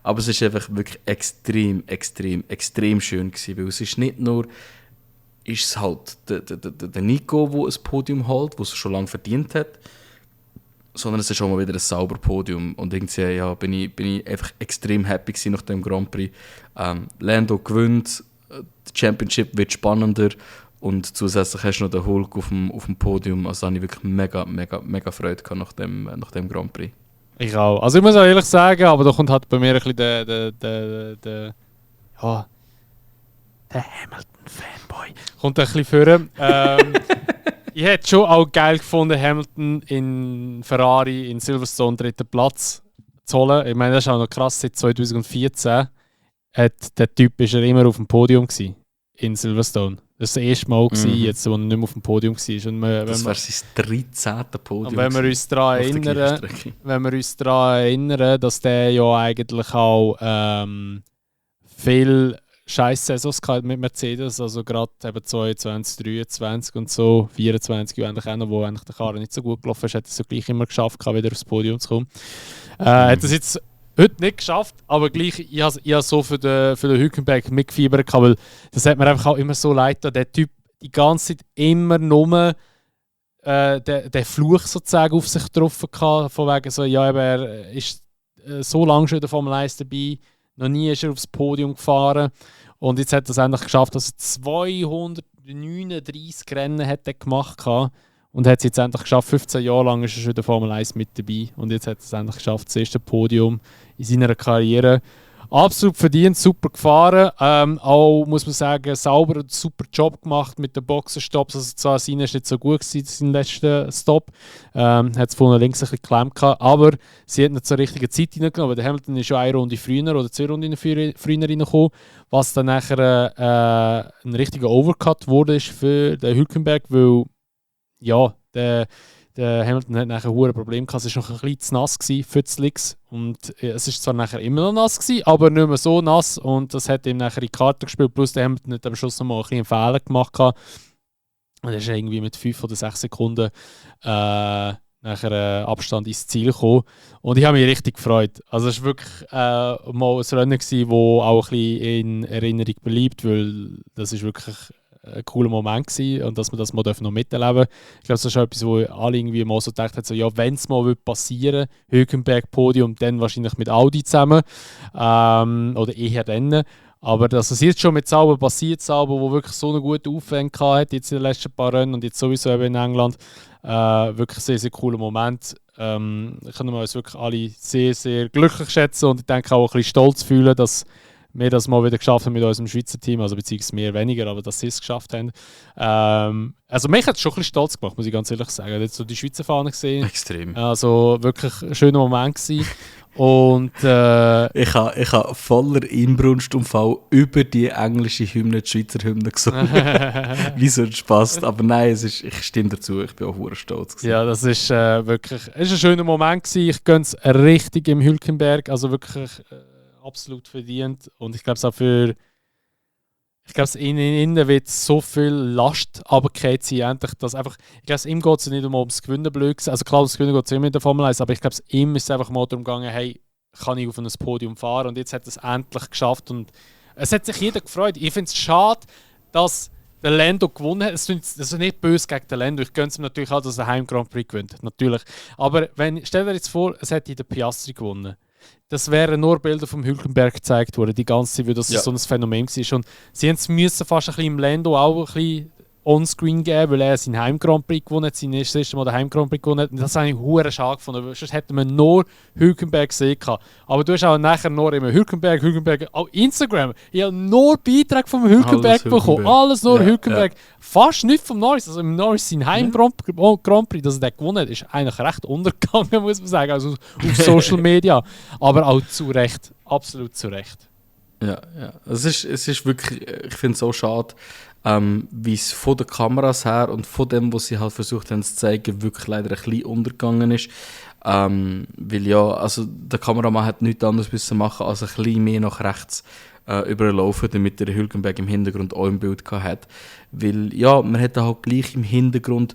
Aber es ist einfach wirklich extrem schön gewesen, weil es ist nicht nur ist es halt der Nico, der ein Podium holt, das er schon lange verdient hat, sondern es ist auch mal wieder ein sauberes Podium. Und irgendwie ja, bin ich einfach extrem happy gewesen nach dem Grand Prix. Lando gewinnt, die Championship wird spannender und zusätzlich hast du noch den Hulk auf dem Podium. Also habe ich wirklich mega Freude gehabt nach dem Grand Prix. Ich auch. Also ich muss auch ehrlich sagen, aber da kommt halt bei mir ein bisschen der Hamilton-Fanboy. Kommt ein bisschen vor. Ich hätte schon auch geil gefunden, Hamilton in Ferrari in Silverstone 3. Platz zu holen. Ich meine, das ist auch noch krass, seit 2014 der Typ ist immer auf dem Podium gewesen, in Silverstone. Das war das erste Mal, jetzt, wo er nicht mehr auf dem Podium war. Und das war sein 13. Podium. Und wenn wir uns daran erinnern, dass der ja eigentlich auch viel Scheiß-Saisons mit Mercedes, also gerade eben 22, 23 und so, 24 eigentlich auch noch, wo eigentlich der Karren nicht so gut gelaufen ist, hat er es ja gleich immer geschafft, wieder aufs Podium zu kommen. Hat es jetzt heute nicht geschafft, aber gleich, ich habe so für den Hülkenberg mitgefiebert, weil das hat mir einfach auch immer so leid getan, der Typ die ganze Zeit immer nur den Fluch sozusagen auf sich getroffen hatte, von wegen so, ja, er ist so lange schon in der Formel 1 dabei, noch nie ist er aufs Podium gefahren und jetzt hat er es endlich geschafft, dass er 239 Rennen hat er gemacht hat. Und hat es jetzt endlich geschafft, 15 Jahre lang ist er schon in der Formel 1 mit dabei. Und jetzt hat er es endlich geschafft, das erste Podium in seiner Karriere. Absolut verdient, super gefahren. Auch, muss man sagen, sauber und super Job gemacht mit den Boxenstops. Also zwar seine ist nicht so gut gewesen, sein letzter Stop. Hat es vorne links ein bisschen geklemmt gehabt. Aber sie hat nicht zur richtigen Zeit reingenommen. Der Hamilton ist schon eine Runde früher oder 2 Runden früher reingekommen. Was dann nachher ein richtiger Overcut wurde für den Hülkenberg, weil ja, der Hamilton hat nachher ein Problem gehabt. Es war noch ein bisschen zu nass für die Slicks. Und es war zwar nachher immer noch nass gewesen, aber nicht mehr so nass. Und das hat ihm nachher in die Karte gespielt. Plus der Hamilton hat am Schluss noch mal ein bisschen einen Fehler gemacht gehabt. Und er ist irgendwie mit 5 oder 6 Sekunden nachher Abstand ins Ziel gekommen. Und ich habe mich richtig gefreut. Also es war wirklich mal ein Rennen gewesen, das auch ein bisschen in Erinnerung bleibt, weil das ist wirklich ein cooler Moment gewesen und dass wir das mal noch miterleben dürfen. Ich glaube, das ist schon etwas, wo alle irgendwie mal so gedacht haben, so, ja, wenn es mal passieren würde, Hülkenberg-Podium, dann wahrscheinlich mit Audi zusammen oder eher dann. Aber dass es jetzt schon mit Sauber passiert, Sauber, wo wirklich so einen guten Aufwand hatte, jetzt in den letzten paar Rennen und jetzt sowieso eben in England, wirklich sehr, sehr cooler Moment. Können wir uns wirklich alle sehr, sehr glücklich schätzen und ich denke auch ein bisschen stolz fühlen, dass wir das mal wieder geschafft haben mit unserem Schweizer Team, also beziehungsweise mehr weniger, aber dass sie es geschafft haben. Also mich hat es schon ein bisschen stolz gemacht, muss ich ganz ehrlich sagen. Ich habe jetzt so die Schweizer Fahne gesehen. Extrem. Also wirklich ein schöner Moment gewesen. Und ich habe voller Inbrunstunfall über die englische Hymne, die Schweizer Hymne gesungen. Wie so ein Spaß. Aber nein, ich stimme dazu, ich bin auch verdammt stolz gewesen. Ja, das ist wirklich ein schöner Moment gewesen. Ich gönne es richtig im Hülkenberg, also wirklich absolut verdient. Und ich glaube es auch in innen wird so viel Last runtergefallen sein, endlich, dass einfach, ich glaube, ihm geht es nicht ums Gewinnen blöd. Also klar, ums Gewinnen geht es immer in der Formel 1, aber ich glaube, ihm ist es einfach mal darum gegangen, hey, kann ich auf ein Podium fahren? Und jetzt hat er es endlich geschafft und es hat sich jeder gefreut. Ich finde es schade, dass der Lando gewonnen hat. Das ist nicht böse gegen den Lando. Ich gönne es ihm natürlich auch, dass er Heim Grand Prix gewinnt. Natürlich. Aber stell dir jetzt vor, es hätte der Piastri gewonnen. Das wären nur Bilder vom Hülkenberg gezeigt worden, die ganze Zeit, weil das so ein Phänomen war. Und sie müssen fast ein bisschen im Lando auch ein bisschen onscreen geben, weil er seinen Heim Grand Prix gewonnen hat, sein erstes Mal den Heim Grand Prix gewonnen hat. Und das habe ich hure schade gefunden, sonst hätten wir nur Hülkenberg gesehen. Aber du hast auch nachher nur immer Hülkenberg, auch Instagram. Ich habe nur Beiträge vom Hülkenberg bekommen. Alles nur Hülkenberg. Ja. Fast nicht vom Norris. Also im Norris sein Heim Grand Prix, dass er den gewonnen hat, ist eigentlich recht untergegangen, muss man sagen, also auf Social Media. Aber auch zu Recht. Absolut zu Recht. Ja. Es ist wirklich, ich finde es so schade, wie es von den Kameras her und von dem, was sie halt versucht haben zu zeigen, wirklich leider ein bisschen untergegangen ist. Weil ja, also der Kameramann hat nichts anderes müssen machen, als ein bisschen mehr nach rechts überlaufen, damit der Hülkenberg im Hintergrund auch im Bild hat. Weil ja, man hat halt gleich im Hintergrund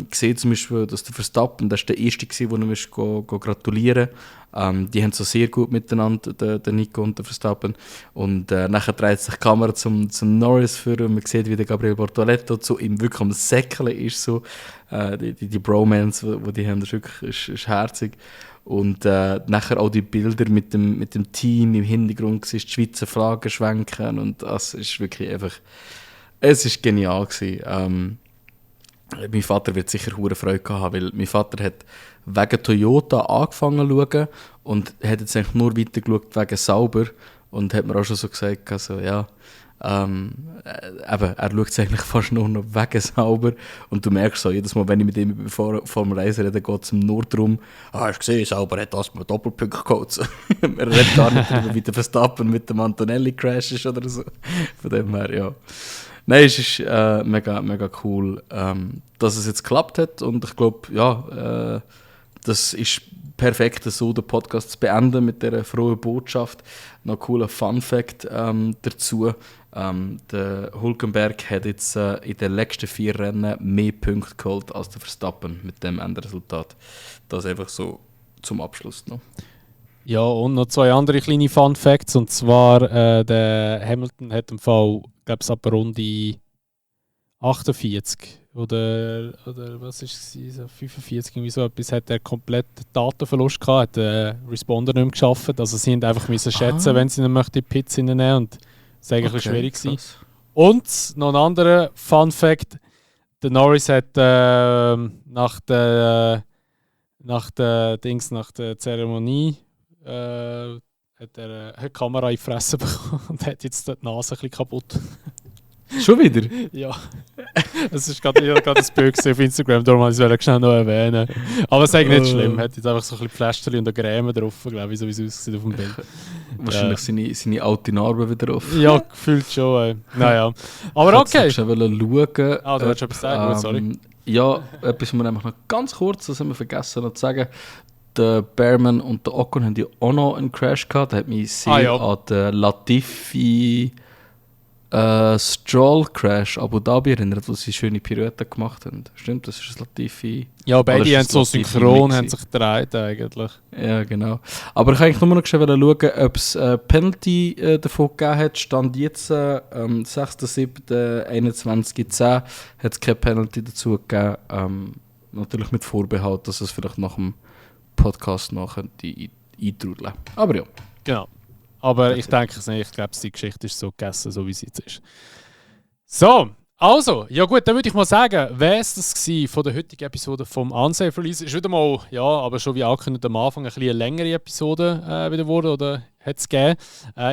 gesehen, zum Beispiel, dass der Verstappen, das war der Erste, den er gratulieren musste. Die haben so sehr gut miteinander, der Nico und der Verstappen. Und nachher dreht sich die Kamera zum Norris vor und man sieht, wie der Gabriel Bortoleto zu ihm wirklich am Säckeln ist. So. Die Bromance, die haben, das ist herzig. Und nachher auch die Bilder mit dem Team im Hintergrund, die Schweizer Flaggen schwenken und das ist wirklich einfach, es ist genial gewesen. Mein Vater wird sicher hure Freude haben, weil mein Vater hat wegen Toyota angefangen zu schauen und hat jetzt eigentlich nur weiter geschaut wegen Sauber und hat mir auch schon so gesagt, also ja, eben, er schaut es eigentlich fast nur noch wegen Sauber und du merkst so, jedes Mal, wenn ich mit ihm vor dem Reisen rede, geht es ihm nur darum, hast du gesehen, Sauber hat das mit Doppelpunkt geholt. Er redet gar nicht darüber, wie der Verstappen mit dem Antonelli Crash ist oder so. Von dem her, ja. Nein, es ist mega, mega cool, dass es jetzt geklappt hat und ich glaube, ja, das ist perfekt, so den Podcast zu beenden mit dieser frohen Botschaft. Noch ein cooler Fun-Fact dazu. Der Hülkenberg hat jetzt in den letzten 4 Rennen mehr Punkte geholt als der Verstappen mit dem Endresultat. Das einfach so zum Abschluss noch. Ja, und noch 2 andere kleine Fun Facts. Und zwar, der Hamilton hat im Fall, glaube ich, ab Runde 48 oder was ist es, 45, irgendwie so etwas, hat er komplett Datenverlust gehabt, hat den Responder nicht mehr geschafft. Also sie haben einfach müssen schätzen, wenn sie ihn möchten, die Pits hineinnehmen und das war eigentlich schwierig gewesen. Und noch ein anderer Fun Fact: Der Norris hat nach der Zeremonie hat er eine Kamera in die Fresse bekommen und hat jetzt die Nase ein bisschen kaputt. Schon wieder? Ja. Es ist gerade ein Bild auf Instagram, darum wollte ich es schnell noch erwähnen. Aber es ist eigentlich nicht schlimm. Er hat jetzt einfach so ein bisschen Pflasterchen und eine Creme drauf, glaube ich, so wie es aussieht auf dem Bild. Wahrscheinlich seine alte Narbe wieder auf. Ja, gefühlt schon. Naja. Aber okay. Ich wollte schauen. Ah, du wolltest etwas sagen? Sorry. Ja, etwas, was wir einfach noch ganz kurz, das haben wir vergessen noch zu sagen. Der Bearman und der Ocon haben ja auch noch einen Crash gehabt. Der hat mich sehr an den Latifi Stroll Crash Abu Dhabi erinnert, wo sie schöne Pirouetten gemacht haben. Stimmt, das ist das Latifi. Ja, beide haben so synchron haben sich gedreht eigentlich. Ja, genau. Aber ich wollte eigentlich nur noch schauen, ob es Penalty davon gegeben hat. Stand jetzt 6.7.21.10 hat es keine Penalty dazu gegeben. Natürlich mit Vorbehalt, dass es vielleicht nach dem Podcast noch eintrudeln. Aber ja. Genau. Aber ich denke es nicht. Ich glaube, die Geschichte ist so gegessen, so wie sie jetzt ist. So, also, ja gut, dann würde ich mal sagen, wäre es das gewesen von der heutigen Episode vom Unsafe Release. Ist wieder mal, ja, aber schon wie angekündigt am Anfang, ein bisschen eine längere Episode wieder wurde oder hat es gegeben.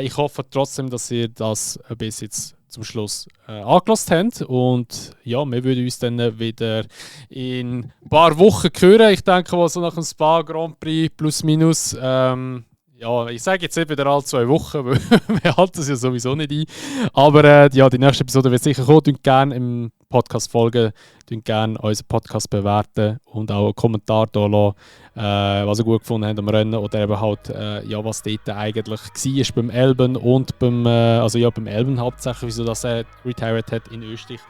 Ich hoffe trotzdem, dass ihr das bis jetzt zum Schluss angelassen habt. Und ja, wir würden uns dann wieder in ein paar Wochen hören. Ich denke, was so nach dem Spa Grand Prix plus minus. Ja, ich sage jetzt nicht wieder alle 2 Wochen, weil wir halten es ja sowieso nicht ein. Aber ja, die nächste Episode wird sicher kommen. Dünnt gerne im Podcast folgen, dünnt gerne unseren Podcast bewerten und auch einen Kommentar da lassen, was ihr gut gefunden habt am Rennen oder eben halt, ja, was dort eigentlich war beim Elben und beim Elben hauptsächlich, wieso das er retired hat in Österreich.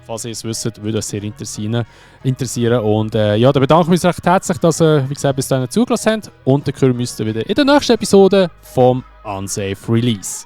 Falls ihr es wisst, würde uns sehr interessieren. Und ja, dann bedanke ich mich recht herzlich, dass ihr, wie gesagt, bis dahin zugelassen habt. Und dann hören wir uns wieder in der nächsten Episode vom Unsafe Release.